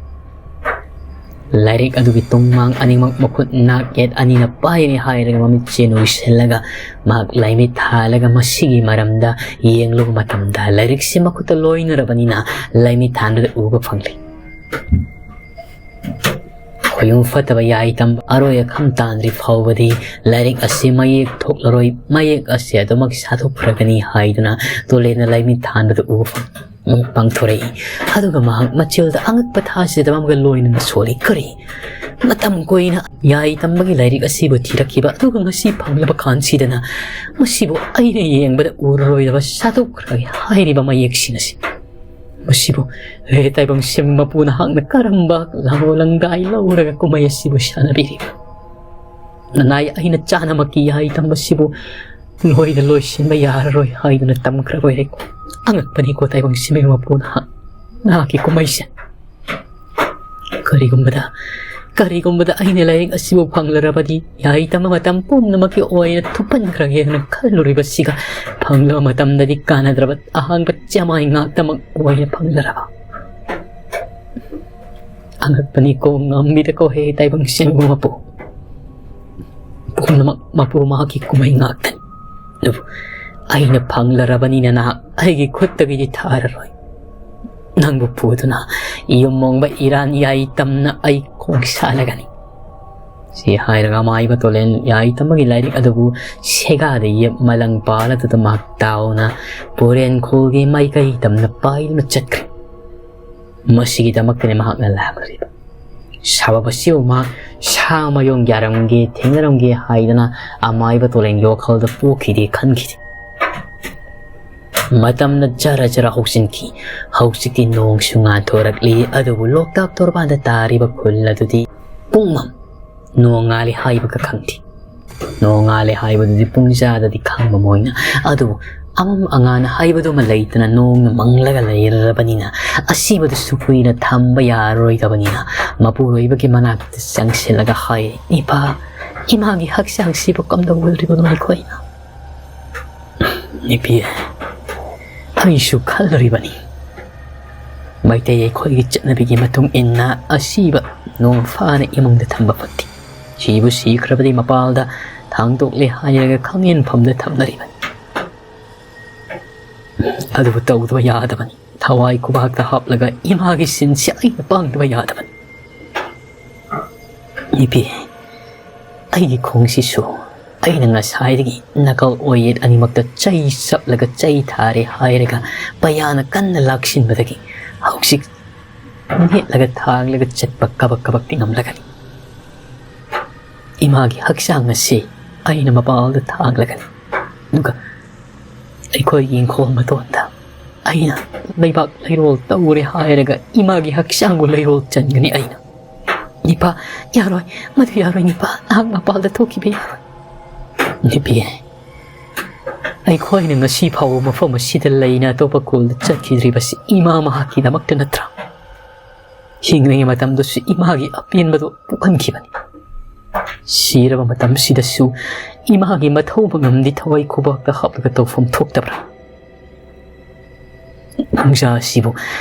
ꯂꯥꯏꯔꯤꯛ ꯑꯗꯨꯒꯤ ꯇꯨꯡꯃꯥꯡ ꯑꯅꯤꯃꯛ ꯃꯈꯨꯠ ꯅꯥꯛ ꯌꯦꯠ ꯑꯅꯤꯅ ꯄꯥꯏꯔꯦ ꯍꯥꯏꯔꯒ ꯃꯃꯤꯠꯁꯦ ꯅꯣꯏꯁꯤꯜꯂꯒ ꯃꯍꯥꯛ ꯂꯥꯏꯃꯤꯠ ꯊꯥꯜꯂꯒ ꯃꯁꯤꯒꯤ ꯃꯔꯝꯗ ꯌꯦꯡꯂꯨꯕ ꯃꯇꯝꯗ ꯂꯥꯏꯔꯤꯛꯁꯤ ꯃꯈꯨꯠꯇ ꯂꯣꯏꯅꯔꯕꯅꯤꯅ ꯂꯥꯏꯃꯤꯠ ꯊꯥꯟꯕꯗ ꯎꯕ ꯐꯪꯂꯤ꯫ ꯈꯣꯌꯨꯝ ꯐꯠꯇꯕ ꯌꯥꯏ ꯇꯝꯕ ꯑꯔꯣꯏ ꯑꯈꯝ ꯇꯥꯟꯗ꯭ꯔꯤ ꯐꯥꯎꯕꯗꯤ ꯂꯥꯏꯔꯤꯛ ꯑꯁꯤ ꯃꯌꯦꯛ ꯊꯣꯛꯂꯔꯣꯏ, ꯃꯌꯦꯛ ꯑꯁꯤ ꯑꯗꯨꯃꯛ ꯁꯥꯗꯣꯛꯈ꯭ꯔꯒꯅꯤ ꯍꯥꯏꯗꯨꯅ ꯇꯣꯂꯦꯟꯅ ꯂꯥꯏꯃꯤꯠ ꯊꯥꯟꯕꯗ ꯎꯕ ꯐꯪ-, ꯄꯥꯡꯊꯣꯔꯛꯏ꯫ ꯑꯗꯨꯒ ꯃꯍꯥꯛ ꯃꯆꯤꯜꯗ ꯑꯉꯛꯄ ꯊꯥꯖꯗꯕ ꯑꯃꯒ ꯂꯣꯏꯅꯅ ꯁꯣꯜꯂꯤ꯫ "ꯀꯔꯤ? ꯃꯇꯝ ꯀꯨꯏꯅ ꯌꯥꯏ ꯇꯝꯕꯒꯤ ꯂꯥꯏꯔꯤꯛ ꯑꯁꯤꯕꯨ ꯊꯤꯔꯛꯈꯤꯕ, ꯑꯗꯨꯒ ꯉꯁꯤ ꯐꯪꯂꯕ ꯀꯥꯟꯁꯤꯗꯅ ꯃꯁꯤꯕꯨ ꯑꯩꯅ ꯌꯦꯡꯕꯗ ꯎꯔꯔꯣꯏꯗꯕ ꯁꯥꯗꯣꯛꯈ꯭ꯔꯒꯦ ꯍꯥꯏꯔꯤꯕ ꯃꯌꯦꯛꯁꯤꯡ ꯑꯁꯤ꯫ ꯃꯁꯤꯕꯨ, ꯍꯦ ꯇꯥꯏꯕꯪ ꯁꯤꯝ ꯃꯄꯨ, ꯅꯍꯥꯛꯅ ꯀꯔꯝꯕ ꯂꯥꯡꯒꯣꯜ ꯂꯪꯗꯥꯏ ꯂꯧꯔꯒ ꯀꯨꯝꯍꯩ ꯑꯁꯤꯕꯨ ꯁꯥꯟꯅꯕꯤꯔꯤꯕ? ꯅꯅꯥꯏ ꯑꯩꯅ ꯆꯥꯅꯃꯛꯀꯤ ꯌꯥꯏ ꯇꯝꯕꯁꯤꯕꯨ ꯂꯣꯏꯅ ꯂꯣꯏꯁꯤꯟꯕ ꯌꯥꯔꯔꯣꯏ ꯍꯥꯏꯗꯨꯅ ꯇꯝꯈ꯭ꯔꯕ ꯑꯣꯏꯔꯦꯀꯣ꯫ ꯑꯉꯛꯄꯅꯤꯀꯣ ꯇꯥꯏꯕꯪ ꯁꯤꯝ ꯃꯄꯨ, ꯅꯍꯥꯛ, ꯅꯍꯥꯛꯀꯤ ꯀꯨꯝꯍꯩꯁꯦ꯫ ꯀꯔꯤꯒꯨꯝꯕꯗ, ꯀꯔꯤꯒꯨꯝꯕꯗ ꯑꯩꯅ ꯂꯥꯏꯔꯤꯛ ꯑꯁꯤꯕꯨ ꯐꯪꯂꯔꯕꯗꯤ ꯌꯥꯏ ꯇꯝꯕ ꯃꯇꯝ ꯄꯨꯝꯅꯃꯛꯀꯤ ꯑꯣꯏꯅ ꯊꯨꯞꯍꯟꯈ꯭ꯔꯒꯦ ꯍꯥꯏꯅ ꯈꯜꯂꯨꯔꯤꯕꯁꯤꯒ ꯐꯪꯂꯕ ꯃꯇꯝꯗꯗꯤ ꯀꯥꯟꯅꯗ꯭ꯔꯕ ꯑꯍꯥꯡꯕ ꯆꯦꯃꯥꯏ ꯉꯥꯛꯇꯃꯛ ꯑꯣꯏꯅ ꯐꯪꯂꯔꯕ꯫ ꯑꯉꯛꯄꯅꯤꯀꯣ, ꯉꯝꯃꯤꯗꯀꯣ ꯍꯦ ꯇꯥꯏꯕꯪ ꯁꯤꯝ ꯃꯄꯨ꯫ ꯄꯨꯝꯅꯃꯛ ꯃꯄꯨ ꯃꯍꯥꯛꯀꯤ ꯀꯨꯝꯍꯩ ꯉꯥꯛꯇꯅꯤ꯫ ꯑꯗꯨꯕꯨ ꯑꯩꯅ ꯐꯪꯂꯔꯕꯅꯤꯅ ꯅꯍꯥꯛ ꯑꯩꯒꯤ ꯈꯨꯠꯇꯒꯤꯗꯤ ꯊꯥꯔꯔꯣꯏ꯫ ꯅꯪꯕꯨ ꯄꯨꯗꯨꯅ ꯌꯨꯝ ꯃꯣꯡꯕ ꯏꯔꯥꯟ ꯌꯥꯏ ꯇꯝꯅ ꯑꯩ ꯈꯣꯡ ꯁꯥꯜꯂꯒꯅꯤ꯫ ꯁꯤ ꯍꯥꯏꯔꯒ ꯑꯃꯥꯏꯕ ꯇꯣꯂꯦꯟ ꯌꯥꯏ ꯇꯝꯕꯒꯤ ꯂꯥꯏꯔꯤꯛ ꯑꯗꯨꯕꯨ ꯁꯦꯒꯥꯗ ꯌꯦꯞ ꯃꯂꯪ ꯄꯥꯜꯂꯗꯨꯗ ꯃꯍꯥꯛ ꯇꯥꯎꯅ ꯄꯨꯔꯦꯟ ꯈꯣꯜꯒꯤ ꯃꯥꯏꯀꯩ ꯇꯝꯅ ꯄꯥꯏꯗꯨꯅ ꯆꯠꯈ꯭ꯔꯦ꯫ ꯃꯁꯤꯒꯤꯗꯃꯛꯇꯅꯤ ꯃꯍꯥꯛꯅ ꯂꯥꯛꯂꯤꯕ꯫ ꯁꯕꯕ ꯑꯁꯤꯕꯨ ꯃꯍꯥꯛ ꯁꯥ ꯃꯌꯣꯡ ꯌꯥꯔꯝꯒꯦ ꯊꯦꯡꯅꯔꯝꯒꯦ ꯍꯥꯏꯗꯅ ꯑꯃꯥꯏꯕ ꯇꯣꯂꯦꯟꯒꯤ ꯋꯥꯈꯜꯗ ꯄꯣꯛꯈꯤꯗꯦ ꯈꯟꯈꯤꯗꯦ꯫ ꯃꯇꯝꯅ ꯖꯔ ꯖꯔ ꯍꯧꯖꯤꯟꯈꯤ꯫ ꯍꯧꯖꯤꯛꯇꯤ ꯅꯣꯡꯁꯨ ꯉꯥꯟꯊꯣꯔꯛꯂꯤ, ꯑꯗꯨꯕꯨ ꯂꯣꯛꯇꯥꯛ ꯇꯣꯔꯕꯥꯟꯗ ꯇꯥꯔꯤꯕ ꯈꯨꯜ ꯑꯗꯨꯗꯤ ꯄꯨꯡꯃꯝ꯫ ꯅꯣꯡꯉꯥꯜꯂꯦ ꯍꯥꯏꯕꯒ ꯈꯪꯗꯦ꯫ ꯅꯣꯡꯉꯥꯜꯂꯦ ꯍꯥꯏꯕꯗꯨꯗꯤ ꯄꯨꯡꯖꯥꯗꯗꯤ ꯈꯪꯕ ꯃꯣꯏꯅ, ꯑꯗꯨꯕꯨ ꯑꯃꯝ ꯑꯉꯥꯟ ꯍꯥꯏꯕꯗꯨꯃ ꯂꯩꯇꯅ ꯅꯣꯡꯅ ꯃꯪꯂꯒ ꯂꯩꯔꯕꯅꯤꯅ, ꯑꯁꯤꯕꯗꯨꯁꯨ ꯀꯨꯏꯅ ꯊꯝꯕ ꯌꯥꯔꯔꯣꯏꯗꯕꯅꯤꯅ, ꯃꯄꯨꯔꯣꯏꯕꯒꯤ ꯃꯅꯥꯛꯇ ꯆꯪꯁꯤꯜꯂꯒ ꯍꯥꯏ, "ꯏꯄꯥ, ꯏꯃꯥꯒꯤ ꯍꯛꯆꯥꯡꯁꯤꯕꯨ ꯀꯝꯗꯧꯒꯗꯧꯔꯤꯕꯅꯣ ꯑꯩꯈꯣꯏꯅ?" "ꯅꯨꯄꯤ, ꯑꯩꯁꯨ ꯈꯜꯂꯨꯔꯤꯕꯅꯤ꯫ ꯃꯩꯇꯩ ꯑꯩꯈꯣꯏꯒꯤ ꯆꯠꯅꯕꯤꯒꯤ ꯃꯇꯨꯡ ꯏꯟꯅ ꯑꯁꯤꯕ ꯅꯣꯡ ꯐꯥꯅ ꯏꯃꯨꯡꯗ ꯊꯝꯕ ꯐꯠꯇꯦ꯫ ꯁꯤꯕꯨ ꯁꯤꯈ꯭ꯔꯕꯗꯤ ꯃꯄꯥꯜꯗ ꯊꯥꯡꯗꯣꯛꯂꯦ ꯍꯥꯏꯔꯒ ꯈꯪꯍꯦꯟꯐꯝꯗ ꯊꯝꯅꯔꯤꯕꯅꯤ꯫ ꯑꯗꯨꯕꯨ ꯇꯧꯗꯕ ꯌꯥꯗꯕꯅꯤ꯫ ꯊꯋꯥꯏ ꯈꯨꯕꯥꯛꯇ ꯍꯥꯞꯂꯒ ꯏꯃꯥꯒꯤ ꯁꯤꯟꯁꯤ ꯑꯩꯅ ꯄꯥꯡꯗꯕ ꯌꯥꯗꯕꯅꯤ꯫ ꯅꯨꯄꯤ, ꯑꯩꯒꯤ ꯈꯣꯡꯁꯤꯁꯨ ꯑꯩꯅ ꯉꯁꯥꯏꯗꯒꯤ ꯅꯥꯀꯜ ꯑꯣꯏꯌꯦꯠ ꯑꯅꯤꯃꯛꯇ ꯆꯩ ꯆꯞꯂꯒ ꯆꯩ ꯊꯥꯔꯦ ꯍꯥꯏꯔꯒ ꯄꯩꯌꯥꯅ ꯀꯟꯅ ꯂꯥꯛꯁꯤꯟꯕꯗꯒꯤ ꯍꯧꯖꯤꯛ ꯅꯦꯠꯂꯒ ꯊꯥꯡꯂꯒ ꯆꯠꯄ ꯀꯕꯛ ꯀꯕꯛꯇꯤ ꯉꯝꯂꯒꯅꯤ꯫ ꯏꯃꯥꯒꯤ ꯍꯛꯆꯥꯡ ꯑꯁꯤ ꯑꯩꯅ ꯃꯄꯥꯜꯗ ꯊꯥꯡꯂꯒꯅꯤ꯫ ꯑꯗꯨꯒ ꯑꯩꯈꯣꯏꯒꯤ ꯏꯪꯈꯣꯜ ꯃꯇꯣꯟꯗ ꯑꯩꯅ ꯂꯩꯕꯥꯛ ꯂꯩꯔꯣꯜ ꯇꯧꯔꯦ ꯍꯥꯏꯔꯒ ꯏꯃꯥꯒꯤ ꯍꯛꯆꯥꯡꯕꯨ ꯂꯩꯔꯣꯜ ꯆꯟꯒꯅꯤ ꯑꯩꯅ꯫ ꯅꯤꯄꯥ, ꯌꯥꯔꯣꯏ, ꯃꯗꯨ ꯌꯥꯔꯣꯏ ꯅꯤꯄꯥ, ꯅꯍꯥꯛ ꯃꯄꯥꯜꯗ ꯊꯣꯛꯈꯤꯕ ꯌꯥꯔꯣꯏ꯫ ꯅꯨꯄꯤ, ꯑꯩꯈꯣꯏꯅ ꯉꯁꯤ ꯐꯥꯎꯕ ꯃꯐꯝ ꯑꯁꯤꯗ ꯂꯩꯅ ꯑꯇꯣꯞꯄ ꯈꯨꯜꯗ ꯆꯠꯈꯤꯗ꯭ꯔꯤꯕꯁꯤ ꯏꯃꯥ ꯃꯍꯥꯛꯀꯤꯗꯃꯛꯇ ꯅꯠꯇ꯭ꯔꯥ? ꯍꯤꯡꯂꯤꯉꯩ ꯃꯇꯝꯗꯁꯨ ꯏꯃꯥꯒꯤ ꯑꯄꯦꯟꯕꯗꯨ ꯄꯣꯛꯍꯟꯈꯤꯕꯅꯤ꯫ ꯁꯤꯔꯕ ꯃꯇꯝꯁꯤꯗꯁꯨ ꯏꯃꯥꯒꯤ ꯃꯊꯧ ꯃꯉꯝꯗꯤ ꯊꯋꯥꯏ ꯈꯨꯕꯥꯛꯇ ꯍꯥꯞꯂꯒ ꯇꯧꯐꯝ ꯊꯣꯛꯇꯕ꯭ꯔꯥ? ꯅꯨꯡꯖꯥ ꯑꯁꯤꯕꯨ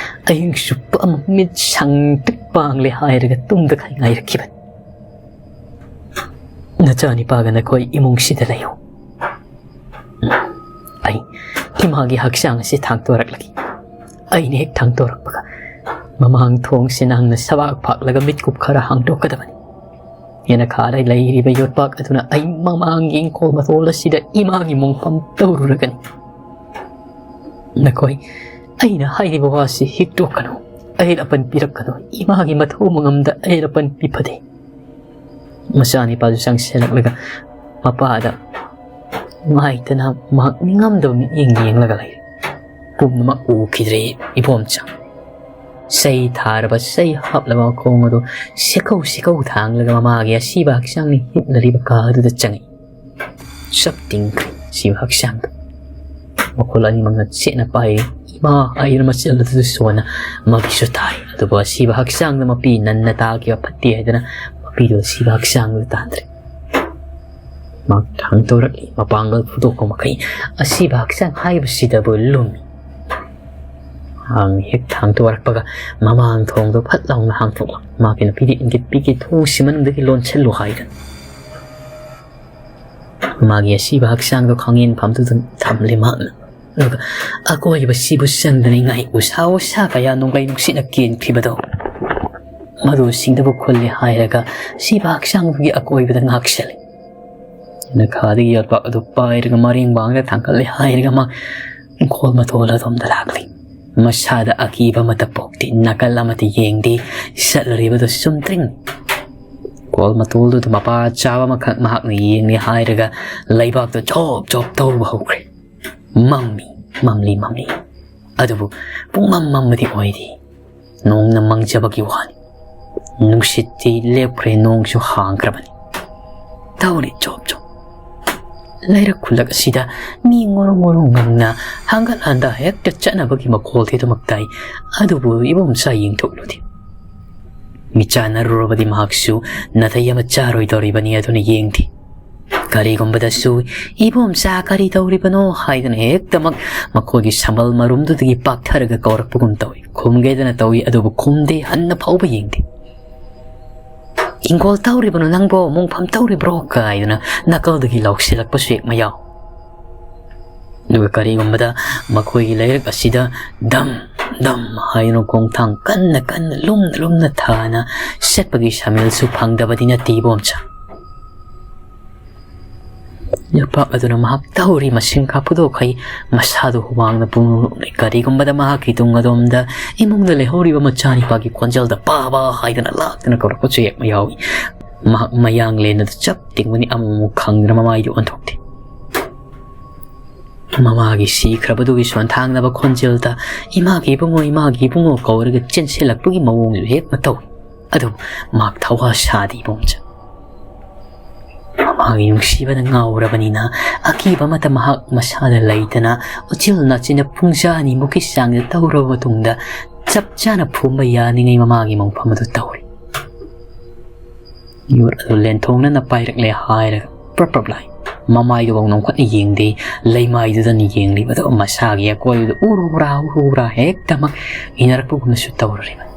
ꯑꯍꯤꯡ ꯆꯨꯞꯄ ꯑꯃ ꯃꯤꯠ ꯁꯪꯇ꯭ꯔꯤꯛ ꯄꯥꯡꯂꯦ ꯍꯥꯏꯔꯒ ꯇꯨꯝꯗꯈꯩ ꯉꯥꯏꯔꯛꯈꯤꯕꯅꯤ꯫ ꯅꯆꯥꯅꯤꯄꯥꯒ ꯅꯈꯣꯏ ꯏꯃꯨꯡꯁꯤꯗ ꯂꯩꯌꯨ꯫ ꯑꯩ ꯏꯃꯥꯒꯤ ꯍꯛꯆꯥꯡ ꯑꯁꯤ ꯊꯥꯡꯇꯣꯔꯛꯂꯒꯦ꯫ ꯑꯩꯅ ꯍꯦꯛ ꯊꯥꯡꯇꯣꯔꯛꯄꯒ ꯃꯃꯥꯡ ꯊꯣꯡꯁꯤ ꯅꯪꯅ ꯁꯕꯥꯛ ꯐꯥꯛꯂꯒ ꯃꯤꯠꯀꯨꯞ ꯈꯔ ꯍꯥꯡꯗꯣꯛꯀꯗꯕꯅꯤ꯫ ꯌꯦꯅꯈꯥꯗ ꯂꯩꯔꯤꯕ ꯌꯣꯠꯄꯥꯛ ꯑꯗꯨꯅ ꯑꯩ ꯃꯃꯥꯡꯒꯤ ꯏꯪꯈꯣꯜ ꯃꯇꯣꯜ ꯑꯁꯤꯗ ꯏꯃꯥꯒꯤ ꯃꯣꯡꯐꯝ ꯇꯧꯔꯨꯔꯒꯅꯤ꯫ ꯅꯈꯣꯏ ꯑꯩꯅ ꯍꯥꯏꯔꯤꯕ ꯋꯥꯁꯤ ꯍꯤꯛꯇꯣꯛꯀꯅꯨ, ꯑꯍꯦꯟ ꯑꯄꯟ ꯄꯤꯔꯛꯀꯅꯨ꯫ ꯏꯃꯥꯒꯤ ꯃꯊꯧ ꯃꯉꯝꯗ ꯑꯍꯦꯟ ꯑꯄꯟ ꯄꯤꯐꯗꯦ꯫ ꯃꯆꯥꯅꯤꯄꯥꯗꯨ ꯆꯪꯁꯤꯜꯂꯛꯂꯒ ꯃꯄꯥꯗ ꯅꯨꯡꯉꯥꯏꯇꯅ ꯃꯍꯥꯛ ꯅꯤꯡꯉꯝꯗꯕ ꯃꯤꯠꯌꯦꯡ ꯌꯦꯡꯂꯒ ꯂꯩ꯫ ꯄꯨꯝꯅꯃꯛ ꯎꯈꯤꯗ꯭ꯔꯦ ꯏꯕꯣꯝꯆꯥ꯫ ꯆꯩ ꯊꯥꯔꯕ, ꯆꯩ ꯍꯥꯞꯂꯕ ꯃꯈꯣꯡ ꯑꯗꯨ ꯁꯦꯀꯧ ꯁꯦꯀꯧ ꯊꯥꯡꯂꯒ ꯃꯃꯥꯒꯤ ꯑꯁꯤꯕ ꯍꯛꯆꯥꯡꯅ ꯍꯤꯞꯅꯔꯤꯕ ꯀꯥ ꯑꯗꯨꯗ ꯆꯪꯉꯤ꯫ ꯆꯞ ꯇꯤꯡꯈ꯭ꯔꯦ ꯑꯁꯤꯕ ꯍꯛꯆꯥꯡꯗꯨ꯫ ꯃꯈꯣꯜ ꯑꯅꯤꯃꯛꯅ ꯆꯦꯠꯅ ꯄꯥꯏ꯫ "ꯏꯃꯥ" ꯍꯥꯏꯗꯨꯅ ꯃꯆꯜ ꯑꯗꯨꯗꯁꯨ ꯁꯣꯟꯅ ꯃꯄꯤꯁꯨ ꯇꯥꯏ꯫ ꯑꯗꯨꯕꯨ ꯑꯁꯤꯕ ꯍꯛꯆꯥꯡꯗ ꯃꯄꯤ ꯅꯟꯅ ꯇꯥꯈꯤꯕ ꯐꯠꯇꯦ ꯍꯥꯏꯗꯨꯅ ꯃꯄꯤꯗꯨ ꯑꯁꯤꯕ ꯍꯛꯆꯥꯡꯗ ꯇꯥꯟꯗ꯭ꯔꯦ꯫ ꯃꯍꯥꯛ ꯊꯥꯡ ꯇꯧꯔꯛꯂꯤ꯫ ꯃꯄꯥꯡꯒꯜ ꯐꯨꯗꯣꯛꯄ ꯃꯈꯩ ꯑꯁꯤꯕ ꯍꯛꯆꯥꯡ ꯍꯥꯏꯕꯁꯤꯗꯕꯨ ꯂꯨꯝꯃꯤ꯫ ꯃꯍꯥꯛ ꯍꯦꯛ ꯊꯥꯡ ꯇꯧꯔꯛꯄꯒ ꯃꯃꯥꯡ ꯊꯣꯡꯗꯣ ꯐꯠ ꯂꯥꯎꯅ ꯍꯥꯡꯗꯣꯛꯂꯝꯃꯤ꯫ ꯃꯍꯥꯛꯀꯤ ꯅꯨꯄꯤꯗ ꯏꯪꯒꯤꯠ ꯄꯤꯈꯤ, "ꯊꯣꯡꯁꯤ ꯃꯅꯨꯡꯗꯒꯤ ꯂꯣꯟꯁꯤꯜꯂꯨ" ꯍꯥꯏꯗꯅ꯫ ꯃꯥꯒꯤ ꯑꯁꯤꯕ ꯍꯛꯆꯥꯡꯗꯣ ꯈꯥꯡꯉꯦꯟ ꯐꯝꯗꯨꯗ ꯊꯝꯂꯦ ꯃꯍꯥꯛꯅ꯫ ꯑꯗꯨꯒ ꯑꯀꯣꯏꯕꯁꯤꯕꯨ ꯆꯪꯗꯅ ꯏꯉꯥꯏ ꯎꯁꯥ ꯎꯁꯥ ꯀꯌꯥ ꯅꯣꯡꯂꯩ ꯅꯨꯡꯁꯤꯠꯅ ꯀꯦꯟꯈꯤꯕꯗꯣ, ꯃꯗꯨꯁꯤꯡꯗꯨꯕꯨ ꯈꯨꯜꯂꯦ ꯍꯥꯏꯔꯒ ꯑꯁꯤꯕ ꯍꯛꯆꯥꯡꯗꯨꯒꯤ ꯑꯀꯣꯏꯕꯗ ꯉꯥꯛꯁꯜꯂꯤ꯫ ꯅꯈꯥꯗꯒꯤ ꯌꯣꯠꯄꯥꯛ ꯑꯗꯨ ꯄꯥꯏꯔꯒ ꯃꯔꯦꯡ ꯃꯥꯡꯗ ꯊꯥꯡꯒꯠꯂꯦ ꯍꯥꯏꯔꯒ ꯃꯥ ꯏꯪꯈꯣꯜ ꯃꯇꯣꯜ ꯑꯗꯣꯝꯗ ꯂꯥꯛꯂꯤ꯫ ꯃꯁꯥꯗ ꯑꯀꯤꯕ ꯑꯃꯠꯇ ꯄꯣꯛꯇꯦ꯫ ꯅꯥꯀꯜ ꯑꯃꯠꯇ ꯌꯦꯡꯗꯦ꯫ ꯆꯠꯂꯨꯔꯤꯕꯗꯨ ꯆꯨꯝꯗ꯭ꯔꯤꯡ꯫ ꯀꯣꯜ ꯃꯇꯣꯜꯗꯨꯗ ꯃꯄꯥ ꯆꯥꯕ ꯑꯃꯈꯛ ꯃꯍꯥꯛꯅ ꯌꯦꯡꯂꯦ ꯍꯥꯏꯔꯒ ꯂꯩꯕꯥꯛꯇ ꯖꯣꯞ ꯖꯣꯞ ꯇꯧꯕ ꯍꯧꯈ꯭ꯔꯦ꯫ ꯃꯝꯃꯤ, ꯃꯝꯂꯤ ꯃꯝꯂꯤ꯫ ꯑꯗꯨꯕꯨ ꯄꯨꯡꯃꯝ ꯃꯝꯕꯗꯤ ꯑꯣꯏꯗꯦ꯫ ꯅꯣꯡꯅ ꯃꯪꯖꯕꯒꯤ ꯋꯥꯅꯤ꯫ ꯅꯨꯡꯁꯤꯠꯇꯤ ꯂꯦꯞꯈ꯭ꯔꯦ, ꯅꯣꯡꯁꯨ ꯍꯥꯡꯈ꯭ꯔꯕꯅꯤ꯫ ꯇꯧꯔꯤ ꯖꯣꯞ ꯖꯣꯞ꯫ ꯂꯩꯔꯛ ꯈꯨꯜꯂꯛ ꯑꯁꯤꯗ ꯃꯤ ꯉꯣꯔꯣ ꯉꯣꯔꯣ ꯉꯪꯅ ꯍꯪꯒꯠ ꯍꯟꯗ ꯍꯦꯛꯇ ꯆꯠꯅꯕꯒꯤ ꯃꯈꯣꯜꯗꯤ ꯑꯗꯨꯃꯛ ꯇꯥꯏ꯫ ꯑꯗꯨꯕꯨ ꯏꯕꯣꯝꯆꯥ ꯌꯦꯡꯊꯣꯛꯂꯨꯗꯦ꯫ ꯃꯤꯠ ꯆꯥꯟꯅꯔꯨꯔꯕꯗꯤ ꯃꯍꯥꯛꯁꯨ ꯅꯥꯇꯩ ꯑꯃ ꯆꯥꯔꯣꯏꯗꯧꯔꯤꯕꯅꯤ, ꯑꯗꯨꯅ ꯌꯦꯡꯗꯦ꯫ ꯀꯔꯤꯒꯨꯝꯕꯗꯁꯨ "ꯏꯕꯣꯝꯆꯥ, ꯀꯔꯤ ꯇꯧꯔꯤꯕꯅꯣ?" ꯍꯥꯏꯗꯨꯅ ꯍꯦꯛꯇꯃꯛ ꯃꯈꯣꯏꯒꯤ ꯁꯝꯕꯜ ꯃꯔꯨꯝꯗꯨꯗꯒꯤ ꯄꯥꯛꯊꯔꯒ ꯀꯧꯔꯛꯄꯒꯨꯝ ꯇꯧꯏ꯫ ꯈꯨꯝꯒꯦꯗꯅ ꯇꯧꯏ, ꯑꯗꯨꯕꯨ ꯈꯨꯝꯗꯦ, ꯍꯟꯅ ꯐꯥꯎꯕ ꯌꯦꯡꯗꯦ꯫ "ꯏꯪꯈꯣꯜ ꯇꯧꯔꯤꯕꯅꯣ ꯅꯪꯕꯣ? ꯃꯣꯡꯐꯝ ꯇꯧꯔꯤꯕ꯭ꯔꯣ?" ꯀꯥꯏꯗꯅ ꯅꯥꯀꯜꯗꯒꯤ ꯂꯥꯎꯁꯤꯜꯂꯛꯄꯁꯨ ꯍꯦꯛ ꯃꯌꯥꯎ꯫ ꯑꯗꯨꯒ ꯀꯔꯤꯒꯨꯝꯕꯗ ꯃꯈꯣꯏꯒꯤ ꯂꯩꯔꯛ ꯑꯁꯤꯗ ꯙꯝ ꯙꯝ ꯍꯥꯏꯗꯨꯅ ꯈꯣꯡꯊꯥꯡ ꯀꯟꯅ ꯀꯟꯅ, ꯂꯨꯝꯅ ꯂꯨꯝꯅ ꯊꯥꯅ ꯆꯠꯄꯒꯤ ꯁꯃꯤꯜꯁꯨ ꯐꯪꯗꯕꯗꯤ ꯅꯠꯇꯦ ꯏꯕꯣꯝꯆꯥ꯫ ꯌꯣꯠꯄꯥꯛ ꯑꯗꯨꯅ ꯃꯍꯥꯛ ꯇꯧꯔꯤ ꯃꯁꯤꯡ ꯀꯥ ꯐꯨꯗꯣꯛꯈꯩ ꯃꯁꯥꯗꯨ ꯍꯨꯃꯥꯡꯅ ꯄꯨꯡꯂꯨꯞ ꯂꯨꯞꯂꯦ꯫ ꯀꯔꯤꯒꯨꯝꯕꯗ ꯃꯍꯥꯛꯀꯤ ꯇꯨꯡ ꯑꯗꯣꯝꯗ ꯏꯃꯨꯡꯗ ꯂꯩꯍꯧꯔꯤꯕ ꯃꯆꯥꯅꯤꯄꯥꯒꯤ ꯈꯣꯟꯖꯦꯜꯗ "ꯄꯥ ꯕꯥ" ꯍꯥꯏꯗꯅ ꯂꯥꯛꯇꯅ ꯀꯧꯔꯛꯄꯁꯨ ꯍꯦꯛ ꯌꯥꯎꯏ꯫ ꯃꯍꯥꯛ ꯃꯌꯥꯡꯂꯦꯟ ꯑꯗꯨ ꯆꯞ ꯇꯤꯡꯕꯅꯤ, ꯑꯃꯨꯛ ꯑꯃꯨꯛ ꯈꯪꯗꯅ ꯃꯃꯥꯏꯗꯨ ꯑꯣꯟꯊꯣꯛꯇꯦ꯫ ꯃꯃꯥꯒꯤ ꯁꯤꯈ꯭ꯔꯕꯗꯨꯒꯤ ꯁꯣꯟꯊꯥꯡꯅꯕ ꯈꯣꯟꯖꯦꯜꯗ "ꯏꯃꯥꯒꯤ ꯏꯕꯨꯡꯉꯣ, ꯏꯃꯥꯒꯤ ꯏꯕꯨꯡꯉꯣ" ꯀꯧꯔꯒ ꯆꯦꯟꯁꯤꯜꯂꯛꯄꯒꯤ ꯃꯑꯣꯡꯁꯨ ꯍꯦꯛ ꯃꯇꯧꯏ꯫ ꯑꯗꯨꯕꯨ ꯃꯍꯥꯛ ꯊꯋꯥ ꯁꯥꯗꯦ ꯏꯕꯣꯝꯆꯥ꯫ ꯃꯃꯥꯒꯤ ꯅꯨꯡꯁꯤꯕꯗ ꯉꯥꯎꯔꯕꯅꯤꯅ ꯑꯀꯤꯕ ꯑꯃꯠꯇ ꯃꯍꯥꯛ ꯃꯁꯥꯗ ꯂꯩꯇꯅ ꯎꯆꯤꯜ ꯅꯥꯆꯤꯟꯅ ꯄꯨꯡꯖꯥ ꯑꯅꯤꯃꯨꯛꯀꯤ ꯆꯥꯡꯗ ꯇꯧꯔꯕ ꯃꯇꯨꯡꯗ ꯆꯞ ꯆꯥꯅ ꯐꯨꯝꯕ ꯌꯥꯅꯤꯡꯉꯩ ꯃꯃꯥꯒꯤ ꯃꯣꯡꯐꯝ ꯑꯗꯨ ꯇꯧꯔꯤ꯫ ꯌꯣꯠ ꯑꯗꯨ ꯂꯦꯟꯊꯣꯡꯅꯅ ꯄꯥꯏꯔꯛꯂꯦ ꯍꯥꯏꯔꯒ ꯄ꯭ꯔꯞ ꯄ꯭ꯔꯞ ꯂꯥꯏ꯫ ꯃꯃꯥꯏꯗꯨꯐꯥꯎ ꯅꯣꯡꯈꯠꯅ ꯌꯦꯡꯗꯦ, ꯂꯩꯃꯥꯏꯗꯨꯗꯅ ꯌꯦꯡꯂꯤꯕꯗꯣ ꯃꯁꯥꯒꯤ ꯑꯀꯣꯏꯕꯗ ꯎꯔꯨ ꯎꯔꯥ ꯎꯔꯨ ꯎꯔꯥ ꯍꯦꯛꯇꯃꯛ ꯏꯅꯔꯛꯄꯒꯨꯝꯅꯁꯨ ꯇꯧꯔꯔꯤꯕꯅꯤ꯫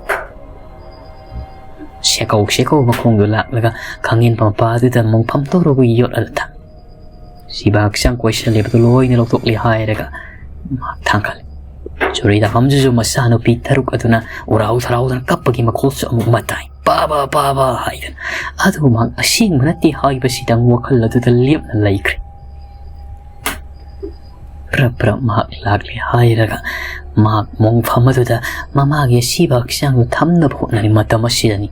ꯁꯦꯀꯧ ꯁꯦꯀꯧ ꯃꯈꯣꯡꯗꯨ ꯂꯥꯛꯂꯒ ꯈꯥꯡꯉꯦꯟ ꯃꯄꯥꯗꯨꯗ ꯃꯣꯡꯐꯝ ꯇꯧꯔꯒ ꯌꯣꯠꯂꯒ ꯊꯝꯃꯤ꯫ ꯁꯤꯕ ꯍꯛꯆꯥꯡ ꯀꯣꯏꯁꯜꯂꯤꯕꯗꯨ ꯂꯣꯏꯅ ꯂꯧꯊꯣꯛꯂꯦ ꯍꯥꯏꯔꯒ ꯃꯍꯥꯛ ꯊꯥꯡꯒꯠꯂꯤ꯫ ꯆꯨꯔꯤ ꯇꯥꯐꯝꯗꯨꯁꯨ ꯃꯆꯥꯅꯨꯄꯤ ꯇꯔꯨꯛ ꯑꯗꯨꯅ ꯎꯔꯥꯎ ꯊꯔꯥꯎꯗꯅ ꯀꯞꯄꯒꯤ ꯃꯈꯣꯜꯁꯨ ꯑꯃꯨꯛ ꯑꯃ ꯇꯥꯏ꯫ "ꯄꯥꯕ, ꯄꯥꯕ" ꯍꯥꯏꯗꯅ꯫ ꯑꯗꯨꯕꯨ ꯃꯍꯥꯛ ꯑꯁꯦꯡꯕ ꯅꯠꯇꯦ ꯍꯥꯏꯕꯁꯤꯗꯪ ꯋꯥꯈꯜ ꯑꯗꯨꯗ ꯂꯦꯞꯅ ꯂꯩꯈ꯭ꯔꯦ꯫ ꯄ꯭ꯔꯞ ꯄ꯭ꯔꯞ ꯃꯍꯥꯛ ꯂꯥꯛꯂꯦ ꯍꯥꯏꯔꯒ ꯃꯍꯥꯛ ꯃꯣꯡꯐꯝ ꯑꯗꯨꯗ ꯃꯃꯥꯒꯤ ꯑꯁꯤꯕ ꯍꯛꯆꯥꯡꯗꯨ ꯊꯝꯅꯕ ꯍꯣꯠꯅꯔꯤ ꯃꯇꯝ ꯑꯁꯤꯗꯅꯤ꯫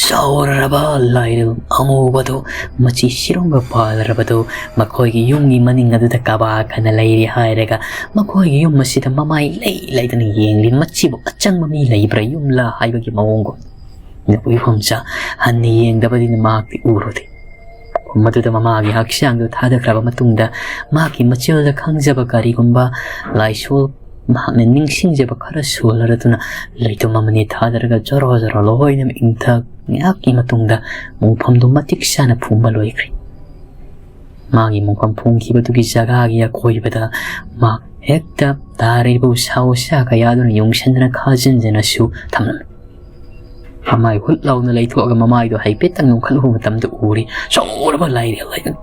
ꯆꯥꯎꯔꯔꯕ ꯂꯥꯏꯔꯦꯜ ꯑꯃꯨꯕꯗꯨ ꯃꯆꯤ ꯁꯤꯔꯣꯡꯒ ꯄꯥꯜꯂꯔꯕꯗꯨ ꯃꯈꯣꯏꯒꯤ ꯌꯨꯝꯒꯤ ꯃꯅꯤꯡ ꯑꯗꯨꯗ ꯀꯕꯥ ꯈꯟꯅ ꯂꯩꯔꯤ ꯍꯥꯏꯔꯒ ꯃꯈꯣꯏꯒꯤ ꯌꯨꯝ ꯑꯁꯤꯗ ꯃꯃꯥꯏ ꯂꯩ ꯂꯩꯗꯅ ꯌꯦꯡꯂꯤ꯫ ꯃꯁꯤꯕꯨ ꯑꯆꯪꯕ ꯃꯤ ꯂꯩꯕ꯭ꯔꯥ ꯌꯨꯝꯂꯥ ꯍꯥꯏꯕꯒꯤ ꯃꯑꯣꯡꯒꯨꯝ꯫ ꯅꯨꯄꯤ ꯈꯣꯝꯆꯥ ꯍꯟꯅ ꯌꯦꯡꯗꯕꯗꯤꯅ ꯃꯍꯥꯛꯇꯤ ꯎꯔꯨꯗꯦ꯫ ꯃꯗꯨꯗ ꯃꯃꯥꯒꯤ ꯍꯛꯆꯥꯡꯗꯨ ꯊꯥꯗꯈ꯭ꯔꯕ ꯃꯇꯨꯡꯗ ꯃꯍꯥꯛꯀꯤ ꯃꯆꯤꯜꯗ ꯈꯪꯖꯕ ꯀꯔꯤꯒꯨꯝꯕ ꯂꯥꯏꯁꯣꯜ ꯃꯍꯥꯛꯅ ꯅꯤꯡꯁꯤꯡꯖꯕ ꯈꯔ ꯁꯣꯜꯂꯔꯗꯨꯅ ꯂꯩꯇꯨꯝ ꯑꯃꯅꯤ ꯊꯥꯗꯔꯒ ꯖꯣꯔꯣ ꯖꯣꯔꯣ ꯂꯣꯏꯅꯃꯛ ꯏꯪꯊ ꯉꯥꯏꯍꯥꯛꯀꯤ ꯃꯇꯨꯡꯗ ꯃꯣꯡꯐꯝꯗꯨ ꯃꯇꯤꯛ ꯆꯥꯅ ꯐꯨꯝꯕ ꯂꯣꯏꯈ꯭ꯔꯦ꯫ ꯃꯥꯒꯤ ꯃꯣꯡꯐꯝ ꯐꯨꯝꯈꯤꯕꯗꯨꯒꯤ ꯖꯒꯥꯒꯤ ꯑꯀꯣꯏꯕꯗ ꯃꯥ ꯍꯦꯛꯇ ꯇꯥꯔꯤꯕ ꯎꯁꯥ ꯋꯥꯁꯥ ꯀꯌꯥꯗꯨꯅ ꯌꯨꯡꯁꯟꯗꯅ ꯈꯥꯖꯤꯟꯗꯅꯁꯨ ꯊꯝꯂꯝꯃꯤ꯫ ꯃꯃꯥꯏ ꯍꯨꯠ ꯂꯥꯎꯅ ꯂꯩꯊꯣꯛꯑꯒ ꯃꯃꯥꯏꯗꯣ ꯍꯥꯏꯐꯦꯠꯇꯪ ꯅꯣꯡꯈꯠꯂꯨꯕ ꯃꯇꯝꯗ ꯎꯔꯤ ꯆꯥꯎꯔꯕ ꯂꯥꯏꯔꯦꯜ ꯂꯩ꯫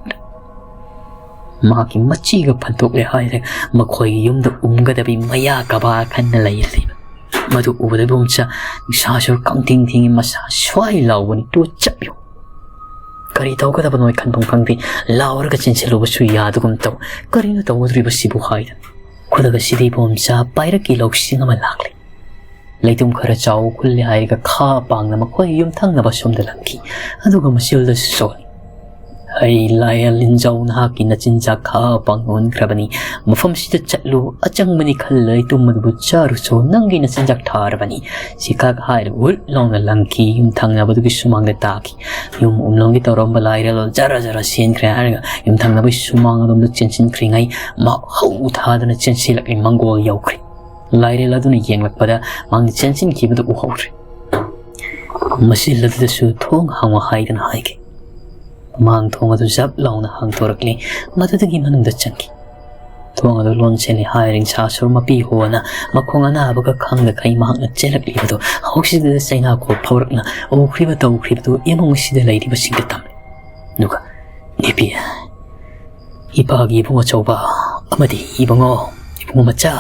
ꯃꯍꯥꯛꯀꯤ ꯃꯆꯤꯒ ꯐꯟꯗꯣꯛꯂꯦ ꯍꯥꯏꯔꯦ꯫ ꯃꯈꯣꯏꯒꯤ ꯌꯨꯝꯗ ꯎꯝꯒꯗꯕꯤ ꯃꯌꯥ ꯀꯕꯥ ꯈꯟꯅ ꯂꯩꯔꯤꯕ ꯃꯗꯨ ꯎꯕꯗ ꯏꯕꯣꯝꯆꯥ ꯅꯤꯁꯥꯁꯨ ꯀꯪꯊꯤꯡ ꯊꯤꯡꯉꯤ, ꯃꯁꯥ ꯁ꯭ꯋꯥꯏ ꯂꯥꯎꯕꯅꯤ꯫ ꯇꯨ ꯆꯞ ꯌꯨ꯫ ꯀꯔꯤ ꯇꯧꯒꯗꯕꯅꯣ ꯈꯟꯐꯝ ꯈꯪꯗꯦ꯫ ꯂꯥꯎꯔꯒ ꯆꯦꯟꯁꯤꯜꯂꯨꯕꯁꯨ ꯌꯥꯗꯒꯨꯝ ꯇꯧ꯫ ꯀꯔꯤꯅꯣ ꯇꯧꯒꯗꯧꯔꯤꯕꯁꯤꯕꯨ ꯍꯥꯏꯗꯅ ꯈꯨꯗꯛ ꯑꯁꯤꯗ ꯏꯕꯣꯝꯆꯥ ꯄꯥꯏꯔꯛꯀꯤ ꯂꯧꯁꯤꯡ ꯑꯃ ꯂꯥꯛꯂꯦ꯫ ꯂꯩꯇꯨꯝ ꯈꯔ ꯆꯥꯎ ꯈꯨꯜꯂꯦ ꯍꯥꯏꯔꯒ ꯈꯥ ꯄꯥꯡꯅ ꯃꯈꯣꯏ ꯌꯨꯝꯊꯪꯅꯕ ꯁꯣꯝꯗ ꯂꯪꯈꯤ꯫ ꯑꯗꯨꯒ ꯃꯆꯤꯜꯗꯁꯨ ꯁꯣꯜꯂꯤ꯫ "ꯑꯩ ꯂꯥꯏꯔꯦꯜ ꯂꯤꯟꯖꯥꯎ, ꯅꯍꯥꯛꯀꯤ ꯅꯆꯤꯟꯖꯥꯛ ꯈꯥ ꯄꯥꯡ ꯑꯣꯟꯈ꯭ꯔꯕꯅꯤ꯫ ꯃꯐꯝꯁꯤꯗ ꯆꯠꯂꯨ, ꯑꯆꯪꯕꯅꯤ ꯈꯜꯂ ꯂꯩꯇꯨꯝ ꯑꯗꯨꯕꯨ ꯆꯥꯔꯨꯆꯣ, ꯅꯪꯒꯤ ꯅꯆꯤꯟꯖꯥꯛ ꯊꯥꯔꯕꯅꯤ"꯫ ꯁꯤꯈꯥꯛ ꯍꯥꯏꯔꯒ ꯎꯔꯨꯠ ꯂꯥꯎꯅ ꯂꯪꯈꯤ꯫ ꯌꯨꯝꯊꯪꯅꯕꯗꯨꯒꯤ ꯁꯨꯃꯥꯡꯗ ꯇꯥꯈꯤ꯫ ꯌꯨꯝ ꯎꯝꯂꯣꯝꯒꯤ ꯇꯧꯔꯝꯕ ꯂꯥꯏꯔꯦꯜ ꯖꯔ ꯖꯔ ꯆꯦꯟꯈ꯭ꯔꯦ ꯍꯥꯏꯔꯒ ꯌꯨꯝꯊꯪꯅꯕꯒꯤ ꯁꯨꯃꯥꯡ ꯑꯗꯣꯝꯗ ꯆꯦꯟꯁꯤꯟꯈ꯭ꯔꯤꯉꯩ ꯃꯍꯥꯎ ꯊꯥꯗꯅ ꯆꯦꯟꯁꯤꯜꯂꯛꯂꯤ꯫ ꯃꯪꯒꯣꯜ ꯌꯧꯈ꯭ꯔꯦ꯫ ꯂꯥꯏꯔꯦꯜ ꯑꯗꯨꯅ ꯌꯦꯡꯂꯛꯄꯗ ꯃꯥꯒꯤ ꯆꯦꯟꯁꯤꯟꯈꯤꯕꯗꯨ ꯎꯍꯧꯗ꯭ꯔꯦ꯫ ꯃꯁꯤ ꯂꯝꯗꯁꯨ ꯊꯣꯡ ꯍꯥꯡꯉꯨ ꯍꯥꯏꯗꯅ ꯍꯥꯏꯈꯤ꯫ ꯃꯥꯡ ꯊꯣꯡ ꯑꯗꯨ ꯖꯞ ꯂꯥꯎꯅ ꯍꯥꯡꯗꯣꯔꯛꯂꯤ꯫ ꯃꯗꯨꯗꯒꯤ ꯃꯅꯨꯡꯗ ꯆꯪꯈꯤ꯫ ꯊꯣꯡ ꯑꯗꯨ ꯂꯣꯟꯁꯤꯜꯂꯤ ꯍꯥꯏꯔꯤꯡ ꯁꯥꯁꯨꯔ ꯃꯄꯤ ꯍꯣꯅ ꯃꯈꯣꯡ ꯑꯅꯥꯕꯒ ꯈꯪꯗꯈꯩ ꯃꯍꯥꯛꯅ ꯆꯦꯜꯂꯛꯂꯤꯕꯗꯨ ꯍꯧꯖꯤꯛꯇꯗ ꯆꯩꯅꯥꯈꯣꯜ ꯐꯥꯎꯔꯛꯅ ꯎꯈ꯭ꯔꯤꯕ ꯇꯧꯈ꯭ꯔꯤꯕꯗꯨ ꯏꯃꯨꯡ ꯑꯁꯤꯗ ꯂꯩꯔꯤꯕꯁꯤꯡꯗ ꯇꯝꯂꯤ꯫ ꯑꯗꯨꯒ ꯅꯨꯄꯤ, ꯏꯄꯥꯒꯤ ꯏꯕꯨꯡ ꯑꯆꯧꯕ ꯑꯃꯗꯤ ꯏꯕꯨꯡꯉꯣ, ꯏꯕꯨꯡꯉꯣ ꯃꯆꯥ,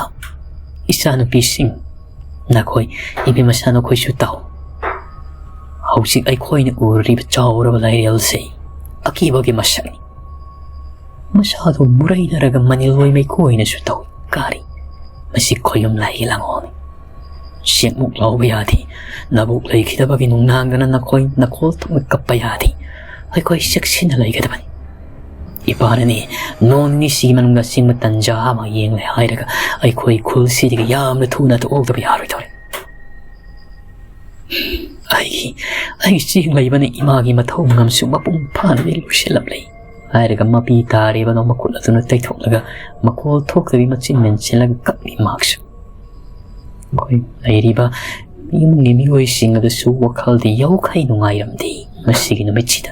ꯏꯆꯥꯅꯨꯄꯤꯁꯤꯡ, ꯅꯈꯣꯏ ꯏꯕꯦꯝ ꯃꯆꯥ ꯅꯈꯣꯏꯁꯨ ꯇꯥꯎ꯫ ꯍꯧꯖꯤꯛ ꯑꯩꯈꯣꯏꯅ ꯎꯔꯤꯕ ꯆꯥꯎꯔꯕ ꯂꯥꯏꯔꯦꯜꯁꯤ ꯑꯀꯤꯕꯒꯤ ꯃꯁꯛꯅꯤ꯫ ꯃꯁꯥꯗꯨ ꯃꯨꯔꯩꯅꯔꯒ ꯃꯅꯤꯜ ꯑꯣꯏ ꯃꯩꯀꯣꯏꯅꯁꯨ ꯇꯧꯏ꯫ ꯀꯔꯤ? ꯃꯁꯤ ꯈꯣꯌꯨꯝ ꯂꯥꯏꯒꯤ ꯂꯥꯡꯑꯣꯜꯅꯤ꯫ ꯆꯦꯛꯃꯨꯛ ꯂꯥꯎꯕ ꯌꯥꯗꯦ, ꯅꯕꯨꯛ ꯂꯩꯈꯤꯗꯕꯒꯤ ꯅꯨꯡꯅꯥꯡꯗꯅ ꯅꯈꯣꯏ ꯅꯈꯣꯜ ꯊꯣꯛꯅ ꯀꯞꯄ ꯌꯥꯗꯦ꯫ ꯑꯩꯈꯣꯏ ꯆꯦꯛꯁꯤꯟꯅ ꯂꯩꯒꯗꯕꯅꯤ꯫ ꯏꯄꯥꯅꯅꯦ ꯅꯣꯡ ꯅꯤꯅꯤꯁꯤꯒꯤ ꯃꯅꯨꯡꯗ ꯑꯁꯤꯡꯕ ꯇꯟꯖꯥ ꯑꯃ ꯌꯦꯡꯂꯦ ꯍꯥꯏꯔꯒ ꯑꯩꯈꯣꯏ ꯈꯨꯜꯁꯤꯗꯒꯤ ꯌꯥꯝꯅ ꯊꯨꯅ ꯊꯣꯛꯍꯧꯗꯕ ꯌꯥꯔꯣꯏꯗꯧꯔꯦ꯫ ꯑꯩꯒꯤ ꯑꯩꯒꯤ ꯆꯦꯡ ꯂꯩꯕꯅ ꯏꯃꯥꯒꯤ ꯃꯊꯧ ꯃꯉꯝꯁꯨ ꯃꯄꯨꯡ ꯐꯥꯅ ꯂꯣꯏꯁꯤꯜꯂꯝꯂꯦ ꯍꯥꯏꯔꯒ ꯃꯄꯤ ꯇꯥꯔꯤꯕꯗꯣ ꯃꯈꯨꯠ ꯑꯗꯨꯅ ꯇꯩꯊꯣꯛꯂꯒ ꯃꯈꯣꯜ ꯊꯣꯛꯇꯕꯤ ꯃꯆꯤꯟ ꯃꯦꯟꯁꯤꯜꯂꯒ ꯀꯞꯂꯤ꯫ ꯃꯍꯥꯛꯁꯨ ꯑꯩꯈꯣꯏ ꯂꯩꯔꯤꯕ ꯏꯃꯨꯡꯒꯤ ꯃꯤꯑꯣꯏꯁꯤꯡ ꯑꯗꯨꯁꯨ ꯋꯥꯈꯜꯗꯤ ꯌꯥꯎꯈꯩ ꯅꯨꯡꯉꯥꯏꯔꯝꯗꯦ꯫ ꯃꯁꯤꯒꯤ ꯅꯨꯃꯤꯠꯁꯤꯗ